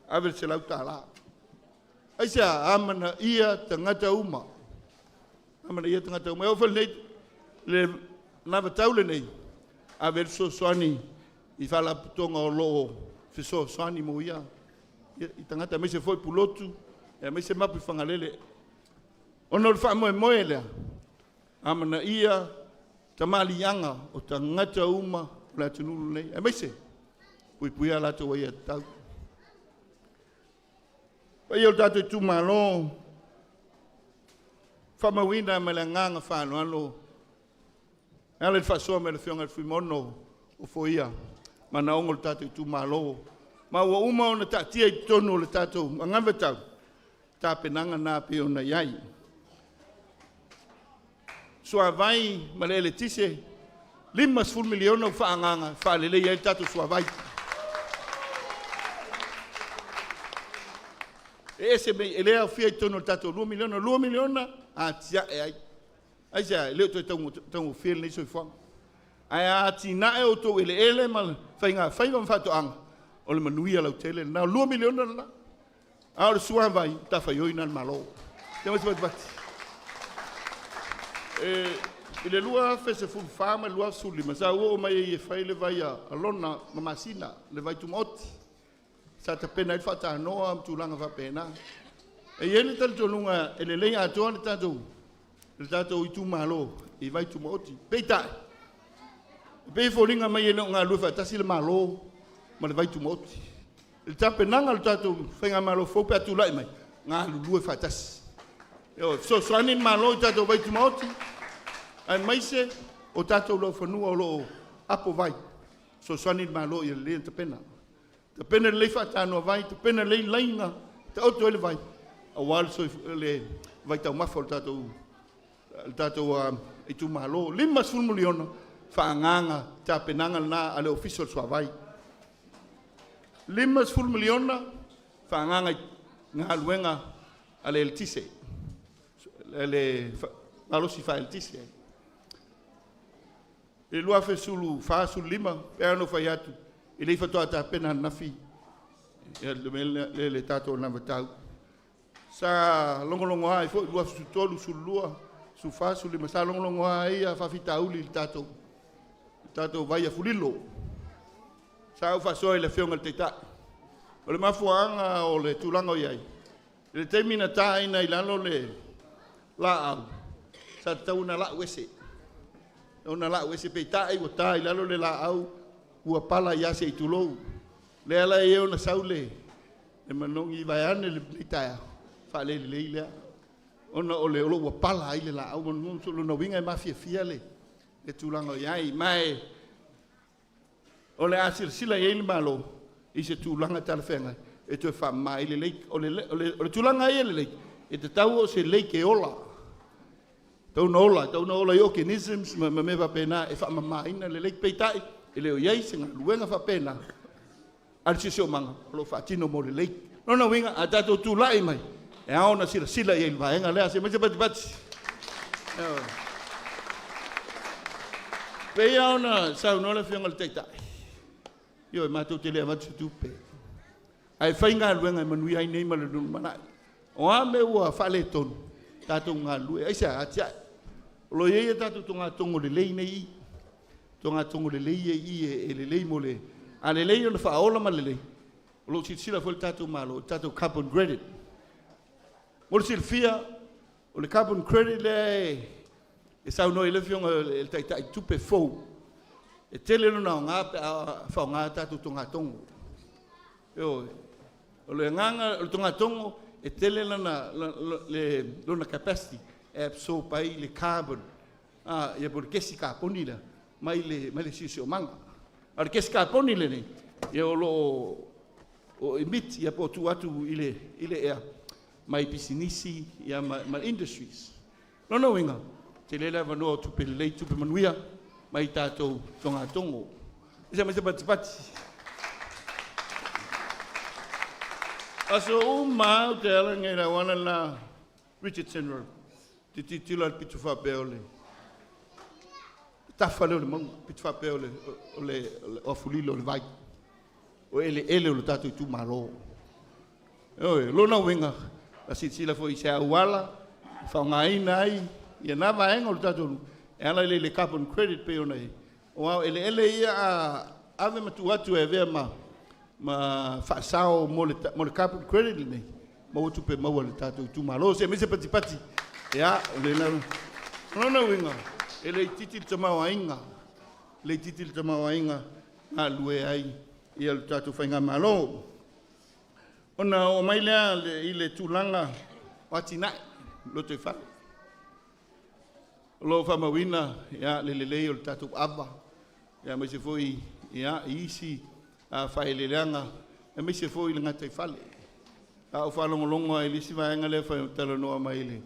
ave le $100. Aisea? Amanaia tagata uma, amanaia tagata uma. E oo foi i le anavatau lenei, ave ai le fesoasoani i Faalapotopotoga o lo o fesoasoani mo ia tagata, aemaise foi Pulotu, aemaise mapu i Fagalele. Ona o le faamoemoe lea, amanaia tamaliiaga o tagata uma o le atunuu lenei, aemaise puipuia a latou aiatatau. Le paia o le tatou itumalo, e faamauina ma le agaga faaaloalo e ala i le faasoa mai a le Afioga ia Fuimaono Ofoia manaoga o le tatou itumalo, ma ua uma ona taatia i totonu o le tatou anavatau tapenaga na e pei ona i ai. Suavai ma le Eletise, $50 miliona ua faaagaaga e faaleleia ai le tatou suavai. E ese mai, e le aofia i totonu o le tatou $2 miliona. O le $2 miliona e atia'e ai. Aisea? E le o toe taugofie lenei soifuaga. Ae a atinae outou eleele ma faigafaiva ma faatoaga, o le manuia lautele lena. O le $2 miliona lena, a o le suavai, o le matafaioi lena a le Malo. I le 2014 ma le 2015 sa ou oo mai ai e fai le vai a Lona ma Masina, le vai tumaoti. Sa tapena ai le faatanoa ma tulaga faapena. E i ai le talitonuga e lelei atoa le tatou itumalo i vai tumaoti. Peitai, e pei e foliga mai e le o galulue faatasi le Malo ma le vai tumaoti. I le tapenaga a le tatou Faigamalo fou pe a tulai mai, galulue faatasi. Ioe, fesoasoani le Malo i tatou vai tumaoti, aemaise o tatou laufanua o lo o apovai, fesoasoani le Malo ia lelei ona tapena. Tapena lelei faatanoa vai, tapena lelei laina e taoto ai le vai aua le vaitaumafa o le tatou itumalo. $50 miliona faaagaaga i tapenaga lena a le Ofisa o le Suavai. $50 miliona faaagaaga i galuega a le Eletise, le malosi faa-eletise. I le 2014/2015, e pei lava ona ou fai atu, e le i faatoa tapena ananafi le tatou anavatau. Sa logologoa ai foi 2013, 2012, 2014, 2015, sa logologoa ai faafitauli i le tatou vai Afulilo. Sa ou faasoa i le Afioga i le Taitai. O le mafuaaga o le tulaga o i ai, i le taimi na taina ai i lalo le laau, sa tatau ona lau ese, ona lau ese, peitai ua ta i lalo le laau ua pala ai lava se i tulou. Lea la e ala ai ona sau le manogi vaeane lenei taeao, faalelelei lea, ona o lo o ua pala ai le laau. O lona uiga e mafiafia le tulaga o i ai. Ma o le a silasila i ai le Malo i se tulaga talafeagai e toe faamama ai le lake. O le tulaga lava ia i le lake, e tatau o se lake e ola, e tatau ona ola, e tatau ona ola i organisms ma mea faapena e faamamaina le lake. Peitai, e le o i ai se galuega faapena a le Siosiomaga o lo o faatino mo le lake. O lona uiga, a tatou tulai mai, e ao ona silasila i ai i le vaega lea. Se i aumai se patipati. Ioe. E pei lava ona saunoa le Afioga i le Taitai, ioe, matou te le avatu se tupe, ae fai galuega e manuia ai nei ma le lumanai. O a mea ua faaletonu, Tatou galulue. Aisea? Atiae. O lo o i ai a tatou togatogo lelei nei i i. Togatogo lelei ia i i e lelei mo le... A lelei ona faaola ma lelei, o lo o silasila foi le tatou Malo i le tatou carbon credit. Mo le silafia, o le carbon credit lea e saunoa i ai le Afioga i le Taitai tupe fou, e tele lona aoga pe a faaaoga tatou togatogo. Ioe. O le agaga o le togatogo, e tele lona capacity e absorb ai le carbon, ia po o le kesi kaponi lea mai le siosiomaga. A o le kesi kaponi lenei, ia o lo o emit ia po o tuu atu i le ea mai pisinisi ma industries. O lona uiga, e tele le avanoa o tupe lelei, tupe manuia mai tatou togatogo. Ia se patipati. Aso uma lava ou te ala nei i le auala le la Richardson Road, ou te tilotilo lava i le pito faapea o le tafa lea o le mauga, pito faapea o Afulilo o le vai, o eleele o le tatou itumalo. Ioe, o lona uiga, a silasila foi i se auala e faaaogaina ai na vaega o le tatou nuu e ala lea i le carbon credit e pei ona i ai, aua o eleele ia a ave ma tuu atu e avea ma faasao mo le carbon credit lenei, maua tupe maua a le tatou itumalo. Se i aumai se patipati. Ia, o lona uiga, e le itiiti le tamaoaiga, e le itiiti le tamaoaiga e galulue ai le tatou faigamalo. Ona oo mai lea i le tulaga o atinae o lotoifale. O lo o faamauina le lelei o le tatou ava, aemaise foi i isi faaeleeleaga, aemaise foi le gataifale. A ou faalogologo lava i le isi vaega lea e talanoa mai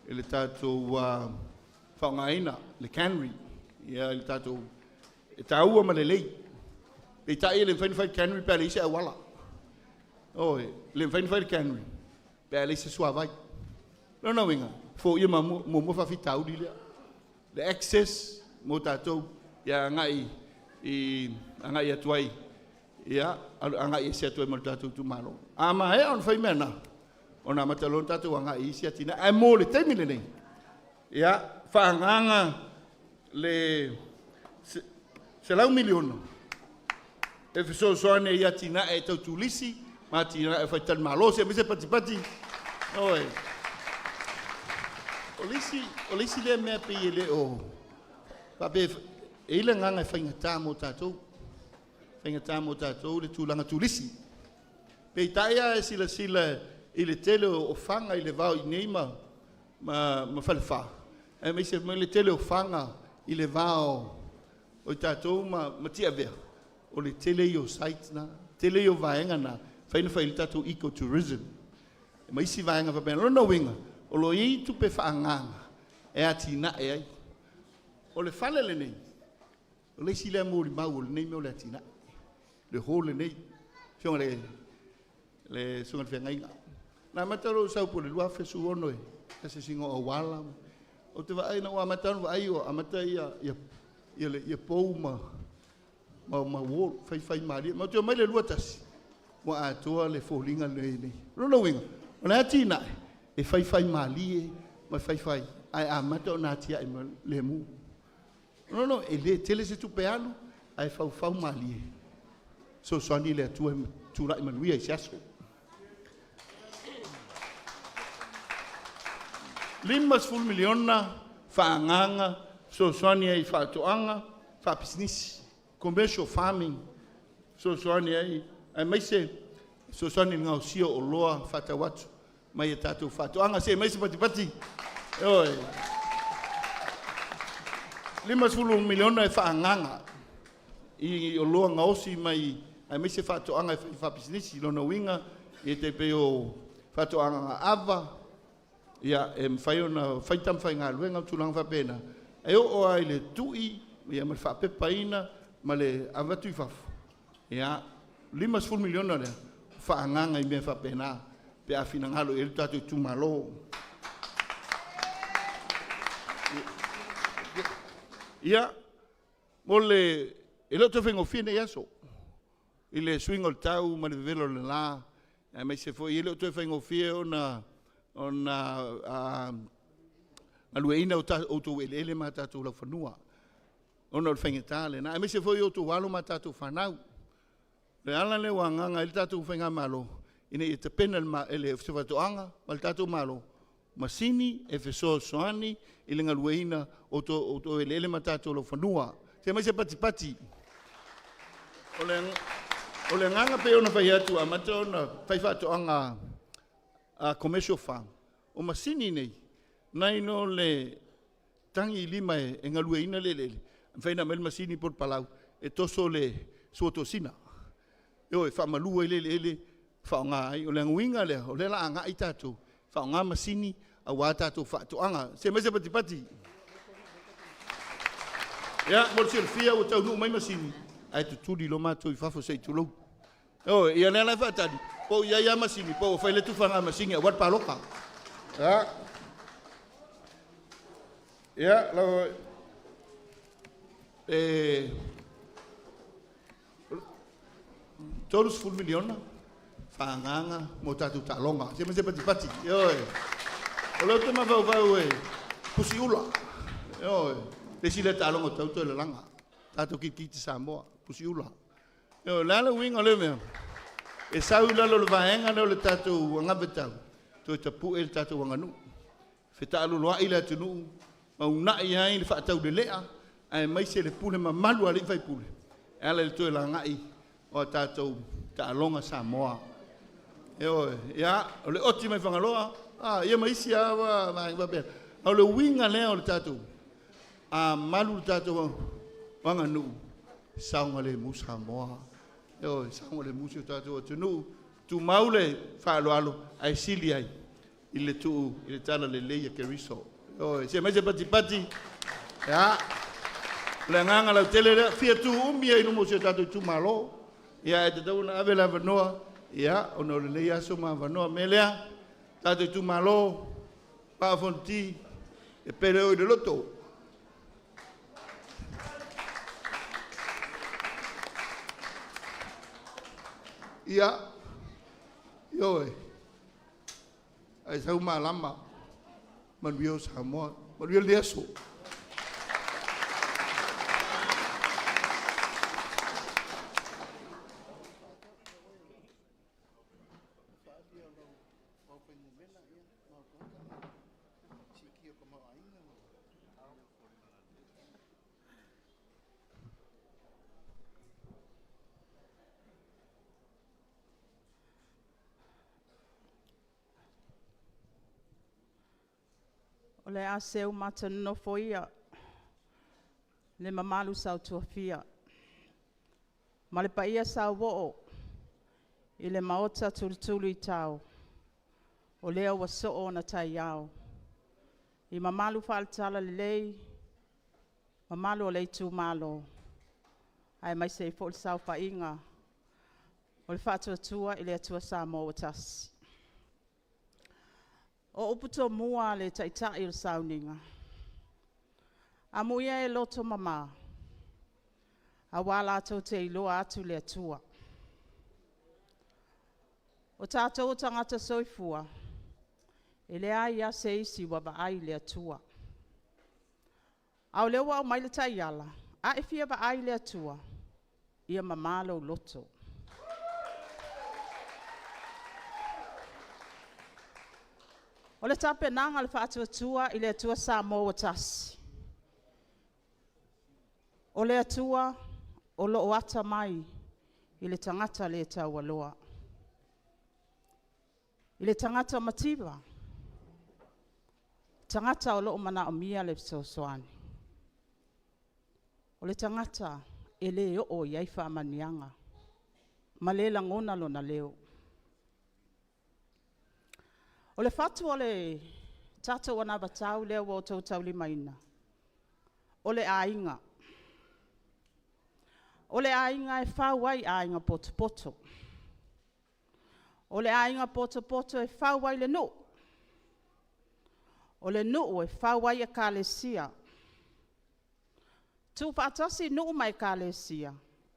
i le tatou faaaogaina, le cannery, le tatou... E taua ma lelei, peitai e le mafai ona fai le cannery pe a leai se auala. Ioe. E le mafai ona fai le cannery pe a leai se suavai. O lona uiga, foia muamua le faafitauli lea, le access mo tatou ia agai atu ai agai ese atu ai ma le tatou itumalo. A maea ona fai mea na, ona amata loa lea ona tatou agai i isi atinae. Ae mo le taimi lenei, ia, faaagaaga le $100 miliona e fesoasoani ai i atinae tau turisi ma atinae faletalimalo. Se i aumai se patipati. Ioe. O le isi lea mea e pei e le o faapea e i ai le agaga e faigata mo tatou, faigata mo tatou le tulaga turisi. Peitai a e silasila i le tele o fana i le va o i inei ma Falefa, aemaise foi le tele o fana i le va o tatou ma Tiavea, o le tele ia o sites na, tele ia o vaega na e mafai ona fai ai le tatou ecotourism ma isi vaega faapena. O lona uiga, o lo o i ai tupe faaagaaga e atinae ai. O le fale lenei, o le isi lea molimau o lenei mea o le atinae, le hall lenei, le afioga i le susuga i le feagaiga. Na amata lou sau po o le 2016 i le asiasiga o auala. Ou te vaai ina ua amata ona vaai ua amata ia pou ma wall, faifaimalie. Matou te omai i le 21 ua atoa le foliga lelei. O lona uiga, o le atinae, e faifaimalie ma faifai, ae amata ona atiae mai lemu. O lona uiga, e le tele se tupe alu ae faufau malie, fesoasoani le Atua e tulai manuia i se aso. $50 miliona faaagaaga e fesoasoani ai i faatoaga faapisinisi, commercial farming e fesoasoani ai, aemaise fesoasoani i le gaosia o oloa faatau atu mai a tatou faatoaga. Se i aumai se patipati. Ioe. $50 miliona e faaagaaga i oloa gaosi mai aemaise faatoaga e fai faapisinisi. Lona uiga, e tai pei o faatoaga ava, e mafai ona fai tama faigaluega ma tulaga faapena, e oo lava i le tui ma le faapepaina ma le avatu i fafo. Ia, $50 miliona lea e faaagaaga i mea faapena pe a finagalo i ai le tatou itumalo. Ia, e le o toe faigofie nei aso i le suiga o le tau ma le vevela o le la, aemaise foi e le o toe faigofie ona ona galueaiina o outou eleele ma tatou laufanua ona o le faigata lena, aemaise foi o outou alo ma tatou fanau. O le ala lea ua agaga ai le tatou Faigamalo ina ia tapena e le Ofisa o Faatoaga ma le tatou Malo masini e fesoasoani i le galueaiina o outou eleele ma tatou laufanua. Se aumai se patipati. O le agaga pei ona fai atu ua amata ona fai faatoaga a commercial farm, o masini nei nai lo le tagilima e galueaiina le eleele, e mafai ona aumai le masini po o le palau e toso le suotosina, ioe, faamalu ai le eleele faaaoga ai. O le uiga lea o lea o le a agai tatou e faaaoga masini aua tatou faatoaga. Se aumai se patipati. Ia mo le silafia ua taunuu mai masini ae tutuli loa matou i fafo se i tulou. Ioe, ia o lea la e faatali po o i ai lava masini po ua fai le tufaga masini aua le palota. Ia, e $30 miliona faaagaaga mo tatou taaloga. Se aumai se patipati. Ioe. O lea ou te mafaufau e pusi ula, ioe, le isi lea taaloga ua tatau ona toe lalaga, tatou kirikiti Samoa, pusi ula. Ioe. O le a le uiga o lea mea? E sau i lalo o le vaega lea o le tatou anavatau toe tapu'e le tatou aganuu, fetaaloloai le atunuu ma uunai ai le faataulelea aemaise le pule mamalu a alii ma faipule e ala i le toe lagai o a tatou taaloga Samoa. Ioe. Ia, o le oti mai Fagaloa, a, ia ma isi lava vaega faapena. A o le uiga lea o le tatou, a malu le tatou aganuu, e saogalemu Samoa. Ioe, saogalemu si o tatou atunuu, tumau le faaaloalo ae sili ai i le tuu i le talalelei a Keriso. Ioe, se aumai se patipati. Ia, o le agaga lautele lea, e fia tu umi ai i luma o si o tatou itumalo, ae tatau ona ave le avanoa ona o lenei aso ma avanoa. O le mea lea, le tatou itumalo, Vaa o Fonoti, e pele oe i le loto. Ia, ioe, ae sau malama, manuia oe Samoa, manuia lenei aso. O le a seu ma ata nonofo ia le mamalu sautuafia ma le paia sauoo i le Maota tulutuluitao, o lea ua soo ona taiao i mamalu faale-Talalelei, mamalu o le itumalo, aemaise ai foi le saofaiga o le Faatuatua i le Atua Samoa ua Tasi. O upu tomua a le Taitai o le sauniga, amuia e loto mama, aua latou te iloa atu le Atua. O tatou o tagata soifua, e leai lava se isi ua vaai i le Atua. A o lea ua aumai le taiala, a e fia vaai i le Atua, ia mama lou loto. O le tapenaga a le Faatuatua i le Atua Samoa ua Tasi, o le Atua o lo o atamai i le tagata le taualoa, i le tagata mativa, tagata o lo o manaomia le fesoasoani. O le tagata e le oo i ai faamanuiaga ma le lagona lona leo. O le fatu o le tatou anavatau lea ua outou taulimaina, o le aiga. O le aiga e fau ai aiga potopoto. O le aiga potopoto e fau ai le nuu. O le nuu e fau ai Ekalesia. Tuufaatasi nuu ma Ekalesia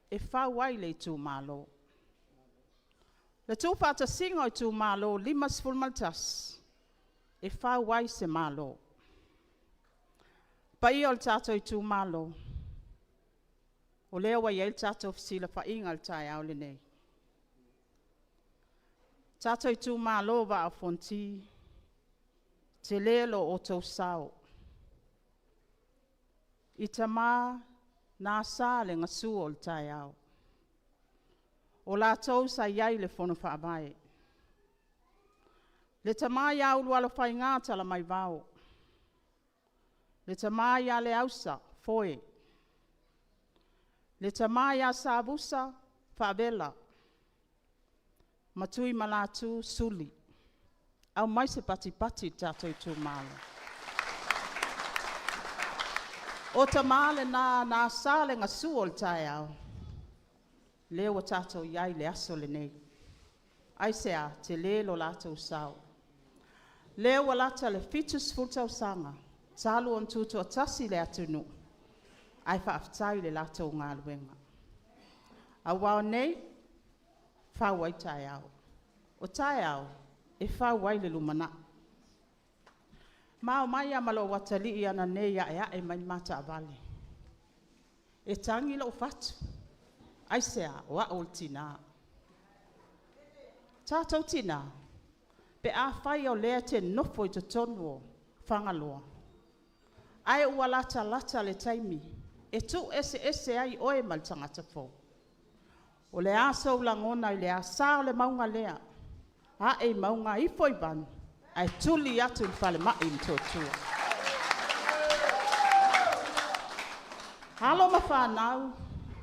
e fau ai le itumalo. O le tuufaatasiga o itumalo e 51, e fau ai se Malo. Paia o le tatou itumalo, o lea ua i ai le tatou fesilafaiga i le taeao lenei. Tatou itumalo o Vaa o Fonoti, tele lo outou sao i tama na asa le gasu o le taeao, o latou sa i ai i le Fono Faavae. Le tama ia Ulualofaiga Talamaivao, le tama ia Leausa Foe, le tama ia Savusa Faavela ma Tuimalatu Suli. Aumai se patipati i le tatou itumalo. O tama na na asa le gasu o le taeao, lea ua tatou i ai i le aso lenei. Aisea? Tele lo latou sao. Lea ua lata i le 70 tausaga talu ona tutoatasi le atunuu, ae faafetai i le latou galuega. Aua o nei, e fau ai taeao. O taeao e fau ai le lumanai. Ma omai lava ma lou atalii ananei e aeae mai le ma taavale. E tagi lou fatu, aisea? O au o le tina. O tatou tina, pe afai o lea e te nofo i totonu o Fagaloa, ae ua latalata le taimi e tuueseese ai oe ma le tagata fou, o le a sou lagona i le asa o le mauga lea, ae i mauga ifo i vanu, ae tuli atu i le falemai i Motootua? Alo ma fanau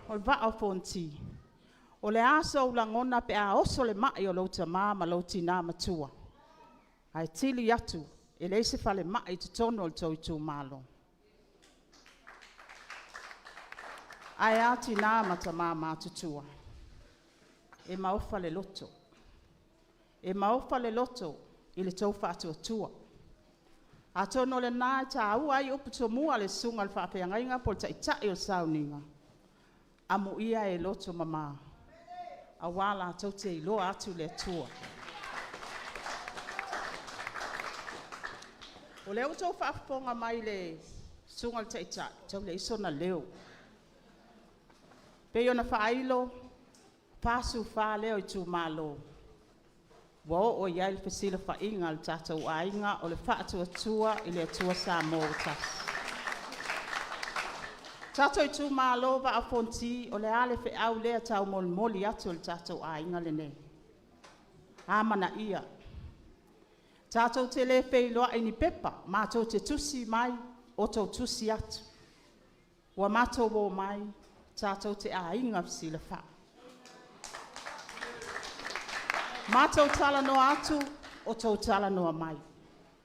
o le Vaa o Fonoti, o le a sou lagona pe a oso le mai o lou tama ma lou tina matua, ae tili atu e leai se falemai i totonu o le tou itumalo? Ae a tina ma tama matutua? E maofa le loto, e maofa le loto i le tou faatuatua. Atonu o lena e taua ai upu tomua a le susuga i le faafeagaiga po o le taitai o le sauniga, amuia e loto mama, aua latou te iloa atu le Atua. O lea ua outou faafofoga mai i le susuga i le Taitai, e tau leai sona leo. E pei ona faailo, 44 lea o itumalo ua oo i ai le fesilafaiga a le tatou aiga o le Faatuatua i le Atua Samoa ua Tasi. Tatou itumalo Vaa o Fonoti, o le a le feau lea e taumolimoli atu e le tatou aiga lenei? Amanaia. Tatou te le feiloai i ni pepa, matou te tusi mai, outou tusi atu. Ua matou omai tatou te aiga fesilafai. Matou talanoa atu, outou talanoa mai.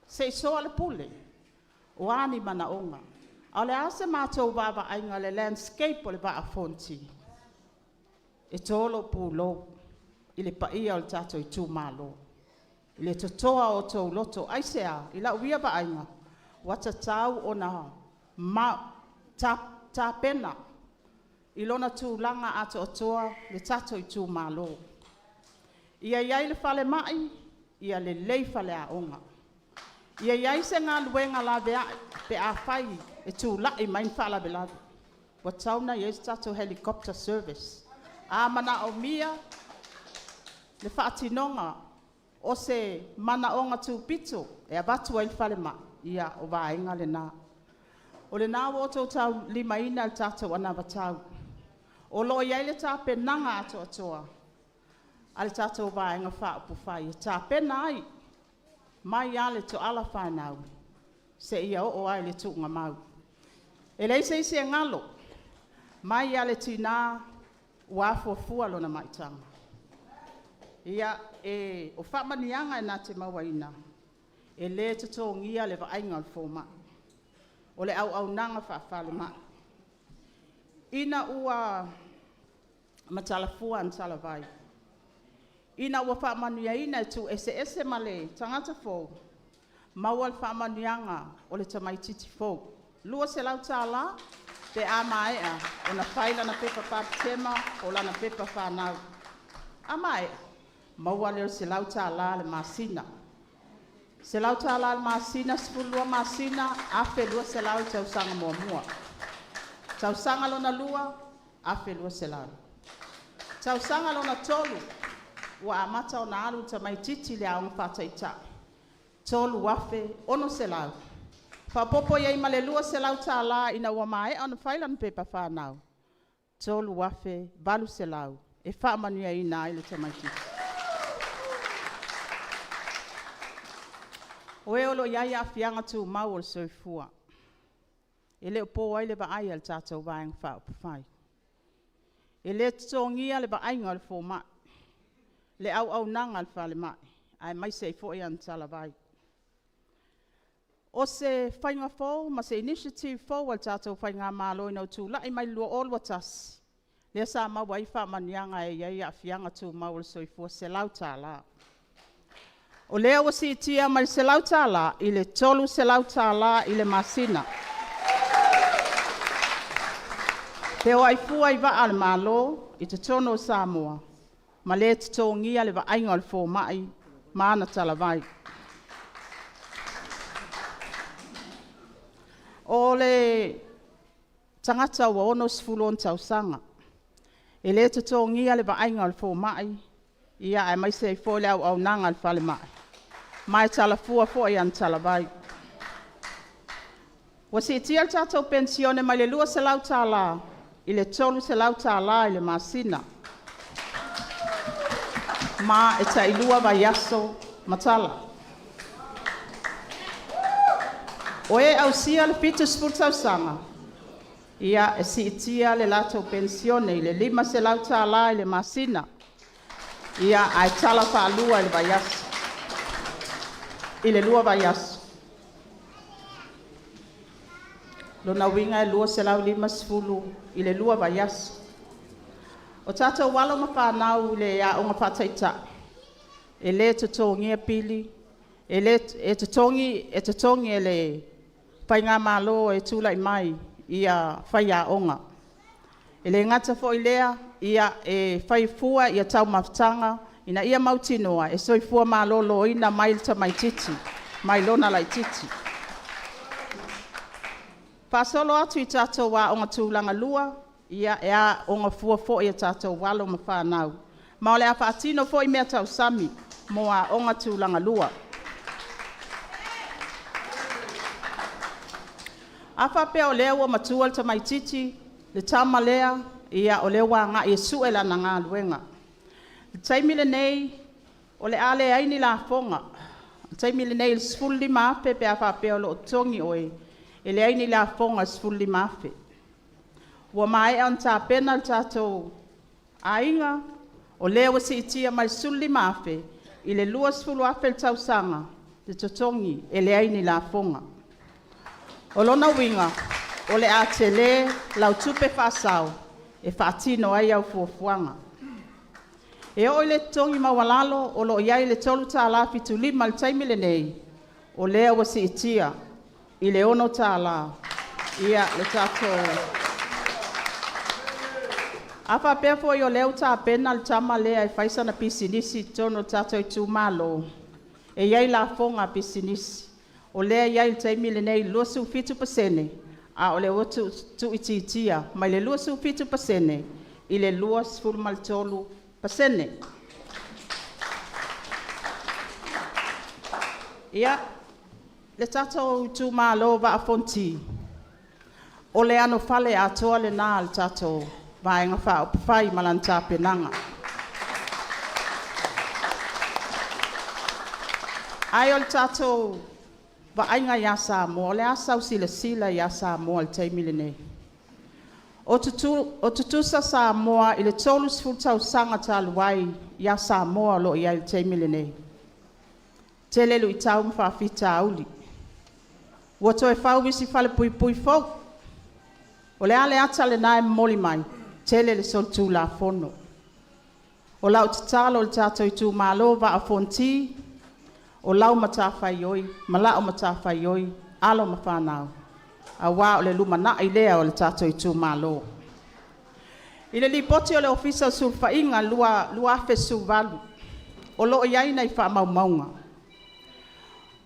Se i soalepule, o a ni manaoga. A o le a se matou vaavaaiga i le landscape o le Vaa o Fonoti? E to lou pulou i le paia o le tatou itumalo i le totoa o outou loto. Aisea? I lau ia vaaiga, ua tatau ona tapena i lona tulaga atoatoa le tatou itumalo. Ia i ai le falemai, ia lelei faleaoga. Ia i ai se galuega laveai pe afai e tulai mai ni faalavelave, ua tatau ona i ai se tatou helicopter service. A manaomia le faatinoga o se manaoga tupito e avatu ai i le falemai, ia o vaega lena. O lena ua outou taulimaina le tatou anavatau. O lo o i ai le tapenaga atoatoa a le tatou Vaega Faaupufai e tapena ai, mai lava i le toala fanau seia oo lava i le tuugamau. E leai se isi e galo, mai lava i le tina ua afuafua lona maitaga. Ia, o faamanuiaga na te mauaina, e le totogia le vaaiga a le fomai, o le auaunaga faa-falemai. Ina ua matala fua ana talavai, ina ua faamanuiaina e tuueseese ma le tagata fou, maua le faamanuiaga o le tamaitiiti fou, e $200 pe a maea ona fai lana pepa patapesema po o lana pepa fanau. A maea, maua lea o le $100 i le masina. $100 i le masina, 12 masina, $1,200 i le tausaga muamua. Tausaga lona lua, $1,200. Tausaga lona tolu, ua amata ona alu le tamaitiiti i le aoga faataitai, $3,600. Faaopoopo i ai ma le $200 ina ua maea ona fai lana pepa fanau, $3,800 e faamanuiaina ai le tamaitiiti. O e o lo o i ai aafiaga tumau o le soifua, e le o po ai le vaai a le tatou Vaega Faaupufai. E le totogia le vaaiga a le fomai, le auaunaga a le falemai, aemaise ai foi ana talavai. O se faiga fou ma se initiative fou a le tatou faigamalo ina ua tulai mai i le 2021, lea sa maua ai faamanuiaga e i ai aafiaga tumau o le soifua e $100. O lea ua siitia mai le $100 i le $300 i le masina. Feoai fua i vaa a le Malo i totonu o Samoa ma le totogia le vaaiga a le fomai ma ana talavai. O le tagata ua 60 ona tausaga, e le totogia le vaaiga a le fomai aemaise ai foi le auaunaga a le falemai, ma e talafua foi ana talavai. Ua siitia le tatou penisione mai le $200 i le $300 i le masina, ma e tailua vaiaso ma tala. O e ausia le 70 tausaga, e siitia le latou penisione i le $500 i le masina, ae tala faalua i le lua vaiaso. O lona uiga e $250 i le lua vaiaso. O tatou alo ma fanau i le aoga faataitai, e le totogia pili, e totogi e le faigamalo e tulai mai faiaoga. E le gata foi i lea, e fai fua taumafataga ina ia mautinoa e soifua maloloina mai le tamaitiiti mai lona laitiiti. Faasolo atu i tatou aoga tulagalua, e aooga fua foi a tatou alo ma fanau, ma o le a faatino foi meatausami mo aoga tulagalua. A faapea o lea ua matua le tamaitiiti, le tama lea o lea ua agai e sue lana galuega. O le taimi lenei, o le a leai ni lafoga. O le taimi lenei i le $15,000 pe a faapea o lo o totogi oe, e leai ni lafoga i le $15,000. Ua maea ona tapena le tatou aiga, o lea ua siitia mai le $15,000 i le $20,000 i le tausaga le totogi, e leai ni lafoga. O lona uiga, o le a tele lau tupe faasao e faatino ai au fuafuaga. E oo i le totogi maualalo o lo o i ai le $3.75 i le taimi lenei, o lea ua siitia i le $6 le tatou... A faapea foi o lea ua tapena le tama lea e fai sana pisinisi i totonu o le tatou itumalo, e i ai lafoga a pisinisi. O lea e i ai i le taimi lenei i le 27%, a o lea ua tuuitiitia mai le 27% i le 23%. Le tatou itumalo o Vaa o Fonoti, o le anofale atoa lena a le tatou Vaega Faaupufai ma lana tapenaga. Ae o le tatou vaaiga ia Samoa, o le a sau silasila ia Samoa i le taimi lenei? O tutusa Samoa i le 30 tausaga talu ai ia Samoa o lo o i ai i le taimi lenei. Tele luitau ma faafitauli. Ua toe fau isi falepuipui fou. O le a le ata lena e momoli mai? Tele le solitulafono. O lau tatalo i le tatou itumalo o Vaa o Fonoti, o lau matafaioi ma la'u matafaioi, alo ma fanau, aua o le lumanai lea o le tatou itumalo. I le Lipoti a le Ofisa o Sulufaiga 2018, o lo o i ai nai faamaumauga.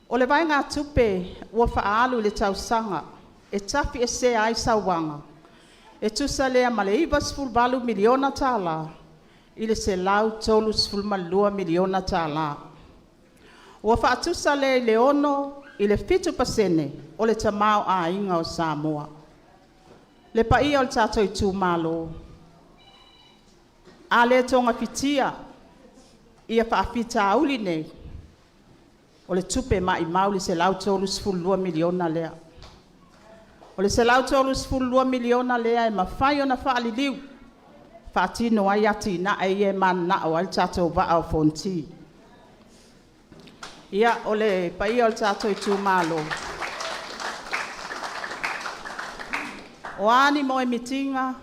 O le vaegatupe ua faaalu i le tausaga e tafiesea ai sauaga, e tusa lea ma le $98 miliona tala i le $132 miliona tala. Ua faatusa lea i le 6 i le 7% o le tamaoaiga o Samoa. Le paia o le tatou itumalo, a le togafitia ia faafitauli nei, o le tupe maumau le $132 miliona lea. O le $132 miliona lea e mafai ona faaliliu e faatino ai atinae ia e mananao ai le tatou Vaa o Fonoti. O le paia o le tatou itumalo, o a ni moemitiga,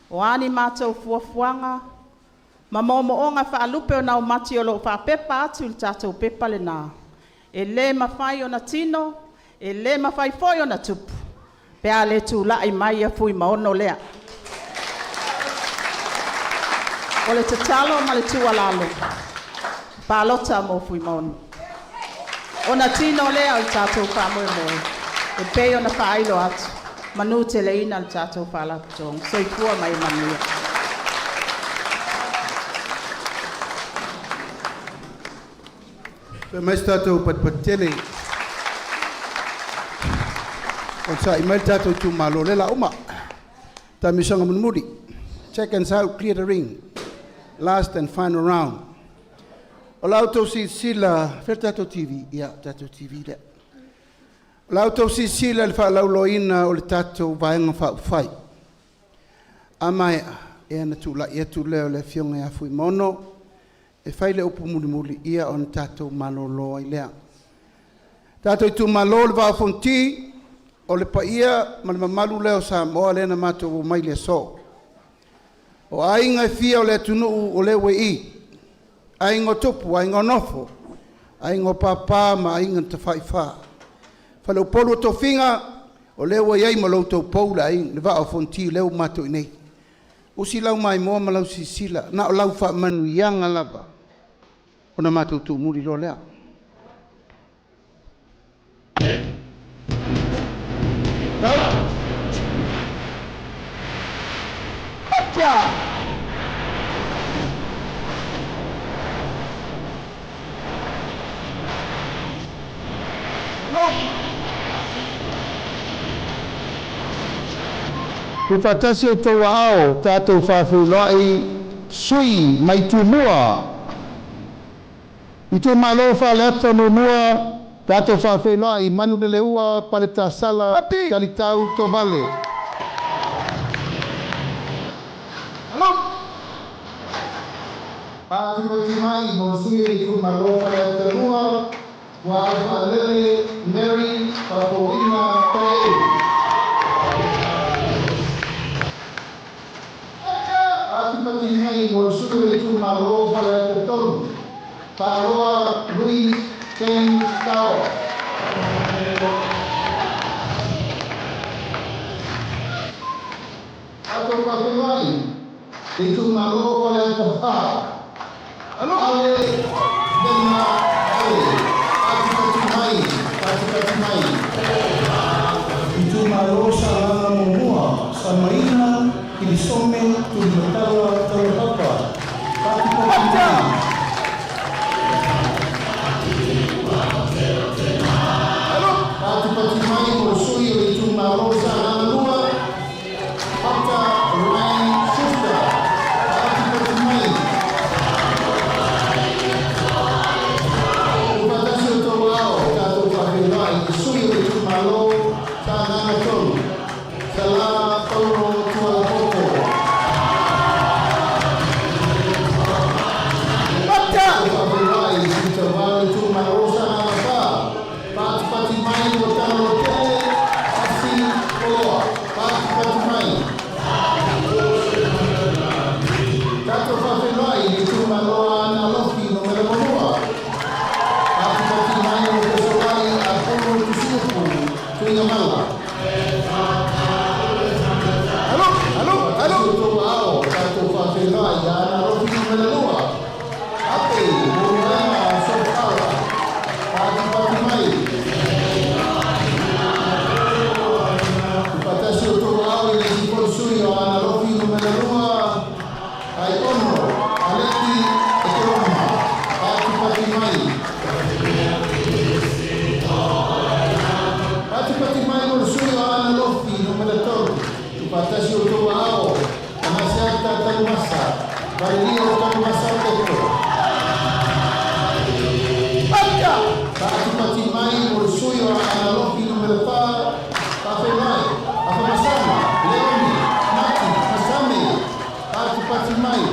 o a ni matou fuafuaga ma moomooga faalupe o naumati o lo o faapepa atu i le tatou pepa lena, e le mafai ona tino, e le mafai foi ona tupu pe a le tulai mai Fuimaono lea. O le tatalo ma le tuualalo, palota mo Fuimaono, ona tino lea o le tatou faamoemoe e pei ona faailo atu, manuteleina le tatou Faalapotopotoga. Soifua ma ia manuia. Fai mai so tatou patupatu tele, onosai mai le tatou itumalo, o lea o le a uma. Taamilosaga mulimuli, seconds out, clear the ring, last and final round. O la outou silasila, fea le tatou TV? Ia, o le tatou TV lea. O la outou silasila i le faalauiloaina o le tatou Vaega Faaupufai. A maea, ona tulai atu lea o le Afioga ia Fuimaono e fai le upu mulimuli ona tatou malolo ai lea. Le tatou itumalo le Vaa o Fonoti, o le paia ma le mamalu lea o Samoa lea na matou omai i le aso. O aiga e fia o le atunuu o lea ua i i, Aiga o Tupu, Aiga o Nofo, Aiga o Papa ma Aiga na Tafaifa. Faleupolu o tofiga, o lea ua i ai ma lo outou pou le Vaa o Fonoti lea ua matou i inei. Usi lau maimoa ma lau silasila, na o lau faamanuiaga lava ona matou tuumuli loa lea. Tuufaatasi o outou aao tatou faafeiloai sui mai Tumua. Itumalo Faaleata 1, tatou faafeiloai Manuleleua Paletasala Talitau Tovale. Faatipati mai mo sui o le itumalo Faleata 2, ua Faalele Mary Faatoina Taeeu. Faatipati mai mo le sui o le itumalo Faleata 3, Faaloa Louis Ken Tao. Tatou faafeiloai le itumalo Faleata 4, Ale Lena Ale. Faatipati mai, faatipati mai. Itumalo Sagaga 1, Samaina Kilisome Tulimatala Talapapa. Faatipati mai. Faatipati mai mo le sui o le itumalo Sagaga 2, Pata Ryan Schuster. Faatipati mai. Tuufaatasi o outou ao, tatou faafeiloai i le sui o le itumalo Sagaga 3, Sala Paulo Tualapoto. Faafeiloai i le sui tauva o le itumalo Sagaga 4, Faatipati mai mo Tagaloatele Afi Oloa. Faatipati mai. Tatou faafeiloai i le itumalo Aana Alofi 1. Faatipati mai mo Fesolai Apulu Tusiupu Tuigamala. Alo, outou ao, tatou faafeiloai ia Aana Alofi 2. Ape Muruaga Sopala. Faatipati mai. Valelio Tanuvasa Peto. Faatipati mai mo le sui o Aana Alofi Nu.4, faafeiloai Afamasala Leoni Mati Masame. Faatipati mai.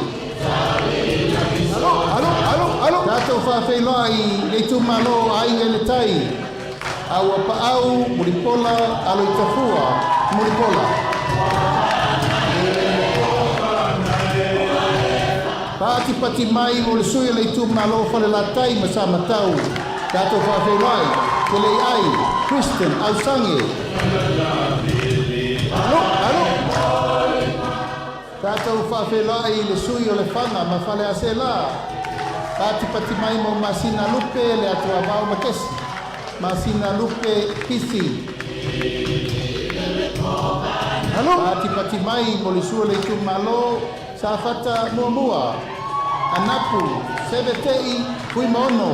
Alo, alo, alo, alo. Tatou faafeiloai le itumalo Aiga i le Tai, Auapaau Mulipola Aloitafua Mulipola. Faatipati mai mo le sui o le itumalo Falelatai ma Samatau, tatou faafeiloai Keleiai Kristen Ausange. Alo, alo. Tatou faafeiloai le sui o Lefaga ma Faleaseela. Patipati mai mo Masina Lupe le Atuavao Makesi. Masina Lupe Pisi. Alo. Patipati mai mo le sui o le itumalo Safata Muamua. Anapu Sevetei Fuimaono.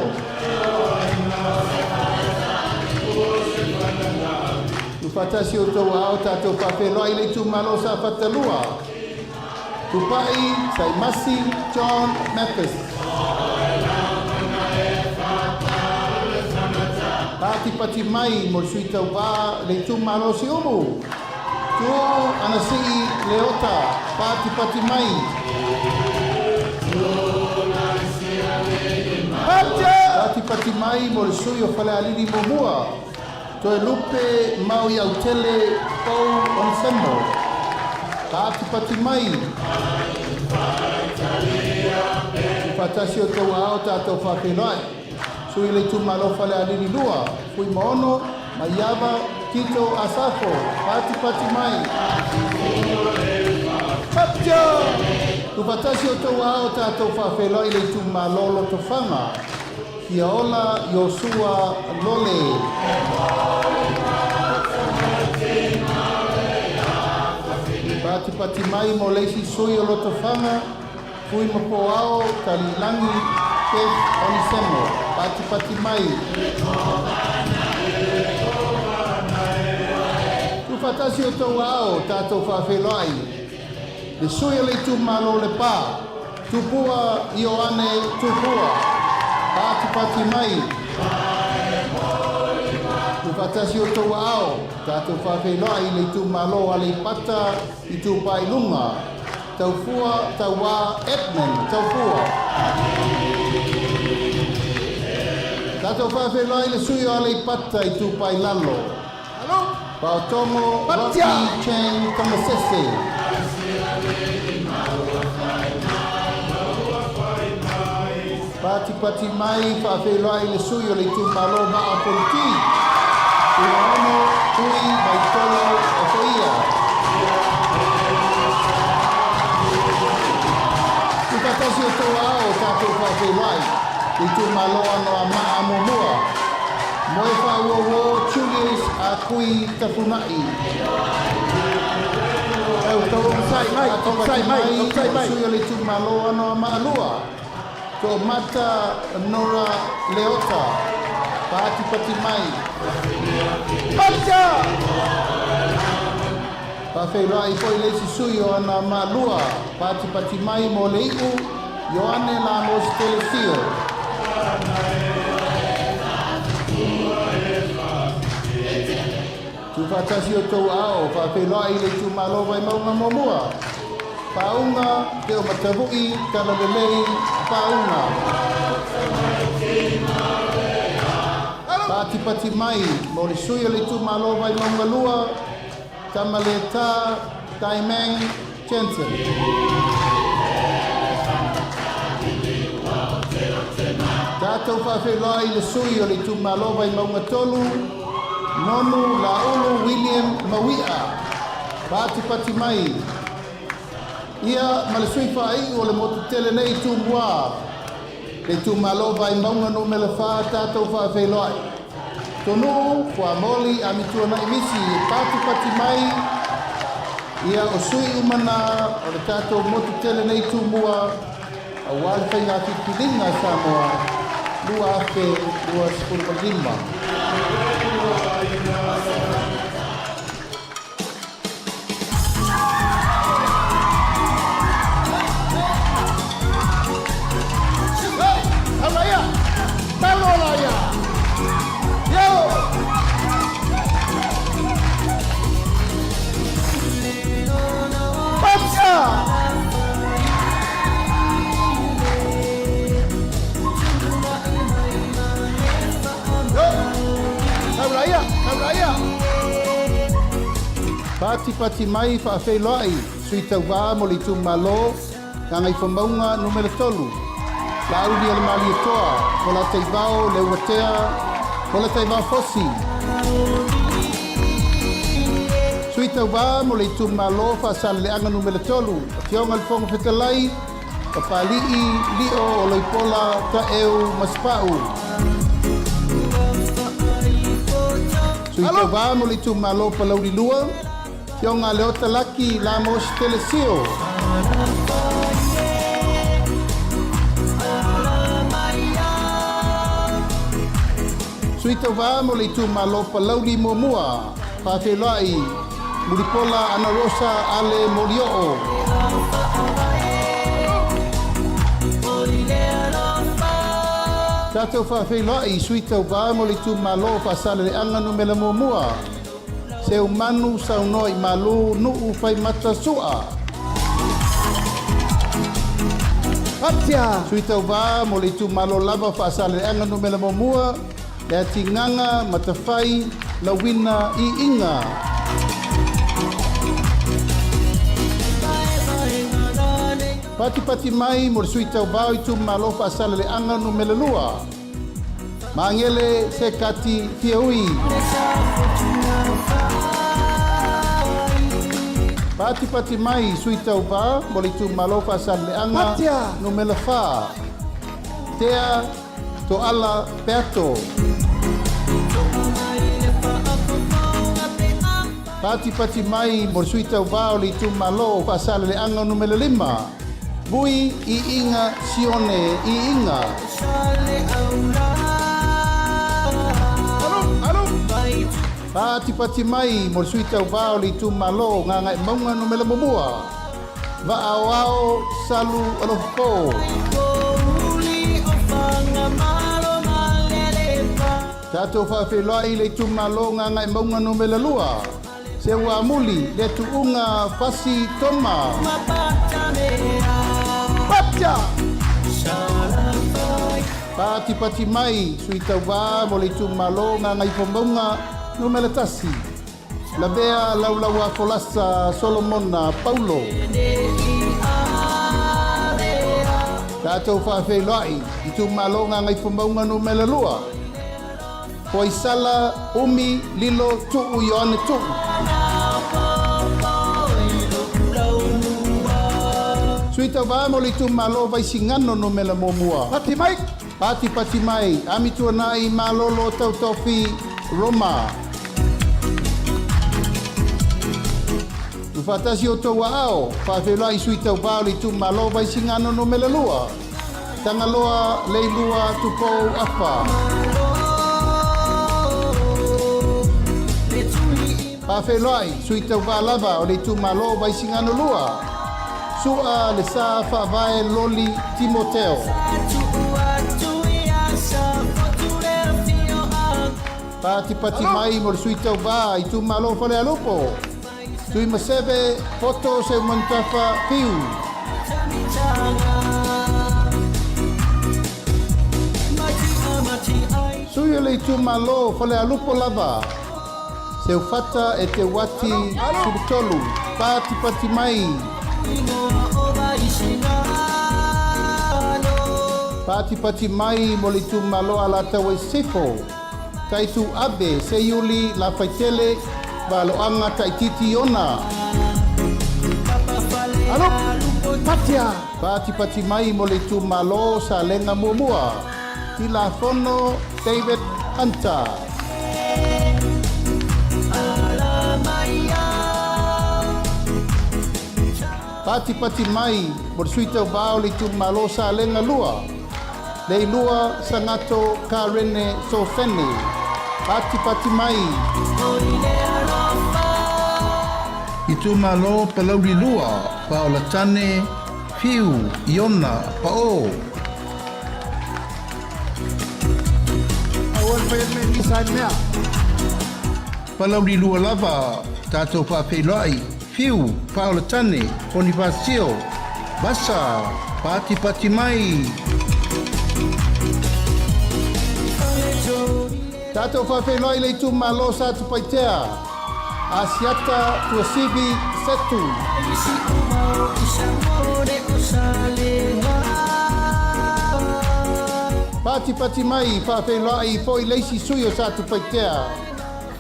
Tufatasi o tou ao tatou faafeiloai le itumalo Safata Lua. Tupai Saimasi John Mathis. Patipati mai mo le sui tauvā le itumalo Siumu. Tu Anasii Leota. Patipati mai. Patipati mai mo le sui o Falealili Muamua. Toe Lupe Mau Autele Pau Onisemo. Patipati mai. Fatasi o tou ao tatou faafeiloai. Sui le itumalo Falealili Lua, Fuimaono, Maiava, Tito Asafo, patipati mai. Tufatasi o tou ao tatou faafeiloai le itumalo Lotofaga. Fiaola Iosua Lole. Patipati mai mo le isi sui o Lotofaga, Fui Mapoao Talilangi Keith Onisemo. Patipati mai. Tufatasi o tou ao tatou faafeiloai. Le sui o le itumalo Lepa, Tupua Ioane Tupua. Patipati mai. Tufatasi o tou ao tatou faafeiloai le itumalo Aleipata Itupa i Luga. Taufua Tauā Edmund Taufua. Tatou faafeiloai le sui o Aleipata Itupa i Lalo. Alo. Paotogo Rocky Chang Tamasese. Patipati mai faafeiloai le sui o le itumalo Maa Politi. Tuaono Tui Vaitolo Ofoia. Tufatasi o tou ao tatou faafeiloai le itumalo Anoamaa Muamua. Moe faauauō Julius Akui Tafunai. Tau tau onosai mai, onosai mai, onosai mai. Sui o le itumalo Anoamaa Lua. To'omata Nora Leota. Patipati mai. Faafeiloai foi le isi sui o Anoamaa Lua. Patipati mai mo le iu Ioane Lamos Telesio. Tufatasi o tou ao faafeiloai le itumalo Vaimauga Muamua. Paunga Te o Matavu'i Talalelei Paunga. Patipati mai mo le sui o le itumalo Vaimauga Lua, Tamaleta Taimang Jensen. Tatou faafeiloai le sui o le itumalo Vaimauga Tolu, Nonu Laulu William Maui'a. Patipati mai. Ia ma le sui faaiu o le motu tele nei Tumua. Le itumalo Vaimauga Nu.4 tatou faafeiloai. Tonuu Fuamoli Amituanai Misi e patipati mai. Ia o sui umana o le tatou motu tele nei Tumua auā le faiga filifiliga a Samoa 2025. Taulaia, taulaia. Patipati mai faafeiloai sui tauvā mo le itumālō Gagaifomauga Numera 3, Laaulialemalietoa Polataivao Leuatea Polataivao Fosi. Sui tauvā mo le itumālō Faasaleleaga Numera 3, Afioga i le Fofoga Fetalai, Papali'i Lio Oloipola Taeu Masepau. Sui tauvā mo le itumālō Palauli 2, Afioga Leota Laki Lamos Telesio. Sui tauvā mo le itumālō Palauli 1, Faafeiloai Mulipola Anarosa Ale Molioo. Tatou faafeiloai sui tauvā mo le itumālō Faasaleleaga Numera 1, Seumanu Saunoa i Malu Nuu Faimata Sua. Patia. Sui tauvā mo le itumālō lava Faasaleleaga Numera 1, Le Atigaga Matafai Lauina Iiga. Patipati mai mo le sui tauvā o itumālō Faasaleleaga Numera 2, Magele Sekati Fiaui. Patipati mai sui tauvā mo le itumālō Faasaleleaga Patia. Numera 4, Tea Toala Peato. Patipati mai mo le sui tauvā o le itumālō Faasaleleaga Numera 5, Vui Iiga Sione Iiga. Alo, alo. Patipati mai mo le sui tauvā o le itumālō Gagaemauga Numera 1, Vaaoao Salu Alofo. Tatou faafeiloai le itumālō Gagaemauga Numera 2, Seuamuli le Tuuga Fasi Toma. Patia. Patipati mai sui tauvā mo le itumālō Gagaifomauga Numera 1, Lavea Laulaua Folasa Solomona Paulo. Tatou faafeiloai itumālō Gagaifomauga Numera 2, Foaisala Umi Lilo Tuu Ioane Tuu. Sui tauvā mo le itumālō Vaisigano Numera 1. Pati mai. Patipati mai Amituanai Malolo Tautofi Roma. Ufatasi o tau ao, faafeiloai sui tauvā o le itumālō Vaisigano Numera 2, Tagaloa Leilua Tupou Afa. Faafeiloai sui tauvā lava o le itumālō Vaisigano 2, Sua le Sa Faavae Loli Timoteo. Patipati mai mo le sui tauvā itumālō Falealupo, Tuimaseve Poto Seumanutafa Fiu. Sui o le itumālō Falealupo lava, Seufata e Te Wati Sulutolu. Patipati mai. Patipati mai mo le itumālō Alataua i Sisifo, Taitu Abe Seiuli Lafaitele Valoaga Taititi Iona. Alo. Patia. Patipati mai mo le itumālō Salega 1, Tilafono David Hunter. Patipati mai mo le sui tauvā o le itumālō Salega 2, Leilua Sagato Karene Sosene. Patipati mai. Itumālō Palauli 2, Paolatane Fiu Iona Pa'o. Aua le fai le misa i mea. Palauli 2 lava, tatou faafeiloai Fiu Paolatane Ponifasio Vasa. Patipati mai. Tatou faafeiloai i le itumalo o Satupaitea, Asiata Tuasivi Setu. Patipati mai, faafeiloai foi le isi sui o Satupaitea,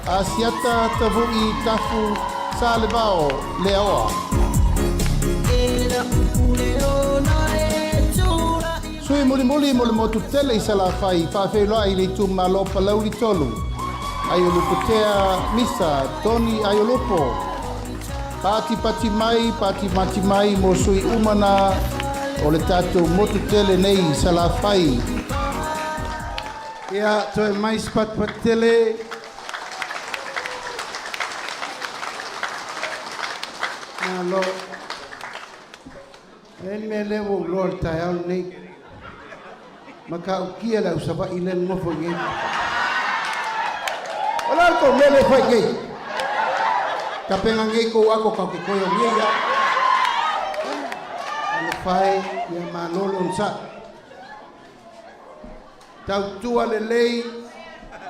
Asiata Tavui Tafu Salevao Leaoa. Sui mulimuli mo le motu tele i Salafai, faafeiloai i le itumalo Palauli 3, Aiolupotea Misa Tony Aiolupo. Patipati mai, patimati mai mo sui uma na o le tatou motu tele nei i Salafai. Ia, toe mai se patipati tele. Malo. Le mea lea ua ou iloa i le taeao lenei. Matautia le au Savaii lea e nonofo i inei. O le a le tou mea lea e fai i inei? Tapena nei tou ato tatou te toe o nei lava. Talofa e, ia malo le onosai. Tautua lelei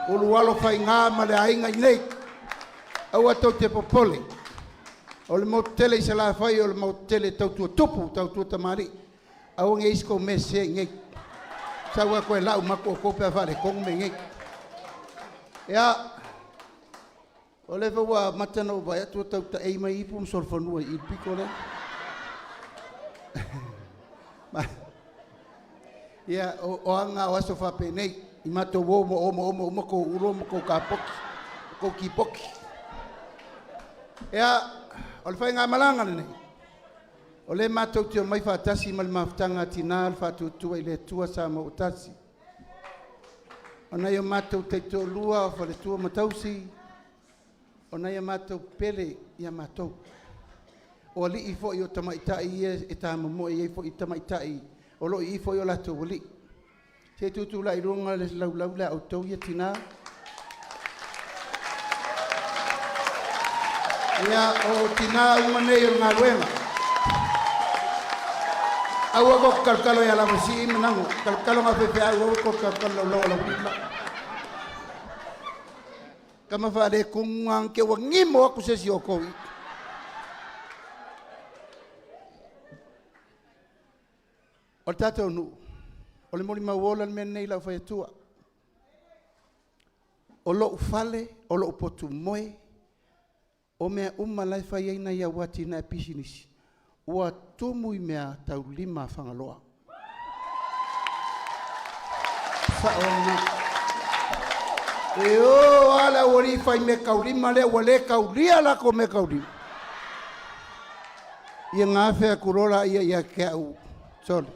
ulualo faiga ma le aiga i inei. Aua tou te popole. O le motu tele i Salafai o le motu tele e tautua tupu, tautua tamalii. Aua ne i i ai se tou mea sese i inei. Sau lava toe lau uma atu outou pe a faaletonu mea i inei. Ia, o lea foi ua amata ona ou vaai atu ua tau taei mai ipu ma solofanua i i le pito lea. Ia, o aga o aso faapenei, i matou o ma omoomo uma tou ulo ma tou kapoki, tou tipoki. Ia, o le faigamalaga lenei, o lea matou te omai faatasi ma le mafutaga a tina o le Faatuatua i le Atua Samoa ua Tasi. O nai o matou taitoalua o faletua ma tausi, o nai a matou pele ia matou. O alii foi o tamaitai ia e tamomoe i ai foi tamaitai o lo o i i foi o latou alii. Se i tutulai i luga le laulau le a outou ia tina. Ia, o tina uma nei o le galuega. Aua tou te talotalo ia Lavasii ma Nago. Talotalo na faifeau, aua tou te talotalo laulau a laualii. Tama faaletonu na te ua nimo atu se isi o outou i. O le tatou nuu, o le molimau ola le mea lenei o le a ou fai atua. O lou fale, o lou potu moe, o mea uma la e fai ai nai au atinae pisinisi, ua tumu i mea taulima a Fagaloa. Sao lena. E o lava le aualii fai mea taulima lea ua le taulia latou mea taulima. Ia gafe atu loa laia ia te au, sole.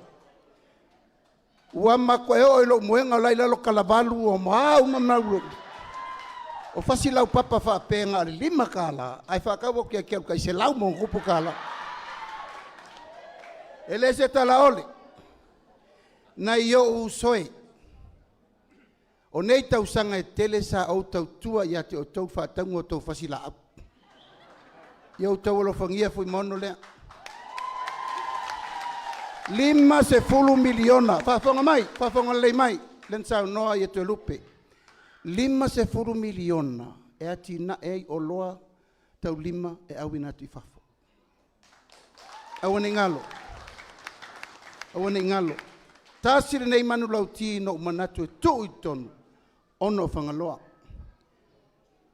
Ua matuai oo i lou moega o la e i lalo talavalu o a uma mau. O fasi laupapa faapea na o le $5 ae faatau atu ia te au tai $100+. E le se talaole, nai ou uso e, o nei tausaga e tele sa ou tautua ia te outou i le faatauga o outou fasilaau. Ia outou alofagia Fuimaono lea. $50 miliona, faafofoga mai, faafofoga lelei mai, lea na saunoa ia Toelupe. $50 miliona e atinae ai oloa taulima e auina atu i fafo. Aua ne i galo, aua ne i galo. Tasi lenei manulauti na ou manatu e tuu i totonu ona o Fagaloa.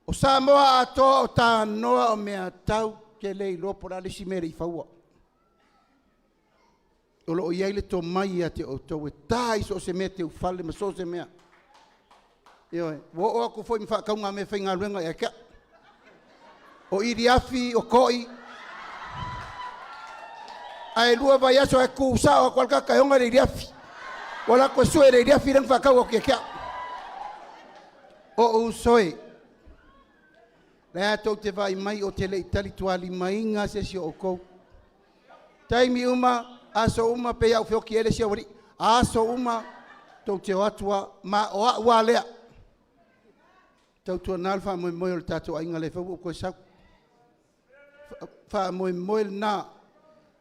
O Samoa atoa o tanoa o mea tau te le iloa po o le a le isi mea e le i faua. O lo o i ai le tomai ia te outou e ta i so o se mea teufale ma so o se mea. Ioe, ua oo atu foi ma faatauga meafaigaluega ia te au. O iliafi, o toi, ae 2 vaiaso ae tu sao atu lava le tagata e ona le iliafi. Ua alu atu e sue le iliafi lea na faatau atu ia te au. O ou uso e, lea tou te vaai mai ou te le i talitualimaina se isi o outou. Taimi uma, aso uma, pei lava ua feoti ai le isi aualii. Aso uma, tou te o atu lava, ma o au lava lea. Tautuana le faamoemoe o le tatou aiga lea foi ua ou toe sau. Faamoemoe lena.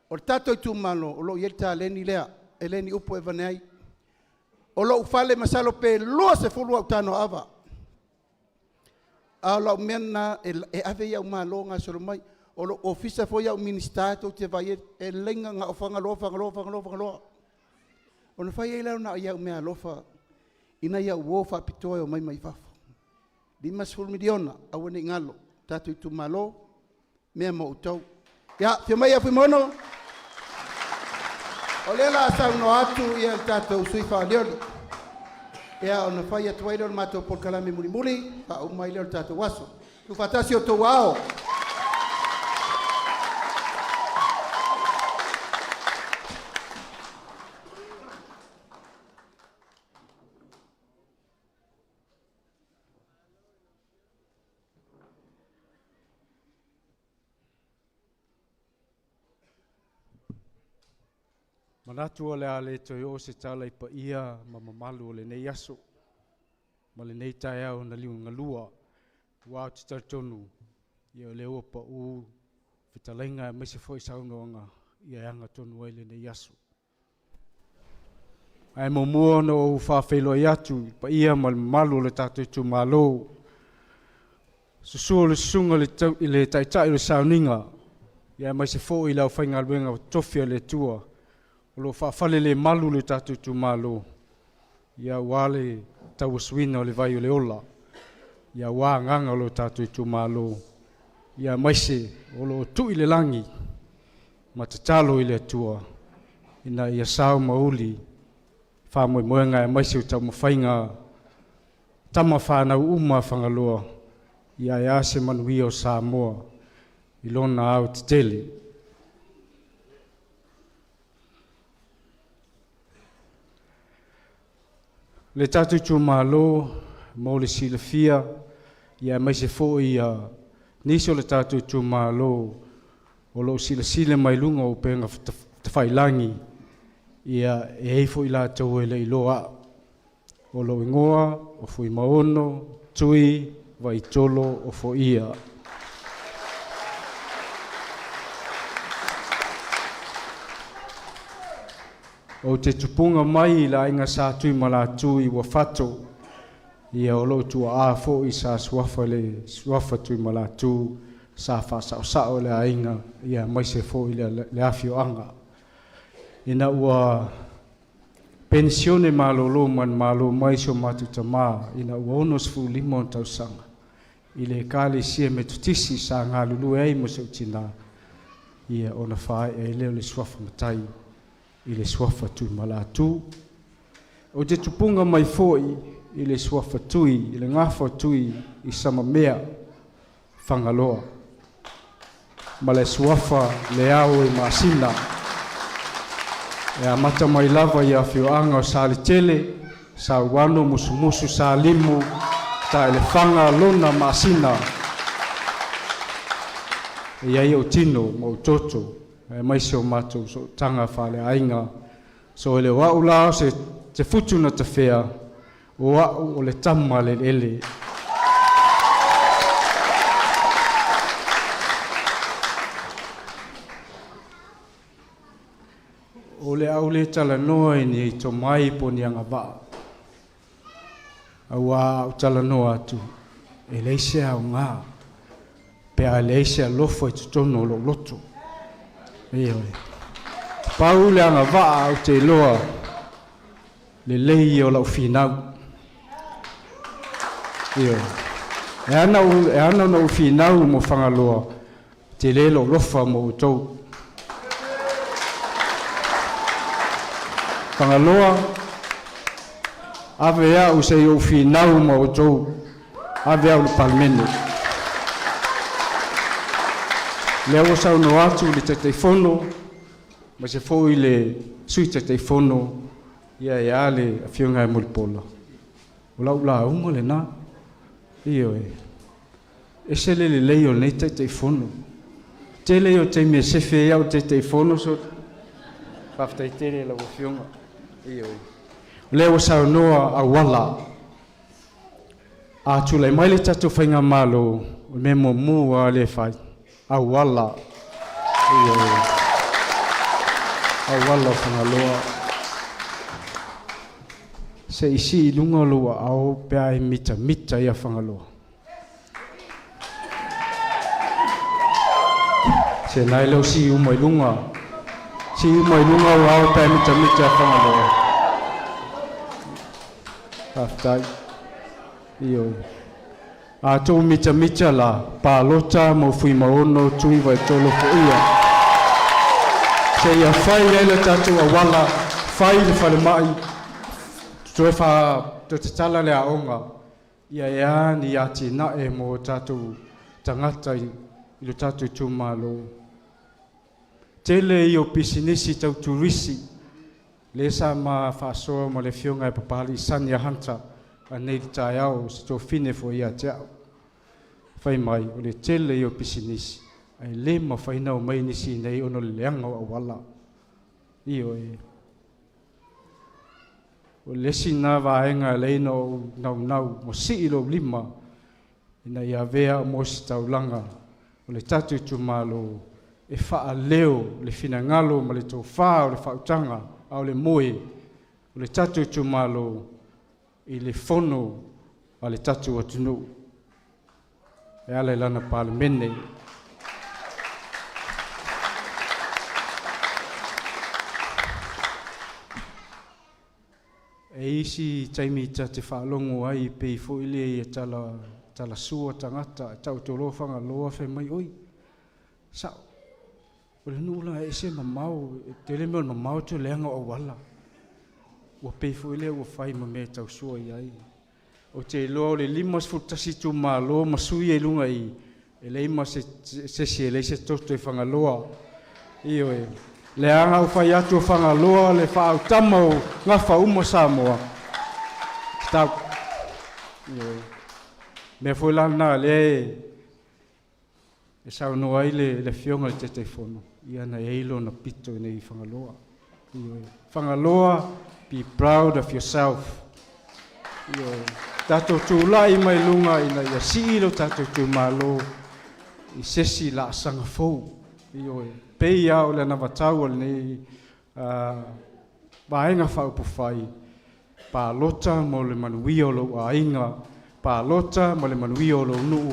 O le tatou itumalo, o lo o i ai le taleni lea, e le o ni upu e avane ai. O lou fale masalo pe 20 au tano ava. A o lau mea lena e ave i au malo gasolo mai. O lou ofisa foi au Minisita tou te vaai i ai, e laina na o Fagaloa, Fagaloa, Fagaloa, Fagaloa. Ona fai ai lea na o au meaalofa i nai au uo faapitoa e omai mai fafo. $50 miliona, aua ne i galo, tatou itumalo, mea ma outou. Ia, afio maia Fuimaono. O lea o le a saunoa atu le tatou sui usufono faolioli, ia ona fai atu ai lea o le matou polokalame mulimuli, faauma ai lea o le tatou aso. Tuufaatasi o outou aao. Manatu o le a le toe oo se tala i paia ma mamalu o lenei aso ma lenei taeao na liugalua, aua ou te talitonu o lea ua pau fetalaiga aemaise foi saunoaga e agatonu ai lenei aso. Ae muamua ona ou faafeiloai atu i le paia ma le mamalu o le tatou itumalo. Susu o le susuga i le Taitai o le Sauniga, aemaise foi le aufaigaluega totofi a le Atua o lo o faafalelemalu le tatou itumalo aua le tauasuina o le vai o le ola, aua agaga o lo tatou itumalo, aemaise o lo o tui i le lagi ma tatalo i le Atua ina ia sao ma uli faamoemoega aemaise o taumafaiga tama fanau uma a Fagaloa, ae a se manuia o Samoa i lona aotetele. Le tatou itumalo, mo le silafia, aemaise foi nisi o le tatou itumalo o lo o silasila mai luga o upega tafailagi, ia e i ai foi latou e le iloa au. O lou igoa o Fuimaono Tui Vaitolo Ofoia. Ou te tupuga mai i le aiga sa Tuimalatu i Uafato, ia o lou tuaa foi sa suafa le suafa Tuimalatu, sa faasaosao le aiga ia aemaise foi le afioaga. Ina ua penisione malolo manumalo mai si o matou tama ina ua 65 ona tausaga i le Ekalesia Metotisi sa galulue ai ma si ou tina, ia ona faaee ai lea o le suafa matai i le suafa Tuimalatu. Ou te tupuga mai foi i le suafa Tui, i le gafa Tui i Samamea, Fagaloa, ma le suafa Leao i Maasina. E amata mai lava i afioaga o Salitele, Sauano, Musumusu, Salimu, Taelefaga, Lona, Maasina. E i ai ou tino ma ou toto, aemaise o matou sootaga faaleaiga. So e le o au la o se te futu na tafea, o au o le tama a le eleele. O le a ou le talanoa i ni tomai po o ni agavaa, aua a ou talanoa atu, e leai se aoga pe a leai se alofa i totonu o lou loto. Ioe. Pau le agavaa ou te iloa lelei ia o lau finau. Ioe. E ana, e ana ona ou finau mo Fagaloa, tele lou lofa mo outou. Fagaloa, ave au se i ou finau ma outou, ave au i le Palemene. Lea ua saunoa atu le Taitaifono, aemaise foi le Sui Taitaifono, ia e a le Afioga ia Mulipola, o lau lauga lena. Ioe. Ese le lelei o lenei Taitaifono. Tele ia o taimi e sefe ai au Taitaifono, so faafetai tele i lau Afioga. Ioe. O lea ua saunoa auala. A tulai mai le tatou faigamalo, o le mea muamua lava lea e fai, auala. Ioe. Auala o Fagaloa. Se i sii i luga lou aao pe a e mitamita ia Fagaloa. Se na e leo si uma i luga. Si uma i luga o ao pe mitamita e Fagaloa. Faafetai. Ioe. A tou mitamita la, palota mo Fuimaono Tuivaitolo foia. Seia fai ai le tatou auala, fai le falemai, toe fa toe tatala le aoga, ia e a ni atinae mo tatou tagata i lo tatou itumalo. Tele ia o pisinisi tau turisi, lea sa ma faasoa ma le afioga e Papalii Sania Hunter anei i le taeao, o se tofine foi ia te au. Fai mai, o le tele ia o pisinisi, ae le mafai ona omai nisi nei ona o le leaga o auala. Ioe. O le isi lena vaega e ala ai ona ou naunau ma sii lou lima ina ia avea au mo ositaulaga o le tatou itumalo e faaleo le finagalo ma le tofa o le faautaga a o le moe o le tatou itumalo i le fono a le tatou atunuu e ala i lana Palemene. E isi taimi ta te faalogo ai pei foi lea ia tala tala sua tagata e taoto loa Fagaloa fai mai oi sa'o o le nuu la e ese mamao e tele mea o le mamao toe leaga o auala ua pei foi lea ua fai ma mea e tausua i ai. Ou te iloa o le 51 itumalo ma sui i luga i e leai ma se isi e leai se toto i Fagaloa. Ioe. Leaga ua fai atu o Fagaloa le faaautama o gafa uma Samoa. Tatau. Ioe. Mea foi la lena lea e saunoa ai le Afioga i le Taitaifono, ia na i ai lona pito i nei Fagaloa. Ioe. Fagaloa, be proud of yourself. Ioe. Tatou tulai mai luga ina ia sii lo tatou itumalo i se isi laasaga fou. Ioe. Pei lava o le anavatau a lenei Vaega Faaupufai, palota mo le manuia o lou aiga, palota mo le manuia o lou nuu,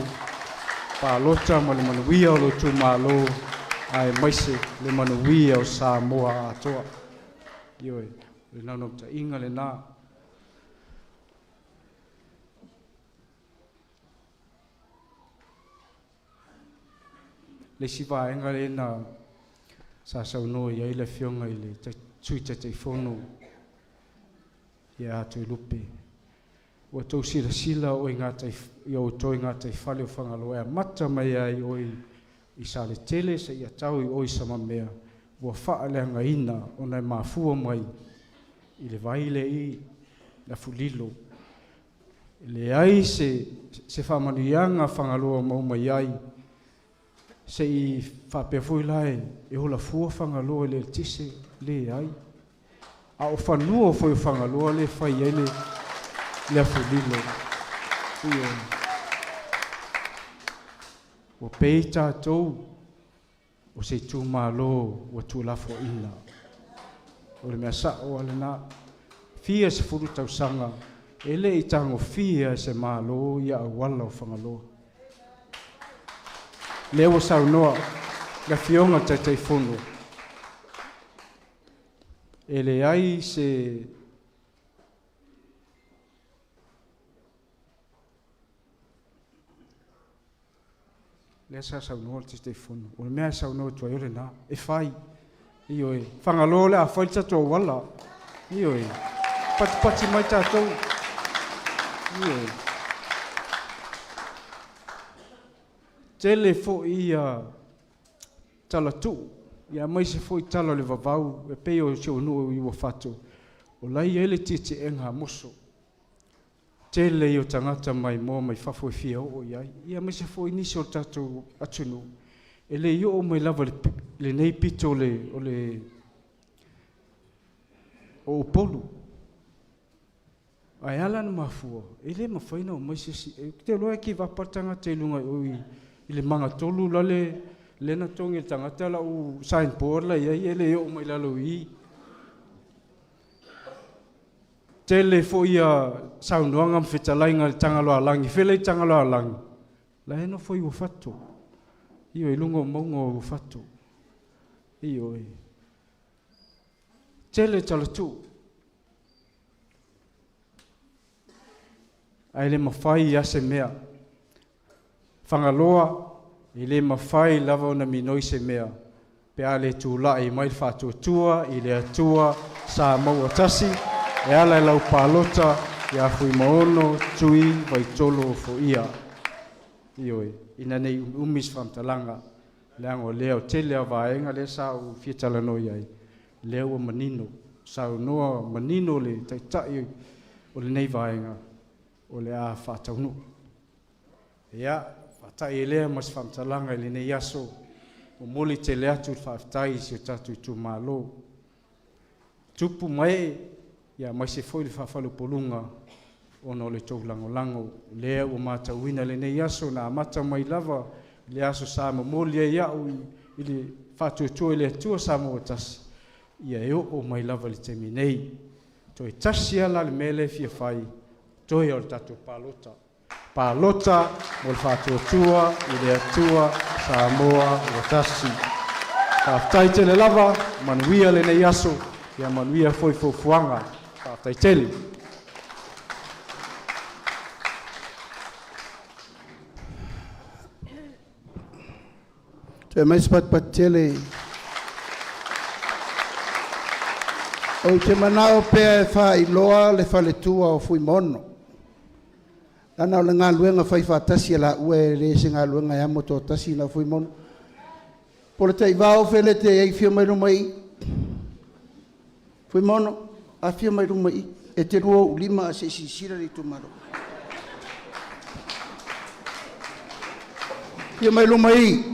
palota mo le manuia o lou itumalo, aemaise le manuia o Samoa atoa. Ioe, o le naunautaiga lena. Le isi vaega lea na sa saunoa i ai le Afioga i le Sui Taitaifono ia Toelupe, ua tou silasila o i outou i gataifale o Fagaloa e amata mai ai o i Saletele seia tau i o i Samamea, ua faaleagaina ona e mafua mai i le vai lea i Afulilo. E leai se faamanuiaga Fagaloa o maua mai ai, se i faapea foi la e ola fua Fagaloa i le eletise, leai. A o fanua foi o Fagaloa lea e fai ai le afulilo. Ua pei tatou o se itumalo ua tuulafoaiina. O le mea sa'o lava lena. Fia sefulu tausaga e le i tagofia e se Malo ia auala o Fagaloa. Lea ua saunoa le Afioga i le Taitaifono, e leai se Lea sa saunoa le Taitaifono. O le mea e saunoa atu ai o lena, e fai. Ioe, Fagaloa o le a fai le tatou auala. Ioe, patipati mai tatou. Ioe. Tele foi ia tala tuu, ia aemaise foi tala o le vavau, e pei o si ou nuu i Uafato, o la e i ai le tietieega moso. Tele ia o tagata maimoa mai fafo e fia oo i ai, ia aemaise foi nisi o le tatou atunuu e le i oo mai lava i lenei pito o le o le o Upolu. Ae ala ona mafua, e le mafai ona omai se isi. Ou te iloa e kivapa le tagata i luga i o i le magatolu lale lea na togi e le tagata lau signboard la i ai e le oo mai lalo i i. Tele foi ia saunoaga ma fetalaiga i le Tagaloaalagi. Fea la i Tagaloaalagi? La e nofo i Uafato. Ioe, i luga o mauga o Uafato. Ioe. Tele talatuu. Ae le mafai ia se mea. Fagaloa, e le mafai lava ona minoi se mea, pe a le tulai mai le Faatuatua i le Atua sa maua tasi, e ala i lau palota ia Fuimaono Tui Vaitolo Foia. Ioe, ina nei umiumi se faamatalaga, leaga o lea o tele a vaega lea sa ou fia talanoa i ai, lea ua manino, saunoa manino le Taitai o lenei vaega, o le a faataunuu. Ia, faatai ai lea ma se faamatalaga i lenei aso, momoli tele atu le faafetai i si o tatou itumalo. Tupu ma ee, ia aemaise foi le faafaleupoluga ona o le tou lagolago. Lea ua matauina i lenei aso na amata mai lava i le aso sa momoli ai au i le Faatuatua i le Atua Samoa ua tasi, ia e oo mai lava i le taimi nei. Toe tasi lava la le mea lea e fia fai, toe o le tatou palota. Palota mo le Faatuatua i le Atua Samoa ua tasi. Faafetai tele lava, manuia lenei aso, ia manuia foi fuafuaga. Faafetai tele. Toe aumai se patupatu tele. Ou te manao pea e faailoa le faletua o Fuimaono. Leaga o le galuega fai faatasi a laua e le se galuega e amo toatasi lau Fuimaono. Po o le taivao felete e afio mai luma i i. Fuimaono, afio mai luma i i. E te lua ou lima ae se i silasila le itumalo. Afio mai luma i i.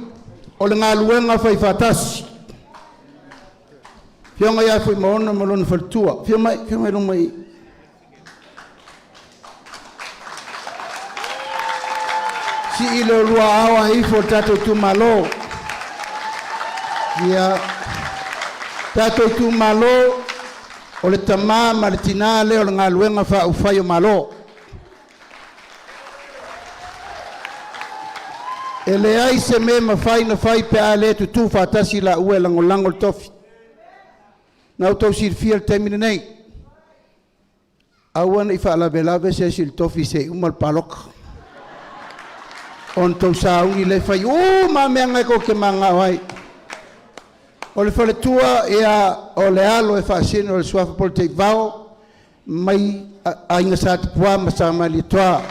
O le galuega fai faatasi. Afioga ia Fuimaono ma lona faletua. Afio mai, afio mai luma i i. Sii le olua ao ae ifo le tatou itumalo. Ia, tatou itumalo, o le tama ma le tinā lea o le galuega faaupufai o Malo. E leai se mea e mafai ona fai pe a le tutu faatasi laua e lagolago le tofi. Na outou silafia le taimi lenei, aua ne i faalavelave se isi i le tofi se i uma le palota. Ona tou sauni lea e fai uma lava mea na tou te mananao ai. O le faletua, ia, o le alo e faasino i le suafa Polataivao mai Aiga Sa Tupua ma Sa Malietoa.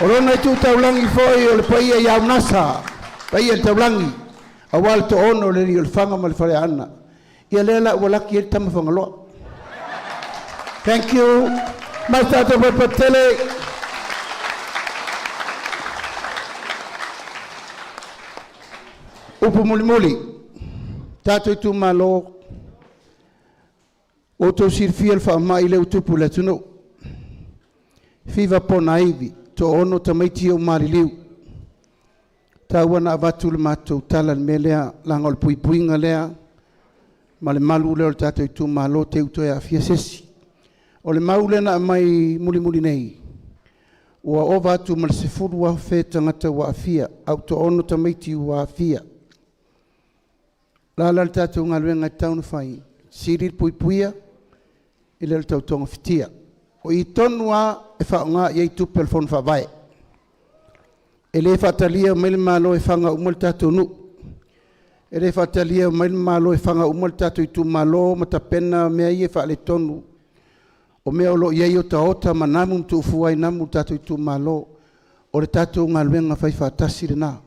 O lona itu taulagi foi o le paia ia Unasa, paia i le taulagi, aua le toaono o le alii o Lefaga ma le Faleaana. Ia lea la ua laki ai le tama Fagaloa. Thank you. Ma le tatou patele. Upu mulimuli, tatou itumalo, ua outou silafia le faamai lea ua tupu i le atunuu. Fiva ponaivi, toaono tamaiti ia ua maliliu. Taua na avatu le matou tala i le mea lea, leaga o le puipuiga lea ma le malu lea o le tatou itumalo te i toe aafia se isi. O le mau lea na aumai mulimuli nei, ua ova atu ma le 10,000 tagata ua aafia, au toaono tamaiti ua aafia. O le a la le tatou galuega e tatau ona fai? Sili le puipuia i le tau togafitia. O i tonu lava e faaaoga i ai tupe a le Fono Faavae. E le faatalia mai le Malo e faga uma le tatou nuu. E le faatalia mai le Malo e faga uma le tatou itumalo ma tapena mea ia e faaletonu. O mea o lo o i ai otaota ma namu ma tuufua ai namu i le tatou itumalo. O le tatou galuega faifaatasi lena.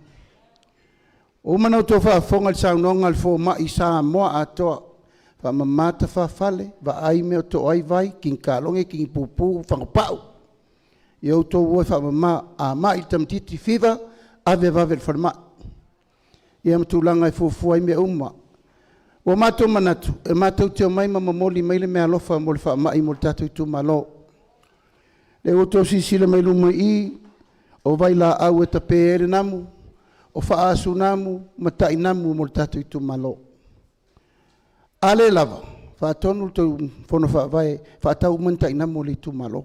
Ua uma ona outou faafofoga i le saunoaga a le fomai Samoa atoa, faamama tafafale, vaai mea o to'o ai vai, kinitaloge, kinipupu, fagupau. Ia outou o e faamama, a mai le tamaitiiti fever, ave vave i le falemai. Ia ma tulaga e fuafua ai mea uma. Ua matou manatu, e matou te omai ma momoli mai le meaalofa mo le faamai mo le tatou itumalo. Lea ua outou silasila mai luma i i, o vailaau e tape ai le namu, o faasunamu ma tainamu mo le tatou itumalo. A le lava, faatonu le tou fono faavae, faatau uma ni tainamu a le itumalo,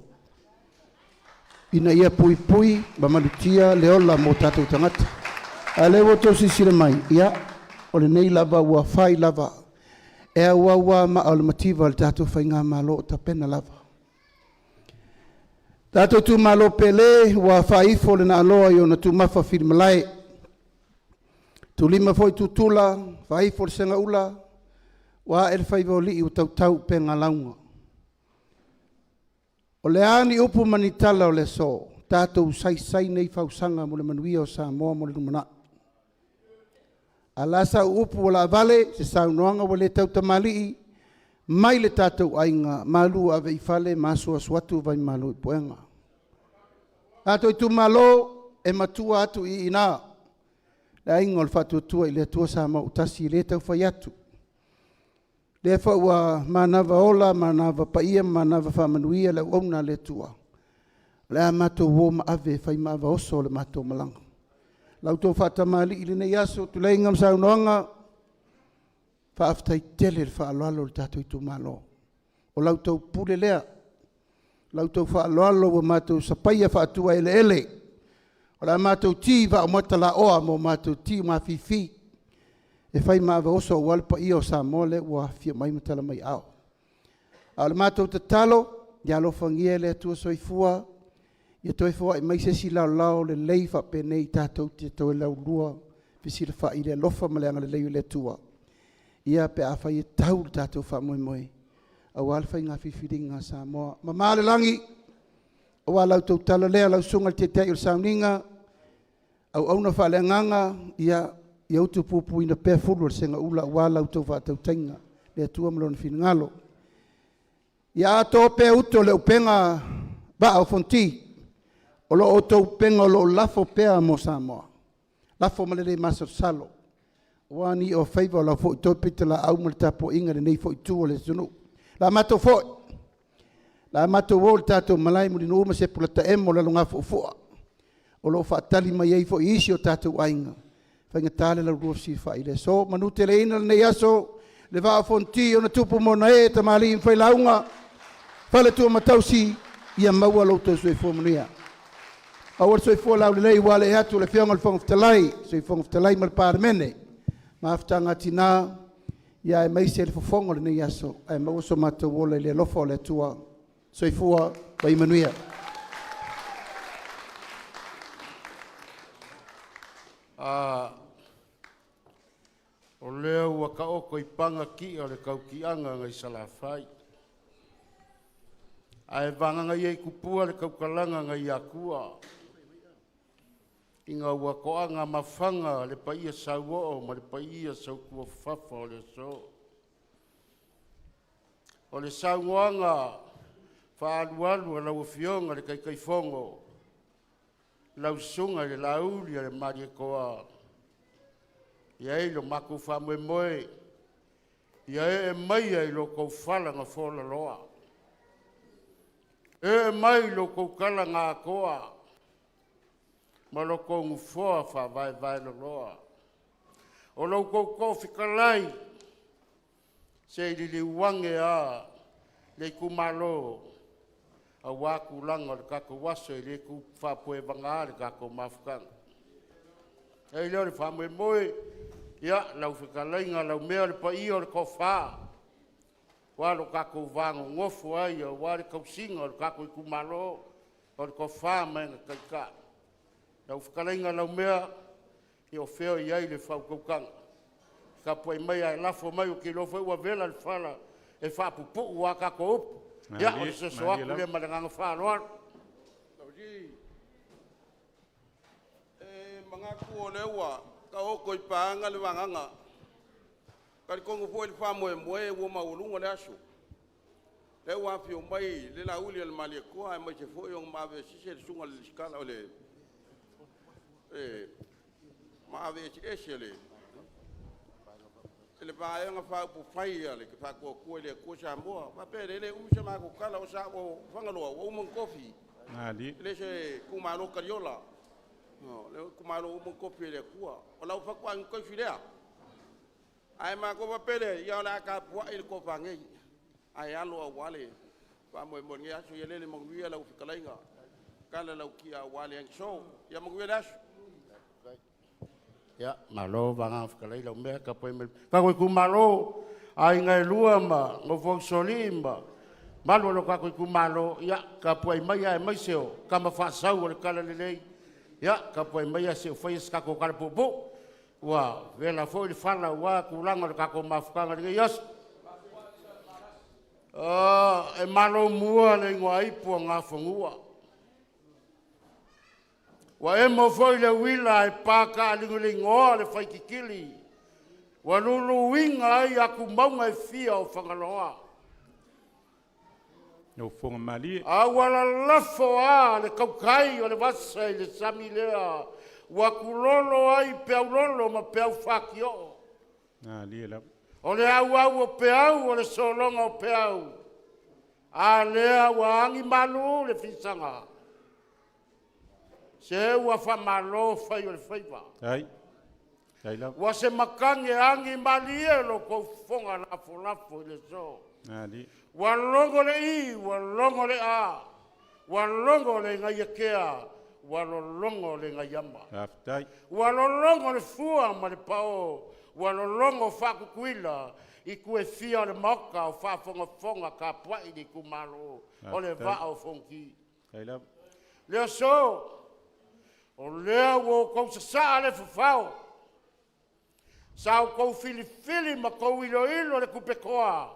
ina ia puipui ma malutia le ola mo tatou tagata. A lea ua outou silasila mai, ia, o lenei lava ua fai lava e auau lava maa o le mativa a le tatou Faigamalo o tapena lava. Tatou itumalo pele, ua faaifo le naaloa i ona tumafa filimalae, tulima foi tutula, faaifo le segaula ua ae le faiva o alii ua tautau upega lauga. O le a ni upu ma ni tala o le aso, tatou saisai nei fausaga mo le manuia o Samoa mo le lumanai. Ae o le a sau upu ua laavale, se saunoaga ua le tautamalii mai le tatou aiga, malu ave i fale ma asuasu atu vaimalu i puega. Tatou itumalo, e matua atu i i ina le Aiga o le Faatuatua i le Atua Samoa ua Tasi, e le tau fai atu. O lea foi ua manava ola manava paia ma manava faamanuia le auauna a le Atua, o le a matou o ma ave e fai ma ava oso le matou malaga. La outou faatamalii i lenei aso, tuleiga ma saunoaga, faafetai tele le faaaloalo i le tatou itumalo. O la outou pule lea, o la outou faaaloalo ua matou sapaia faatuaeleele, o le a matou ti vaaumata laoa ma o matou ti mafifi e fai ma ava oso aua le paia o Samoa lea ua afifio mai ma tala mai aao. A o le matou tatalo, ia alofagia e le Atua soifua ia toe foai mai se isi lalolao lelei faapenei tatou te toe laulua fesilafai i le alofa ma le agalelei o le Atua, ia pe afai e tau le tatou faamoemoe aua le faiga filifiliga a Samoa. Mamao le lagi aua la outou tala lea lau Susuga i le Taitai o le Sauniga, auauna faaleagaga, ia utupupuina pea fulu o le segaula aua la outou faatautaiga i le Atua ma Lona finagalo. Ia atoa pea utu o le upega Vaa o Fonoti, o lo outou upega o lo o lafo pea mo Samoa, lafo ma le le masalosalo aua niu o faiva o lau foi toe pitolaau ma le tapuaiga i lenei foi itu o le atunuu. O le a matou foi, o le a matou o i le tatou malae i Mulinuu ma Sepolataemo le alogafuafua o lo o faatali mai ai foi isi o tatou aiga, e faigata le laulua fesilafai i le aso. Ia manuteleina lenei aso, le Vaa o Fonoti, ona tupu ma ona ee, tamalii ma failauga, faletua ma tausi, ia maua lo outou soifua manuia. Maua le soifua laulelei aua le ee atu o le Afioga i le Fofoga Fetalai, Sui Fofoga Fetalai ma le Palemene, mafutaga a tina, aemaise le fofoga o lenei aso, ae maua so matou ola i le alofa o le Atua. Soifua ma ia manuia. O lea ua taoto i paga ti'a o le tautiaga nai Salafai, ae vagana ia i tupua le tautalaga nai Atua, ina ua toaga mafaga le paia sauoo ma le paia sautuafafafa o le aso. O le saunoaga faaalualu a lau Afioga i le Taitaifono, lau Susuga i le Laaulialemalietoa, e i ai lo matou faamoemoe, ia ee maia i lo outou fala na folaloa, ee mai lo outou tala na atoa ma lo outou nofoa faavaevaeloloa, o lo outou toafetalai, se i liliu ane lava le itumalo aua tulaga o le tatou aso, e le faapuevagā le tatou mafutaga. Ona i ai lea o le faamoemoe, ia, lau fetalaiga Laumea, o le paia o le Toafa aua lo tatou va nonofo ai aua le tausiga o le tatou itumalo, o le Toafa ma ena Taitai. Lau fetalaiga Laumea, ia o fea o i ai le faautautaga? Tapuai maia ae lafo mai, ou te iloa foi ua vela le fala e faapupuu a tatou upu. Ia, o le soso atu lea ma le agaga faaaloalo. E manatu o lea ua taoto i paga le vagaga. E talitonu foi le faamoemoe ua maualuga le aso, lea ua afio mai le Laaulialemalietoa aemaise foi o maave sese le susuga i le Resitara o le maave eseese o le Vaega Faaupufai a le Faatuatua i le Atua Samoa. E faapea e le umi se matou tala, o Fagaloa ua uma ona tofi, e le se itumalo taliola, o le itumalo ua uma ona tofi e le Atua. O lau fatuaiga tausii lea, ae matou faapea lea, ia o le a tapuai le tofa nei ae alo aua le faamoemoe o lenei aso. Ia lele manuia lau fetalaiga, tala lau kia aua le agiso. Ia manuia le aso. Ia, malo vagaga fetalai Laumea tapuai mai tatou itumalo, aiga e lua ma nofo a usoalii ma mamalu o lo tatou itumalo. Ia tapuai maia aemaise o Tama Faasau o le Talalelei, ia tapuai maia se i fai se tatou tala puupuu ua vela foi le fala aua tulaga o le tatou mafutaga i lenei aso. E malomua le igoaipu a Nafanua, ua emo foi le uila ae pataaligoiligoa le faititili, ua luluina ai atumauga e fia o Fagaloa. Laufofoga malie. A ua lalafo a le tautai o le vasa i le sami lea, ua tulolo ai peaulolo ma peau fatioo. Malie lava. O le auau o peau o le sologa o peau, a lea ua agi malu le fisaga, se ua faamalo fai o le faiva. Ai. Ai lava. Ua se matagi e agi malie lo tou fofoga lafolafo i le aso. Malie. Ua logo le i, ua logo le a, ua logo le gaiatea, ua lologo le gaiama. Faafetai. Ua lologo le fua ma le pao, ua lologo faakutuila itu e fia o le Maota o faafogafoga tapuai le itumalo o le Vaa o Fonoti. Ai lava. Le aso, o lea ua outou sasaa le fafao, sa outou filifili ma tou iloilo le tupetoa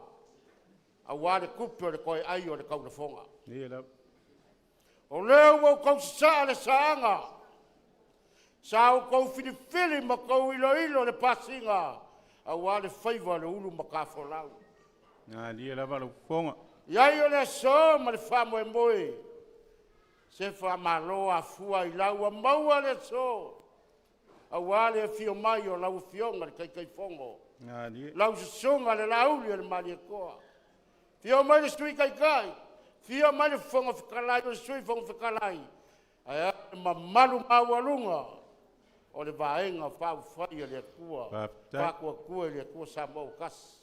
aua le tupe o le toeai o le taulafoga. Ia lava. O lea ua outou sasaa le saaga, sa outou filifili ma tou iloilo le pasiga aua le faiva o le ulu matafolau. Malie lava lau fofoga. I ai o le aso ma le faamoemoe, se faamalo afua ailao ua maua le aso aua le afio mai o lau Afioga i le Taitaifono, Malie. lau Susuga le Laauli o le Malietoa, afio mai le Sui Taitai, afio mai le Fofoga Fetalai o le Sui Fofoga Fetalai, ae a le mamalu maualuga o le Vaega Faaupufai a le Atua Faafetai. Faatuatua i le Atua Samoa ua tasi.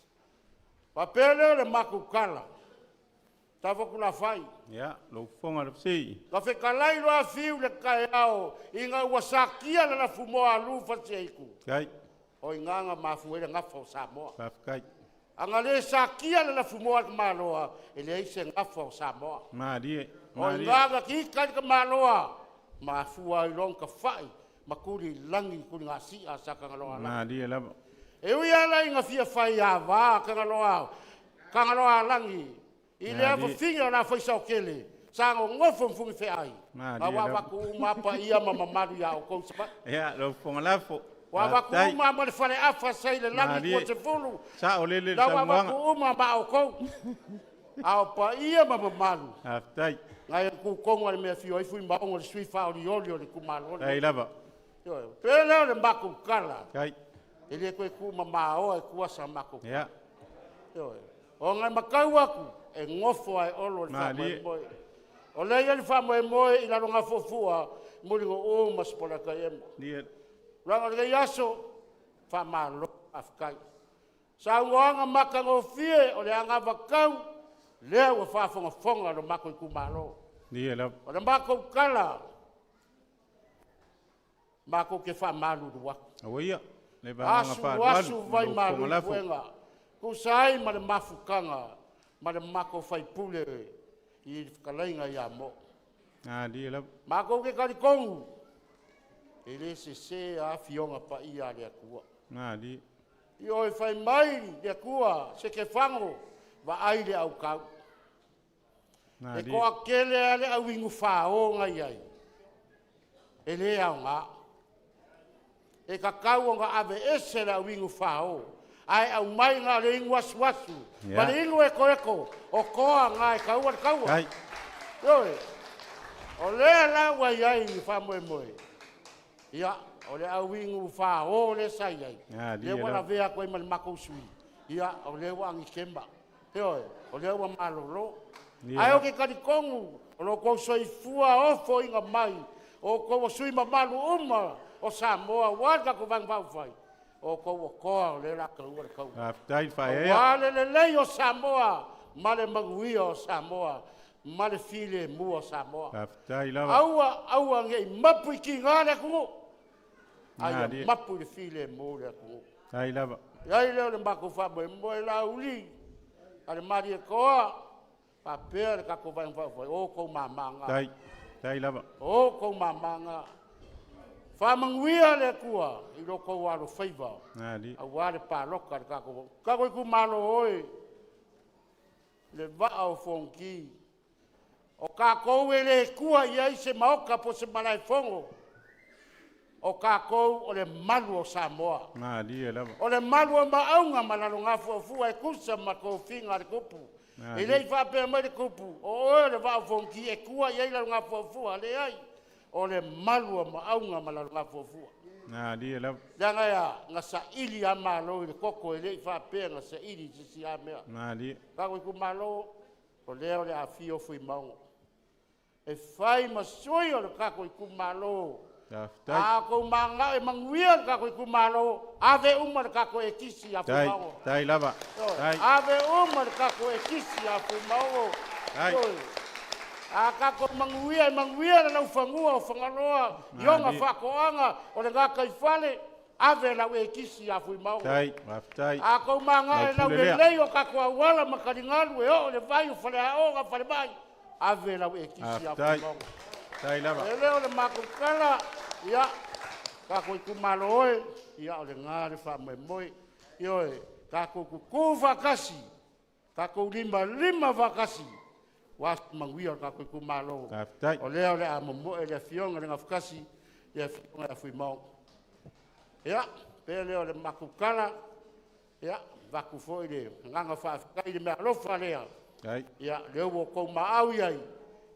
Faapea lea o le matou tala, Tafotulafai, Ia, lau fofoga le fesili. Na fetalai loa Fiu i le taeao ina ua satia le lafumoā a Lufasiaitu, Kai. o i ina na mafua ai le gafa o Samoa. Faafetai. A na le satia le lafumoā a le tamaloa, e leai se gafa o Samoa. Malie. O i Malie. ina na tiita ai le tamaloa, mafua ai loa ona tafai ma tuli i lagi tuligasia a Satagaloa Malie lava. E ui lava ina fia fai ava Tagaloa, Tagaloa alagi i le afafine o le Afaisaotele sa nonofo ma Fugifeai, Malie a ua lava. avatu uma lava paia ma mamalu ia outou i Savaii. Ia, lau fofoga lafo. Ua avatu Faafetai. uma ma le faleafa sa i le lagi Malie. 20. Sao lele le La ua avatu saunoaga. uma ma outou. A o paia ma mamalu, Faafetai. nai a tutonu a le mea afio ai Fuimaono le sui faaolioli o le itumalo Ai lenei. lava. Ioe. Pe lea o le matou tala, Kai. e le toe tuumamaoa e tua sa matou. Ia. Ioe. O ngai matau atu, e gofo ae olo le Malie. faamoemoe. O lea e i ai le faamoemoe i lalo gafuafua, Mulinuu ma Sepolataemo. Lia. Tulaga o lenei aso, faamalo faafetai. Saunoaga matagofie o le anavatau lea ua faafogafoga lo matou itumalo. Lia lava. O le matou tala, matou te faamalulu atu. Aua ia. Le vaega Asu faalualu. asu vai Lau malu fofoga i lafo. puega, tusa ai ma le mafutaga ma le matou faipule i le fetalaiga ia Mo. Malie lava. Matou te talitonu, e le sese a afioga paia a le Atua. Malie. Ioe fai mai le Atua, se kefago, vaai le aukau. E Malie. toatele lava le auinu fao na i ai, e le aoga. E tatau ona aveese le auinu fao, ae aumai na o le inu asuasu, ma le inu ekoeko, o toa na e taua le taua. Kai. Ioe, o lea la ua i ai le faamoemoe, ia, o le auinu fao lea sa i ai, Malie lea ua lava. lavea atu ai ma le matou sui, ia, o lea ua agikema. Ioe, o lea ua malolo. Ia. Ae ou te talitonu, o lo outou soifua ofoina mai, o outou o sui mamalu uma o Samoa, aua le tatou Vaega Faaupufai, o outou o toa o lea o le a taua le taua. Faafetai le faaeaea. Aua le lelei o Samoa ma le manuia o Samoa ma le filemu o Samoa. Faafetai lava. Aua, aua ne i mapu i tiga le atunuu. Ae ia Malie. mapu i le filemu le atunuu. Tai lava. E ai lea o le matou faamoemoe Laauli a le Malietoa faapea le tatou Vaega Faaupufai, o outou mamā na. Tai. Tai lava. O outou mamā na. Faamanuia le Atua i lo outou alofaiva Malie. aua le palota a le tatou itumalo oe, le Vaa o Fonoti. O tatou e le tua i ai se Maota po o se malaefono, o tatou o le malu o Samoa. Malie lava. O le malu o Maauga ma Lalogafuafua e tusa ma tofiga a le Tupu. E le i faapea mai le Tupu, o oe o le Vaa o Fonoti e tua i ai Lalogafuafua, leai. O le malu o Maauga ma Lalogafuafua. Malie lava. Leaga e a, na saili lava Malo i le toto, e le i faapea na saili i se isi lava mea. Malie. Tatou itumalo, o lea o le a afio Fuimaono e fai ma sui o le tatou itumalo. Faafetai. A outou mananao e manuia le tatou itumalo, ave uma le tatou ekisi ia Tai. Fuimaono. Tai lava. Tai. Ave uma le tatou ekisi ia Fuimaono. Tai. A tatou manuia, e manuia le laufanua o Fagaloa i ona Malie. faatoaga o le gataifale, ave lau ekisi ia Fuimaono. Tai. Faafetai. A tou magae Lau lau pule lea. lelei o tatou auala ma taligalu e oo le vai o faleaoga falemai, ave lau ekisi ia Faafetai. Fuimaono. Tai lava. E le o le matou tala, ia, tatou itumalo oe, ia o lena le faamoemoe. Ioe, tatou tutu faatasi, tatou limalima faatasi, aua se manuia o le tatou itumalo. Faafetai. O lea o le a momoe le afioga i le Gafatasi, le afioga ia Fuimaono. Ia, pei lea o le matou tala, ia, avatu foi le agaga faafetai i le meaalofa lea. Tai. Ia, lea ua outou maau i ai,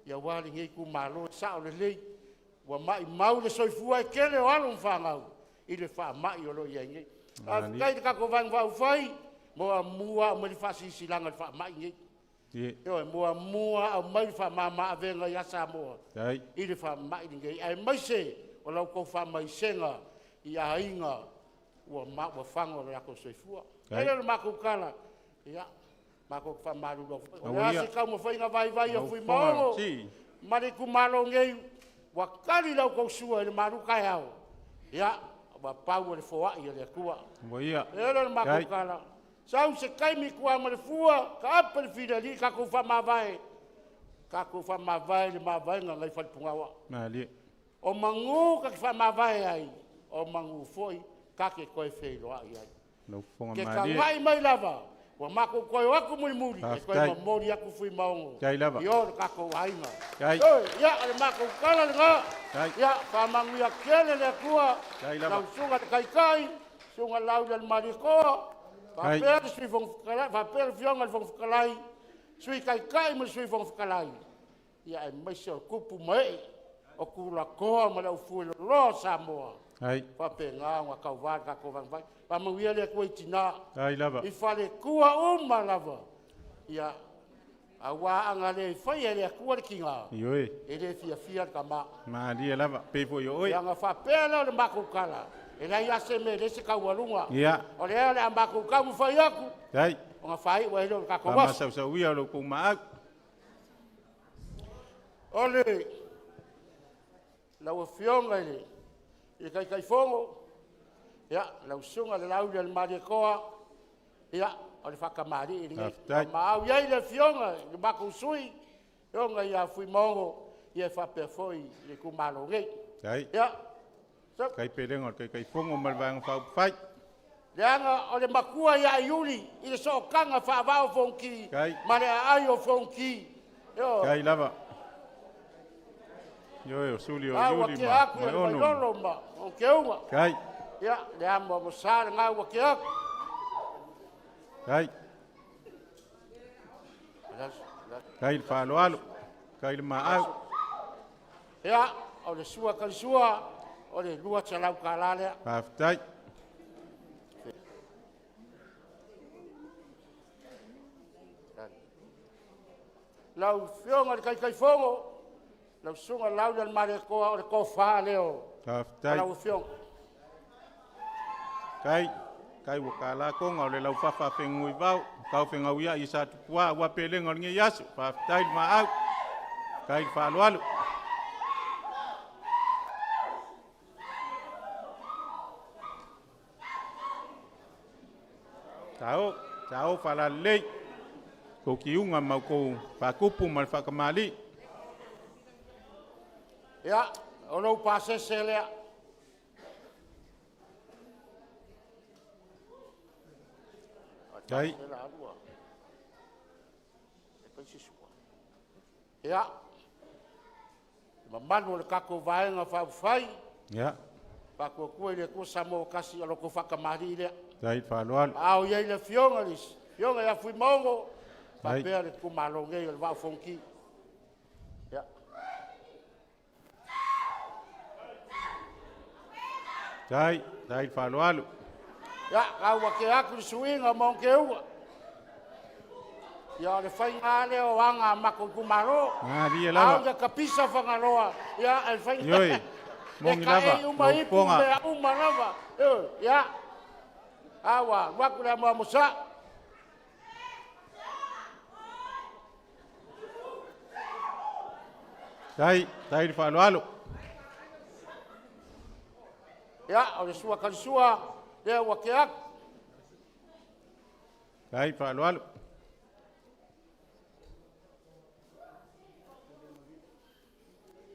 ia aua lenei itumalo, e sao lelei, ua maumau le soifua, e tele o alo ma fanau i le faamai o lo o i ai nei. Faafetai i le tatou Vaega Faaupufai, muamua aumai le faasilasilaga i le faamai lenei. Ie. Ioe, muamua aumai le faamama-avega ia Samoa Tai. i le faamai lenei, aemaise o la outou faamaisega i aiga ua fano o le latou soifua. Tai. E le o le matou tala, ia, matou te faamalulu atu foi. O le Aua a ia. se taumafaiga vaivai a Lau Fuimaono fofoga, si. ma le itumalo nei, ua tali la outou sua i le malu taeao, ia, ua pau o le foai a le Atua. Ua ia. E le o le matou Tai. tala. Sau se taimi tua ma le fua, taape le filali, tatou faamavae, tatou faamavae le mavaega nai Falepugaoa. Malie. O magu ka te faamavae ai, o magu foi ka te toe feiloai ai. Lau fofoga Ke malie. tagai mai lava, ua matou toe o atu mulimuli, e toe Faafetai. momoli atu Fuimaono Tai lava. i o le tatou aiga. Tai. Oi, ia, o le matou tala lena. Tai. Ia, faamanuia tele le Atua, Tai lava. lau susuga le Taitai, susuga Lauli a le Malietoa, Tai. faapea le Sui Fofoga Fetalai, faapea le Afioga i le Fofoga Fetalai, Sui Taitai ma le Sui Fofoga Fetalai, ia aemaise o tupu ma ee, o Tulafono ma le aufueloloa o Samoa. Tai. Faapena ona tauvā le tatou Vaega Faaupufai. Faamanuia le Atua i tina Tai lava. i faletua uma lava, ia, aua a na le faia e le Atua le tiga, Ioe. e le fiafia le tama. Malie lava. Pei foi o oe. Ia na faapea lea o le matou tala, e leai lava se mea e leai se taualuga. Ia. O lea o le a matou taumafai atu, Tai. ona faaiu ai lea o le tatou aso. Faamasausauia o lou kou maau. O le lau Afioga i le Taitaifono, ia, lau Susuga i le Lauli a le Malietoa, ia, o le faatamalii lenei. Faafetai. Maau i ai le Afioga i le matou sui, Afioga ia Fuimaono, ia e faapea foi i le itumalo nei. Tai. Ia, so, Tai pelega o le Taitaifono ma le Vaega Faaupufai. leaga o le matua ia Iuli i le sootaga faavaa o Fonoti Tai. ma le aai o Fonoti. Io, Tai lava. Ioe, o suli o a ua Iuli ke ma aku i le ma ono. vailolo ma o keuga. Tai. Ia, le amo amo sa le ngau ua ke aku. Tai. Tai le faaaloalo. Tai le maau. Ia, o le sua kalisua, o le $200 lea. Faafetai. Lau Afioga i le Taitaifono, lau Susuga Lauli a le Malietoa, o le tofa lea o Faafetai. lau Afioga. Tai. Tai ua kalā koga o le laufafa fegui vau. Tau fegauia'i i sa tupuā ua pelega o lenei aso. Faafetai le maau. Tai le faaaloalo. Sao, sao faalalelei kou kiuga ma oukou faakupu ma le faakamalii. Ia, o lou pasese lea. Tai. Ia, mamalu o le tatou Vaega Faaupufai, Faatuatua i le Atua Samoa ua Tasi, o lo outou faatamalii lea. Tai faaaloalo. A o i ai le Afioga i le Afioga ia Fuimaono, faapea le itumalo nei o le Vaa o Fonoti. Ia. Tai, tai faaaloalo. Ia, tau ake atu le suiga o Maoteua. Ia, o le faiga lea o aga a matou itumalo. Malie lava. Au ia tapisa Fagaloa, ia, e faiga. Ioe, moni lava, E uma ipu mea uma lava. Ia, aua, alu atu le amoamosa. Tai, tai le faaaloalo. Ia, o le sua talisua, lea ua te atu. Tai faaaloalo.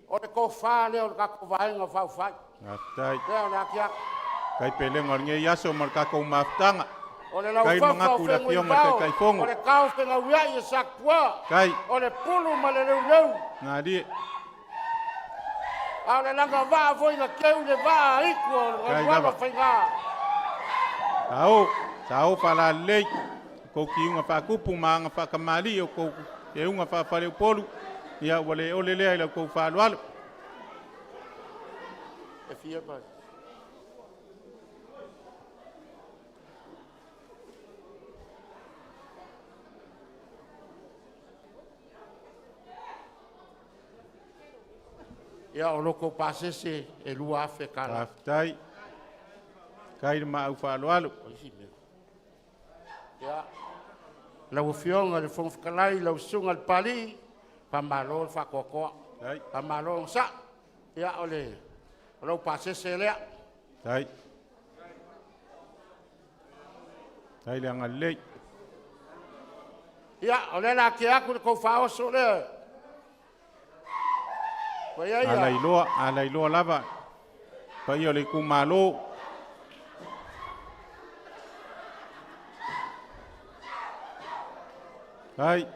O le tofa lea o le tatou Vaega Faaupufai. Faafetai. Lea o le atiae. Tai pelega o lenei aso ma le tatou mafutaga. O le Tai laufafa o manatu i le fegui afioga i le vao, Taitaifono. o le tao fegauiai e Satua, Tai. o le pulu ma le leuleu. Galie. A o le lagavaa foi na teu le vaa itu o le Tai galuega lava. faiga. Sao, sao faalalelei. Kou kiuga faakupu ma aga faakamalii o kou keuga faafaleupolu. Ia ua le ole lea i lau kou faaaloalo. E fia mai. Ia, o loko pasese e 2,000 kala. Faafetai. Tai le maau faaaloalo. Ia, lau Afioga i le Fofoga Fetalai, lau Susuga i le Papalii, faamalo le faatoatoa. Tai. Faamalo onosai. Ia, o lou pasese lea. Tai. Tai le agalelei. Ia, o lea la te atu le tou faaoso lea. Ua ia ia. Alailoa, alailoa lava. Paia o le itumalo. Tai.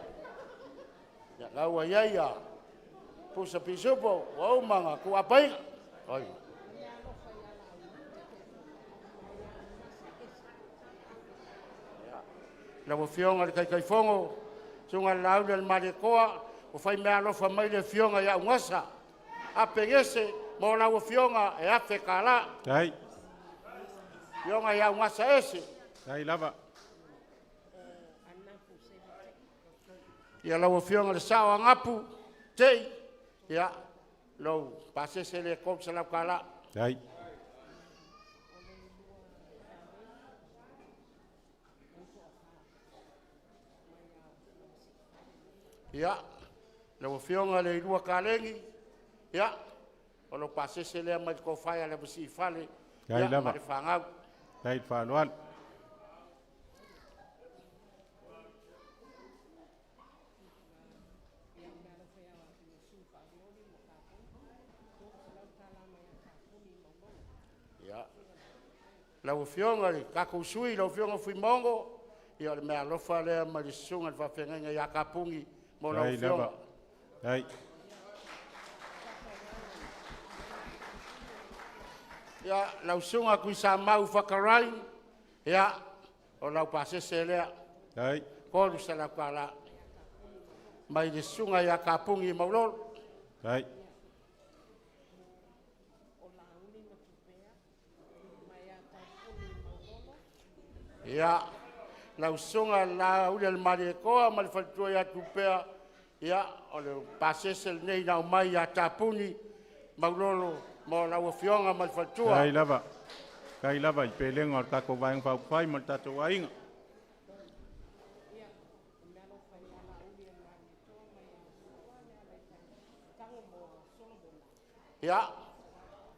Ia, la ua ia ia. Pusa pisupo, ua umanga, ku apaiga. Oi. Lau Afioga i le Taitaifono, Susuga i le Lauli o le Malietoa, ua fai mea alofa mai le Afioga ia Ugasa Apegese mo lau Afioga e $1,000. Tai. Afioga ia Ugasa Ese. Tai lava. Ia lau Afioga i le Sao Agapu, Tei, ia, lou pasese le $300. Tai. Ia, lau Afioga le Ilua Kalegi, ia, o lou pasese lea mai le tofa ia le Fale, Tai ia, lava. ma le fanau. Tai le faaaloalo. Ia, lau Afioga le tatou sui, lau Afioga Fuimaono, ia o le mea alofa lea mai le susuga i le faafeagaiga ia Kapuni mo lau Tai Afioga. lava. Tai. Ia, lau susuga Tuisamau Fakarai, ia, o lau pasese lea. Tai. $300. Mai le susuga ia Kapuni Maulolo. Tai. Ia, lau susuga Lauli le Malietoa ma le faletua ia Tupea, ia, o le pasese lenei na aumai ia Tapuni Maulolo mo lau Afioga ma le faletua. Tai lava. Tai lava i pelega o le tatou Vaega Faaupufai ma le tatou aiga. Ia,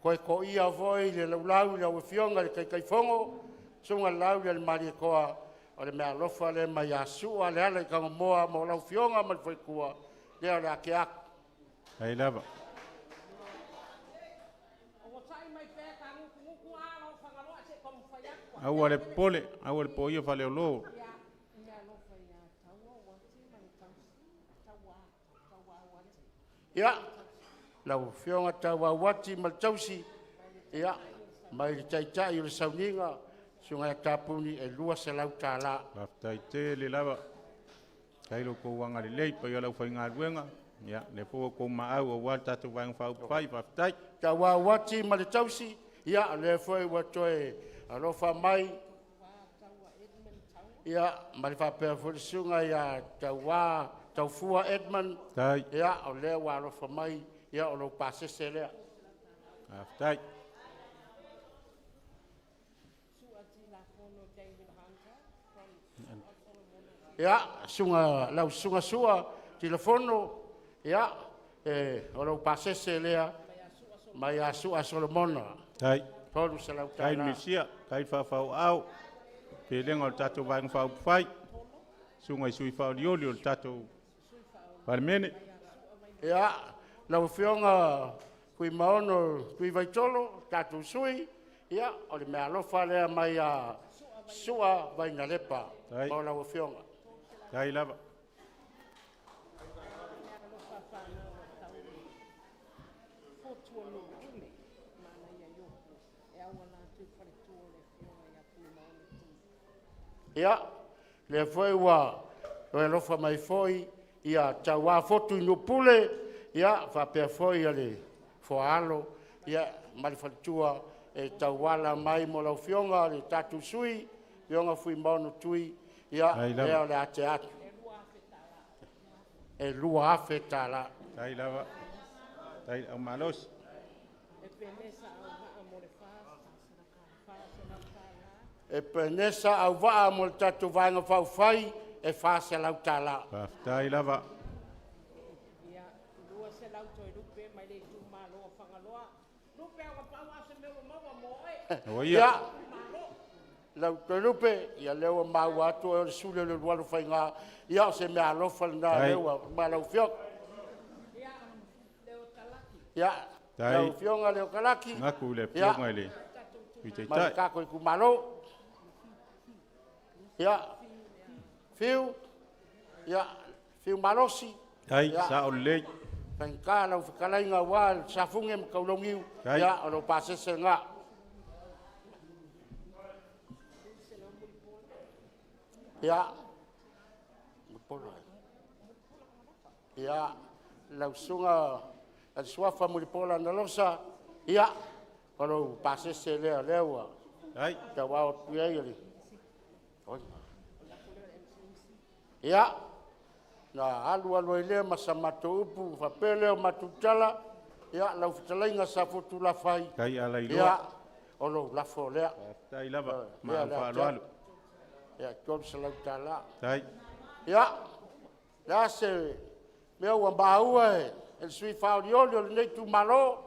koe koia foi le laulau i lau Afioga i le Taitaifono, susuga Lauli le Malietoa, o le meaalofa lea mai ia Sua Leala i Tagamoa mo lau Afioga ma le faletua, lea o le a tea atu. Ai lava. Aua le popole, aua le poia Faleolo. Ia, lau Afioga Tauauati ma le tausi, ia, mai le taitai o le sauniga, Susuga ia Tapuni, e $200. Faafetai tele lava. Faafetai lo outou agalelei, paia o le aufaigaluega. Ia, lea foi ua outou maau aua le tatou Vaega Faaupufai. Faafetai. Tauauati ma le tausi, ia, o lea foi ua toe alofa mai, ia, ma le faapea foi le susuga ia Tauā Taufua Edmund. Tai. Ia, o lea ua alofa mai, ia, o lou pasese lea. Faafetai. Ia, susuga, lau susuga Sua Tilafono, ia, o lou pasese lea mai ia Sua Solomona. Tai. $300. Tai le Misia, tai le faafauaau, pelega o le tatou Vaega Faaupufai, susuga i sui faaolioli o le tatou Palemene. Ia, lau Afioga Fuimaono Tuivaitolo, tatou sui, ia, o le meaalofa lea mai ia Sua Vainalepa mo lau Afioga. Tai lava. Ia, lea foi ua toe alofa mai foi ia Tauā Fotu i Nupule, ia, faapea foi le Foaalo, ia, ma le faletua e tauala mai mo lau Afioga le tatou sui, Afioga Fuimaono Tui, ia, lea o le a tea atu. E $2,000. Tai lava. Tai au malosi. E Penesa Auvaa mo le tatou Vaega Faaupufai, e $400. Faafetai lava. Ia, lau Toelupe, ia lea ua maua atu o le suli o le ulualu faiga, ia o se meaalofa lena lea ua ma lau Afioga. Ia, lau Afioga Leo Kalaki. Ngaku le Afioga i le Sui Ma le Taitai. tatou itumalo. Ia, Fiu, ia, Fiu Malosi. Tai, sao lelei. Faigata lau fetalaiga aua le Safune ma Taulauniu, ia, o lou pasese lena. Ia, ia, lau susuga Suafa Mulipola Anarosa, ia, o lou pasese lea, o lea ua tauao atu i ai le... Ia, na alu alu ai lea ma sa matou upu, faapea lea o matou tala, ia, lau fetalaiga Safotulafai, Tai Alailoa. Ia, o lou lafo lea. Tai lava, ma au faaaloalo. Ia, $300. Tai. Ia, le a se mea ua maua e le sui faaolioli o lenei itumalo,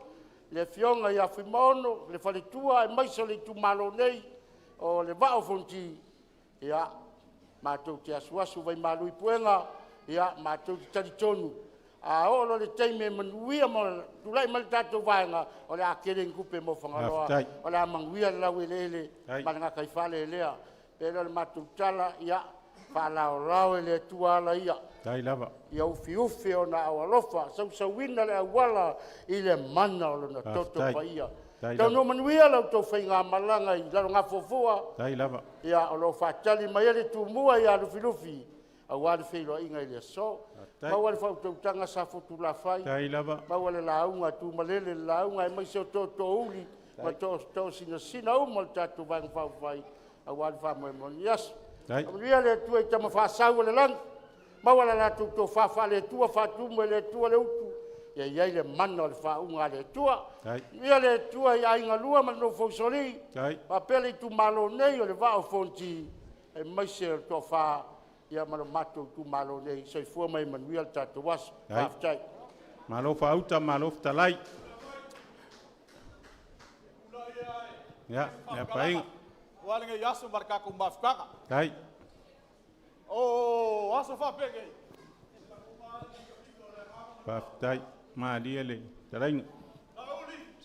le Afioga ia Fuimaono, le faletua aemaise o le itumalo nei o le Vaa o Fonoti, ia, matou te asuasu vaimalu i puega, ia, matou te talitonu, a oo loa i le taimi e manuia ma tulai mai le tatou vaega, o le a tele ni tupe mo Fagaloa, o le a manuia le laueleele ma le gataifale lea. E pei o le matou tala, ia faalaolao e le Atua ala ia. Tai lava. Ia ufiufi ona aao alofa, sausuina le auala i le mana o lona toto paia. Tai Taunuu manuia la outou faigamalaga i Lalogafuafua. Tai lava. Ia, o lo o faatali mai ai le Tumua ia Lufilufi, aua le feiloaiga i le aso. Maua le faautautaga Safotulafai. Tai lava. Maua le lauga a Tumalele, le lauga aemaise o tootoouli ma toosinasina uma o le tatou Vaega Faaupufai aua le faamoemoe o lenei aso. Faamanuia le Atua i Tama Faasau o le lagi, maua le latou tofa faale-Atua, faatumu e le Atua le utu, ia i ai le mana o le faauuga a le Atua. Faamanuia le Atua i Aiga lua ma le nofo a usoalii, faapea le itumalo nei o le Vaa o Fonoti, aemaise o le Toafa ia ma le matou itumalo nei. Soifua ma ia manuia le tatou aso. Faafetai. Malo faauta, malo fetalai. Ia, le apaaiga. Ua lenei aso ma le tatou mafutaga. Tai. O aso faapegei. Faafetai, malie le fetalaiga,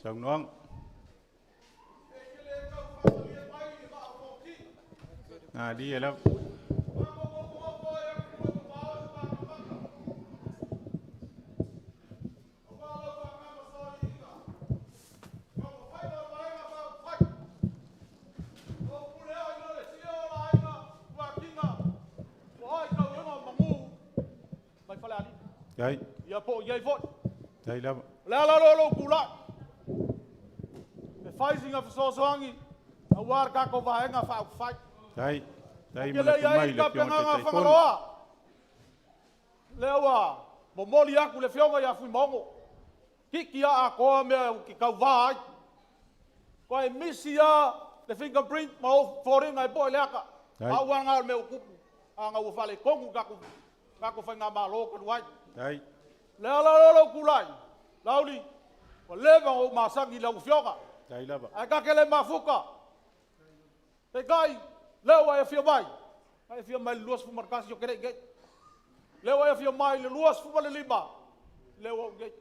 saunoaga. Malie lava. Dai. Ia po o i ai foi. Dai lava. O le ala lea o lou tulai, e fai sina fesoasoani auā le tatou Vaega Faaupufai. Dai. Dai Ou te le manatu i ai mai i le Afioga i le tapenaga a Taitaifono. Fagaloa, lea ua momoli atu le Afioga ia Fuimaono, tiki lava atoa mea ou te tauva ai. Aua e misi lava le fingerprint ma ou foliga e po'e le ata. Dai. Pau lava lena o le mea ua tupu, ana ua faaletonu le tatou faigamalo talu ai. Dai. O le ala lea o lou tulai, Laauli, ua leva ona ou masani i lau Afioga. Dai lava. Ae ta te le mafuta. Peitai, lea ua e afio mai, na e afio mai i le 21 ou te le i i inei. Lea ua e afio mai i le 25, lea ua ou i inei.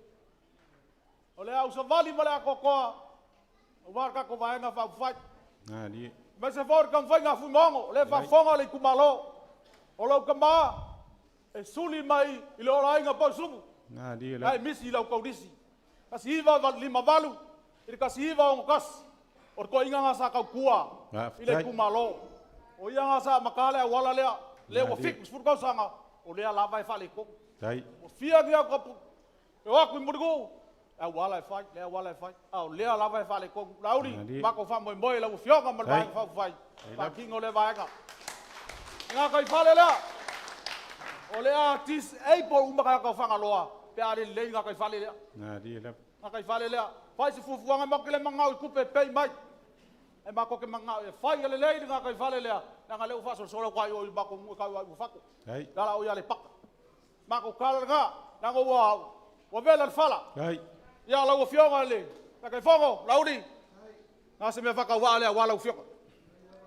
O le a ou savali ma le atoatoa aua le tatou Vaega Faaupufai. Malie. Aemaise foi o le taumafaiga a Fuimaono, o lea e faafofoga le itumalo. O lou tama e suli mai i le olaina Pausulu. Malie Na lava. e misi i lau taulisi. 1958 i le 1961, o le toeaina lena sa tautua i le Faafetai. itumalo. O ia lena sa amata le auala lea, lea ua Malie. 70 tausaga, o lea lava e faaletonu. Dai. Ua fia ni au kapu, e o atu i Mulinuu, le auala e fai, le auala e fai, a o lea lava e faaletonu. Laauli, Malie. matou faamoemoe i lau Afioga ma le Dai. Vaega Faaupufai, Dai lava. faatino lea vaega. E gataifale lea, o le a disable uma tagata o Fagaloa pe a le lelei le gataifale lea. Malie lava. Gataifale lea, fai se fuafuaga, matou te le mananao i tupe e pay mai. Ae matou te mananao e fai ia lelei le gataifale lea, leaga o lea ua faasolosolo atu lava i o i le matou nuu e tau ia Uafato. Dai. Le ala o i Aleipata. Matou tala lena, leaga ua vela le fala. Dai. Ia lau Afioga i le Taitaifono, Laauli, na se mea faatauvaa lea aua lau Afioga.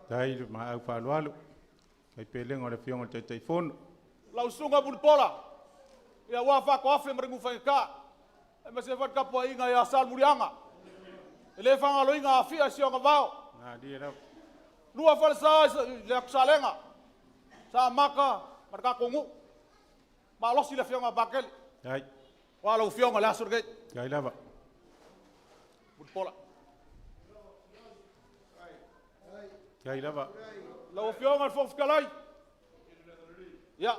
Dai le maau faaaloalo. Kai pelega o le Afioga i le Taitaifono. Lau susuga Mulipola, ia ua faatoafe ma le nufaigata, aemaise foi le tapuaiga ia Salemuliaga. E le faagaloina Afia i si ona vao. Malie lava. Lua falesa i le atu Salega, sa maka ma le tatou nuu. Malosi le Afioga a Pakele. Dai. Ua lau Afioga i le aso lenei. Dai lava. Mulipola. Dai lava. Lau Afioga i le Fofoga Fetalai, ia,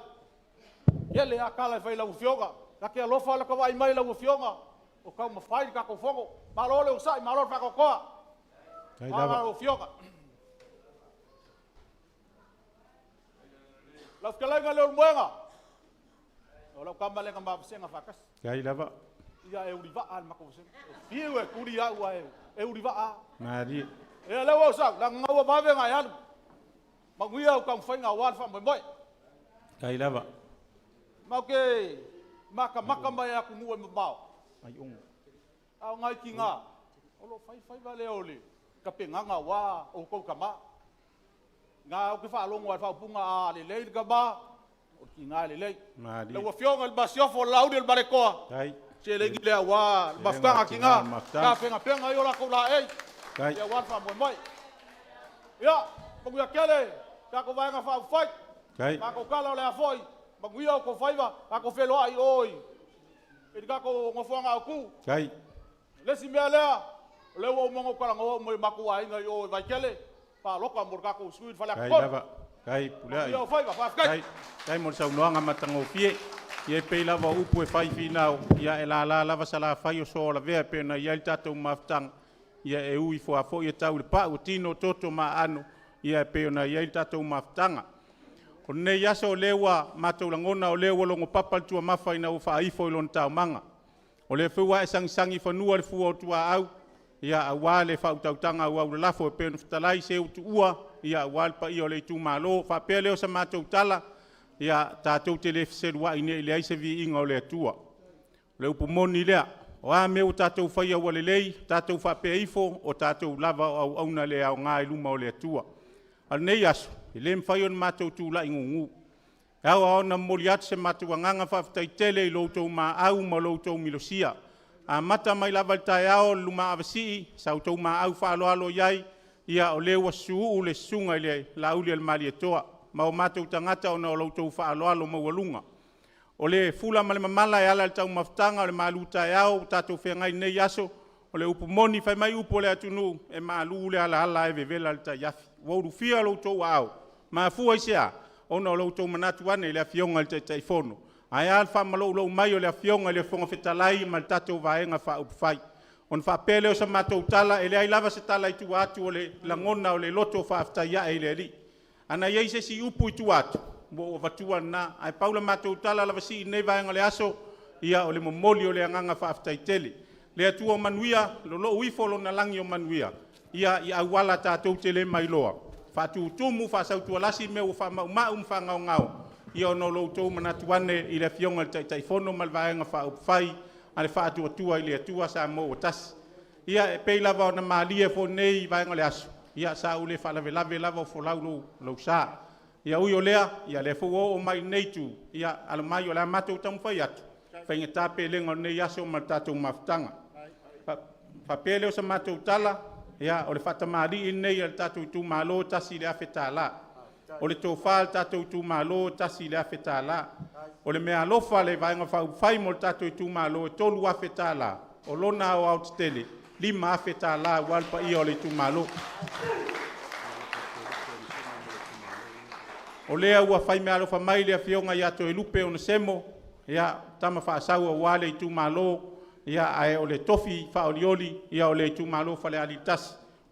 tele lava tala e fai i lau Afioga. Ta te alofa lava i le vaai mai i lau Afioga o taumafai le tatou Fono. Malo le onosai, malo le faatoatoa. Dai Maga lava. lau Afioga. Lau fetalaiga Leulumoega, o lau tama lea na ma vasega faatasi. Dai lava. Ia e ulivaa le matou vasega. E fiu e tuli au ae e ulivaa. Malie. Ia lea ua ou sau, leaga ua vave ona e alu. Manuia au taumafaiga aua le faamoemoe. Dai lava. Matou te matamata mai atunuu e mamao. Ai ongo. A o nai tiga, o lo o fai faiva lea o le tapenaga aua outou tama. Na ou te faalogo lava i le faaupuga a lelei le tama, o le tiga e lelei. Malie. Lau Afioga i le Masiofo, o le Laauli o le Malietoa, Dai. seleni lea aua le mafutaga a tina, tina, mafutaga. tapenapena ai o latou laei, Dai. ia aua le faamoemoe. Ia, manuia tele, tatou Vaega Faaupufai. Dai. Matou tala o le a foi, manuia outou faiva, tatou feloai o i le tatou nofoaga autu. Dai. Le isi mea lea, o lea ua uma ona ou talanoa uma i matou aiga i o i Vaitele, palota mo le tatou sui i le Dai Faleata 3. lava. Dai pulea. Manuia ou faiva, faafetai. Dai. Dai mo le saunoaga matagofie. Ia e pei lava o upu e fai finau, ia e lala lava salafai o soa o lavea e pei ona i ai le tatou mafutaga. Ia e ui fuafo'i e tau i le pau o tino toto ma aano, ia e pei ona i ai le tatou mafutaga. O lenei aso o lea ua matou lagona o lea ua logo papa le tuamafa ina ua faaifo i lona taumaga. O lea foi ua e sagisagi i fanua le fua o tuaau, ia aua le faautautaga auau lalafo e pei ona fetalai se utuua, ia aua le paia o le itumalo. Faapea lea o sa matou tala, ia tatou te le feseluai nei leai se viiga o le Atua. O le upu moni lea, o a mea ua tatou faia ua lelei, tatou faapea ifo, o tatou lava o auauna le aoga i luma o le Atua. A o lenei aso, e le mafai ona matou tulai gugu. E ao ona momoli atu se matou agaga faafetai tele i lo outou maau ma lo outou malosia. Amata mai lava i le taeao o le lumaavasii, sa outou maau faaaloalo i ai, ia o lea ua susuuu le susuga i le Laaulialemalietoa ma o matou tagata ona o lo outou faaaloalo maualuga. O le fula ma le mamala e ala i le taumafataga o le malutaeao ua tatou feagai i lenei aso, o le upu moni fai mai upu o le atunuu, e malu le alaala ae vevela le tainafi. Ua ulufia lo outou aao, mafua i se a? Ona o lo outou manatu ane i le Afioga i le Taitaifono, ae a le faamaloulou mai o le Afioga i le Fofoga Fetalai ma le tatou Vaega Faaupufai. Ona faapea lea o se matou tala, e leai lava se tala i tua atu o le lagona o le loto faafetai ae i le Alii. A na i ai se isi upu i tua atu, ua ou avatua lena, ae pau le matou tala lavasi i lenei vaega o le aso, ia o le momoli o le agaga faafetai tele. Le Atua manuia, lolou ifo Lona lagi o manuia, ia i auala tatou te le mailoa, faatutumu, faasautualasi mea ua faamaumau ma faagaogao, ia ona o lo outou manatu ane i le Afioga i le Taitaifono ma le Vaega Faaupufai a le Faatuatua i le Atua Samoa ua Tasi. Ia, e pei lava ona malie foi i lenei vaega o le aso, ia sa ou le faalavelave lava o folau lou sa. Ia ui o lea, ia lea foi ua oo mai i lenei itu, ia alo mai o le a matou taumafai atu, e faigata pelega o lenei aso ma le tatou mafutaga. Faapea lea o se matou tala, ia o le faatamalii lenei a le tatou itumalo e $1,000. O le tofa a le tatou itumalo e $1,000. O le meaalofa a le Vaega Faaupufai mo le tatou itumalo e $3,000. O lona aoaotetele, e $5,000 aua le paia o le itumalo. O lea ua fai meaalofa mai le afioga ia Toelupe Onesemo, ia, tama faasau aua le itumalo, ae o le tofi faaolioli o le itumalo o Falealili 1.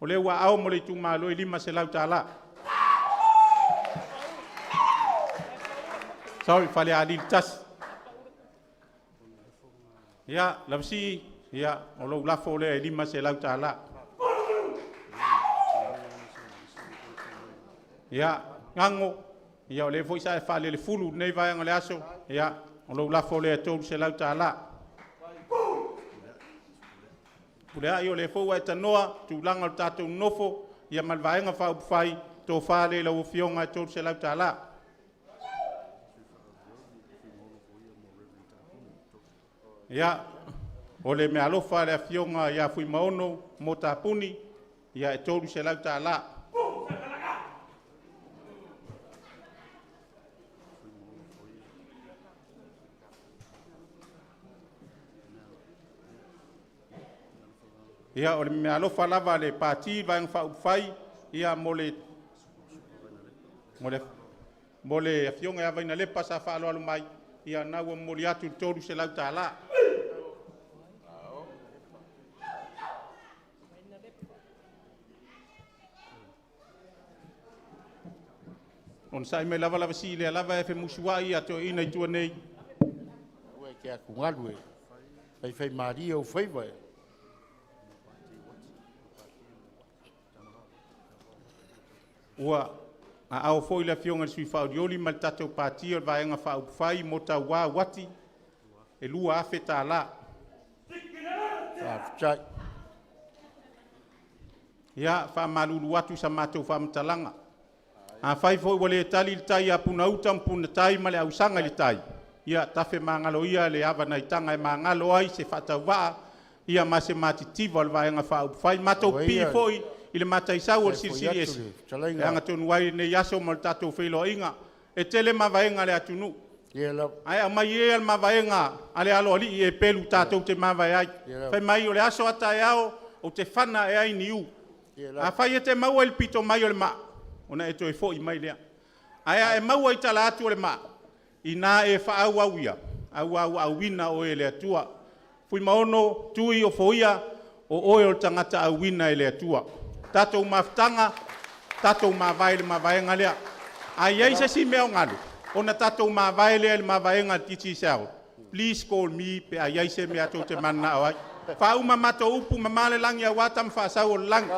O lea ua aao mo le itumalo e $500. Sorry, Falealili 1. Ia, Lavasi, ia, o lou lafo lea e $500. Ia, Gago, ia o lea foi sa e faalelefulu i lenei vaega o le aso, ia, o lou lafo lea e $300. Fepuleai, o lea foi ua e tanoa i tulaga o le tatou nonofo ma le Vaega Faaupufai, le tofa lea i lau Afioga e $300. Ia, o le meaalofa a le Afioga ia Fuimaono Mota Puni, ia e $300. Ia, o le meaalofa lava a le Pati Vaega Faaupufai ia mo le Afioga ia Vainalepa sa faaaloalo mai, ia lena ua momoli atu le $300. Onosai mai lava Lavasi, o lea lava e femusuai toeaiina i tua nei. Aua e te atugalu e faifaimalie ou faiva. Ua aao foi le Afioga i le sui faaolioli ma le tatou Pati o le Vaega Faaupufai mo Taua Uati, e $2,000. Faafetai. Ia, faamalulu atu i sa matou faamatalaga. Afai foi ua le tali le tai ia Puna-uta ma Puna-tai ma le Ausaga i le Tai, ia tafe magalo ia le ava nai taga e magalo ai se faatauvaa ia ma se matitiva o le Vaega Faaupufai. Matou pipii foi i le mataisau o le Silisili Ese e agatonu ai lenei aso ma le tatou feiloaiga. E tele mavaega a le atunuu, ae aumai ia le mavaega a le aloalii e pelu tatou te mavae ai. Fai mai o le aso a taeao ou te fana ae ai niu. Afai e te maua i le pito mai o le maa, ona e toe foi mai lea. Ae a e maua i tala atu o le maa, ina e faaauau ia, aua ua auina oe e le Atua. Fuimaono Tui Ofoia, o oe o le tagata auina e le Atua. Tatou mafutaga, tatou mavae i le mavaega lea. A i ai se isi mea o galo, ona tatou mavae lea i le mavaega a le Digicel. Please call me pe a i ai se mea tou te mananao ai. Faauma matou upu, mamao le lagi aua tama faasau o le lagi.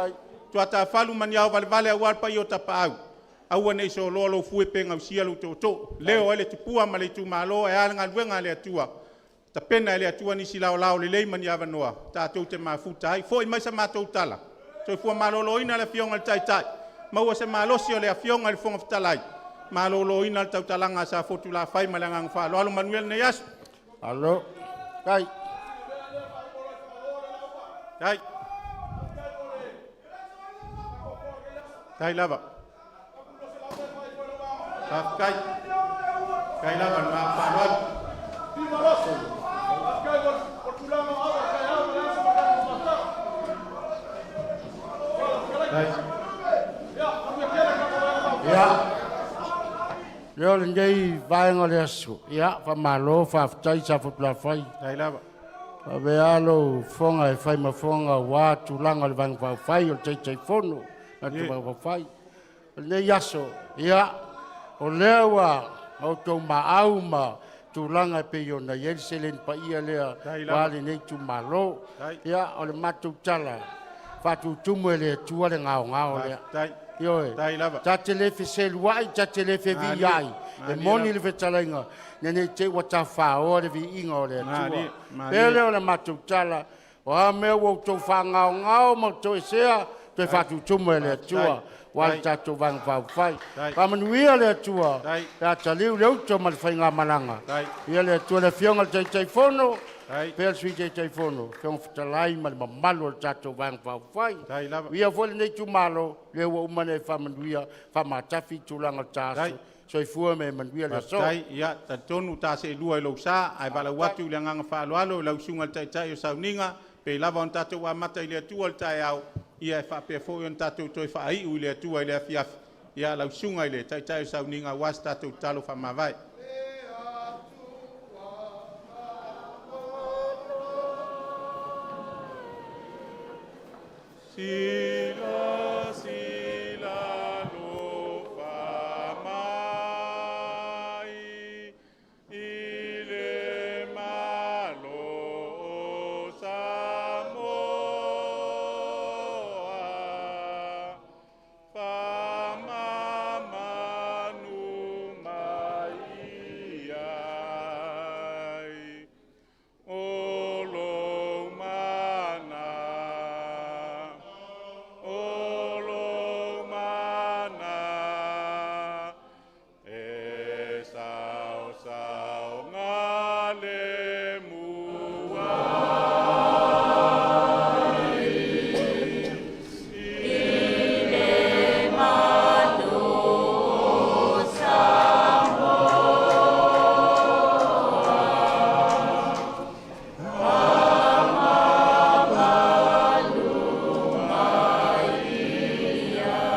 Tuatafalu ma Niaovalevale aua le paia o Tapaau. Aua ne i soloa lou fue pe gausia lou tootoo. Leo ai le tupua ma le itumalo ae a le galuega a le Atua. Tapena e le Atua nisi laolao lelei ma ni avanoa tatou te mafuta ai. Foi mai sa matou tala, soifua maloloina le Afioga i le Taitai, maua se malosi o le Afioga i le Fofoga Fetalai Maloloina le tautalaga a Safotulafai ma le agaga faaaloalo. Manuia lenei aso. Malo. Tai. Tai. Tai lava. Faafetai. Tai lava le faaaloalo. Ia, lea o lenei vaega o le aso, ia, faamalo, faafetai Safotulafai. Tai lava. Faavea lou fofoga e fai ma fofoga aua tulaga o le Vaega Faaupufai o le Taitaifono o le Vaega Faaupufai. O lenei aso, ia, o lea ua outou maau ma tulaga e pei ona i ai le seleni paia lea ua lenei itumalo. Ia, o le matou tala, faatutumu e le Atua le gaogao lea. Ioe, ta te le feseluai, ta te le feviiai, e moni le fetalaiga, ina ne i te i ua tafaoa le viiga o le Atua. Pea lea o le matou tala, o a mea ua outou faagaogao ma toesea, toe faatutumu e le Atua, ua le tatou Vaega Faaupufai. Faamanuia le Atua, pe a taliu le uto ma le faigamalaga. Ia le Atua le Afioga i le Taitaifono, pea le Sui Taitaifono, Fofoga Fetalai ma le mamalu o le tatou Vaega Faaupufai. Ia foi lenei itumalo, lea ua uma ona e faamanuia, faamatafi tulaga o le ta aso. Soifua ma ia manuia le aso. Faafetai. Ia, talitonu ta seelua i lou sa, ae valaau atu i le agaga faaaloalo i lau susuga i le Taitai o Sauniga, pei lava ona tatou amata i le Atua i le taeao, ia e faapea foi ona tatou toe faaiu i le Atua i le afiafi. Ia, lau susuga i le Taitai o Sauniga, aua se tatou tatalo faamavae. Sila sila alofa mai i le Malo o Samoa, faamamanu mai ai o lou mana, o lou mana, e saosaogalemu ai. I le Malo o Samoa, faamamalu mai ai.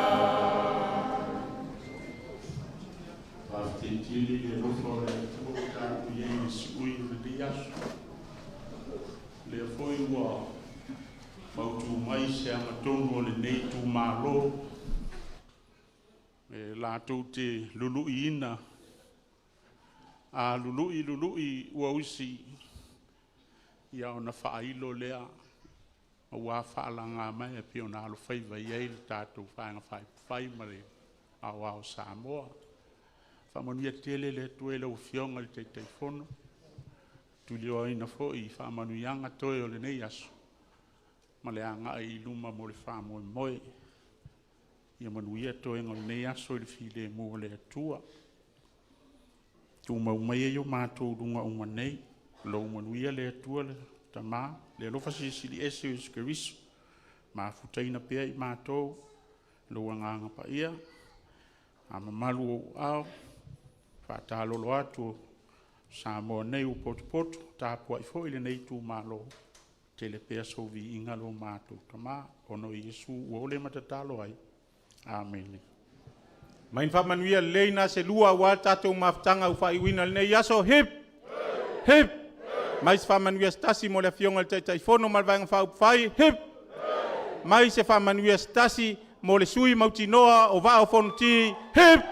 Faafetai le alofa o le Atua ua tatou i ai i le siui o lenei aso. Lea foi ua mautu mai se agatonu o lenei itumalo e latou te luluiina, a lului lului ua usi, ia ona faailo lea aua faalagamaea e pei ona alofaiva i ai le tatou Vaega Faaupufai ma le Aoao o Samoa. Faamanuia tele le Atua i lau Afioga i le Taitaifono, tuliloaina foi i faamanuiaga toe o lenei aso ma le agai i luma mo le faamoemoe. Ia manuia toega o lenei aso i le filemu o le Atua. Tumau maia i o matou luga uma nei, lou manuia le Atua le Tama, le alofa silisili ese o Iesu Keriso, mafutaina pea i matou, lou Agaga Paia, a mamalu ou ao, faatalolo atu Samoa nei ua potopoto, tapuai foi lenei itumalo, tele pea sou viiga lo matou Tama, ona o Iesu ua ole ma tatalo ai. Amene. Mai ni faamanuia lelei na se lua aua le tatou mafutaga ua faaiuina i lenei aso. Hip! Hip! Mai se faamanuia se tasi mo le Afioga i le Taitaifono ma le Vaega Faaupufai. Hip! Mai se faamanuia se tasi mo le sui mautinoa o Vaa o Fonoti. Hip!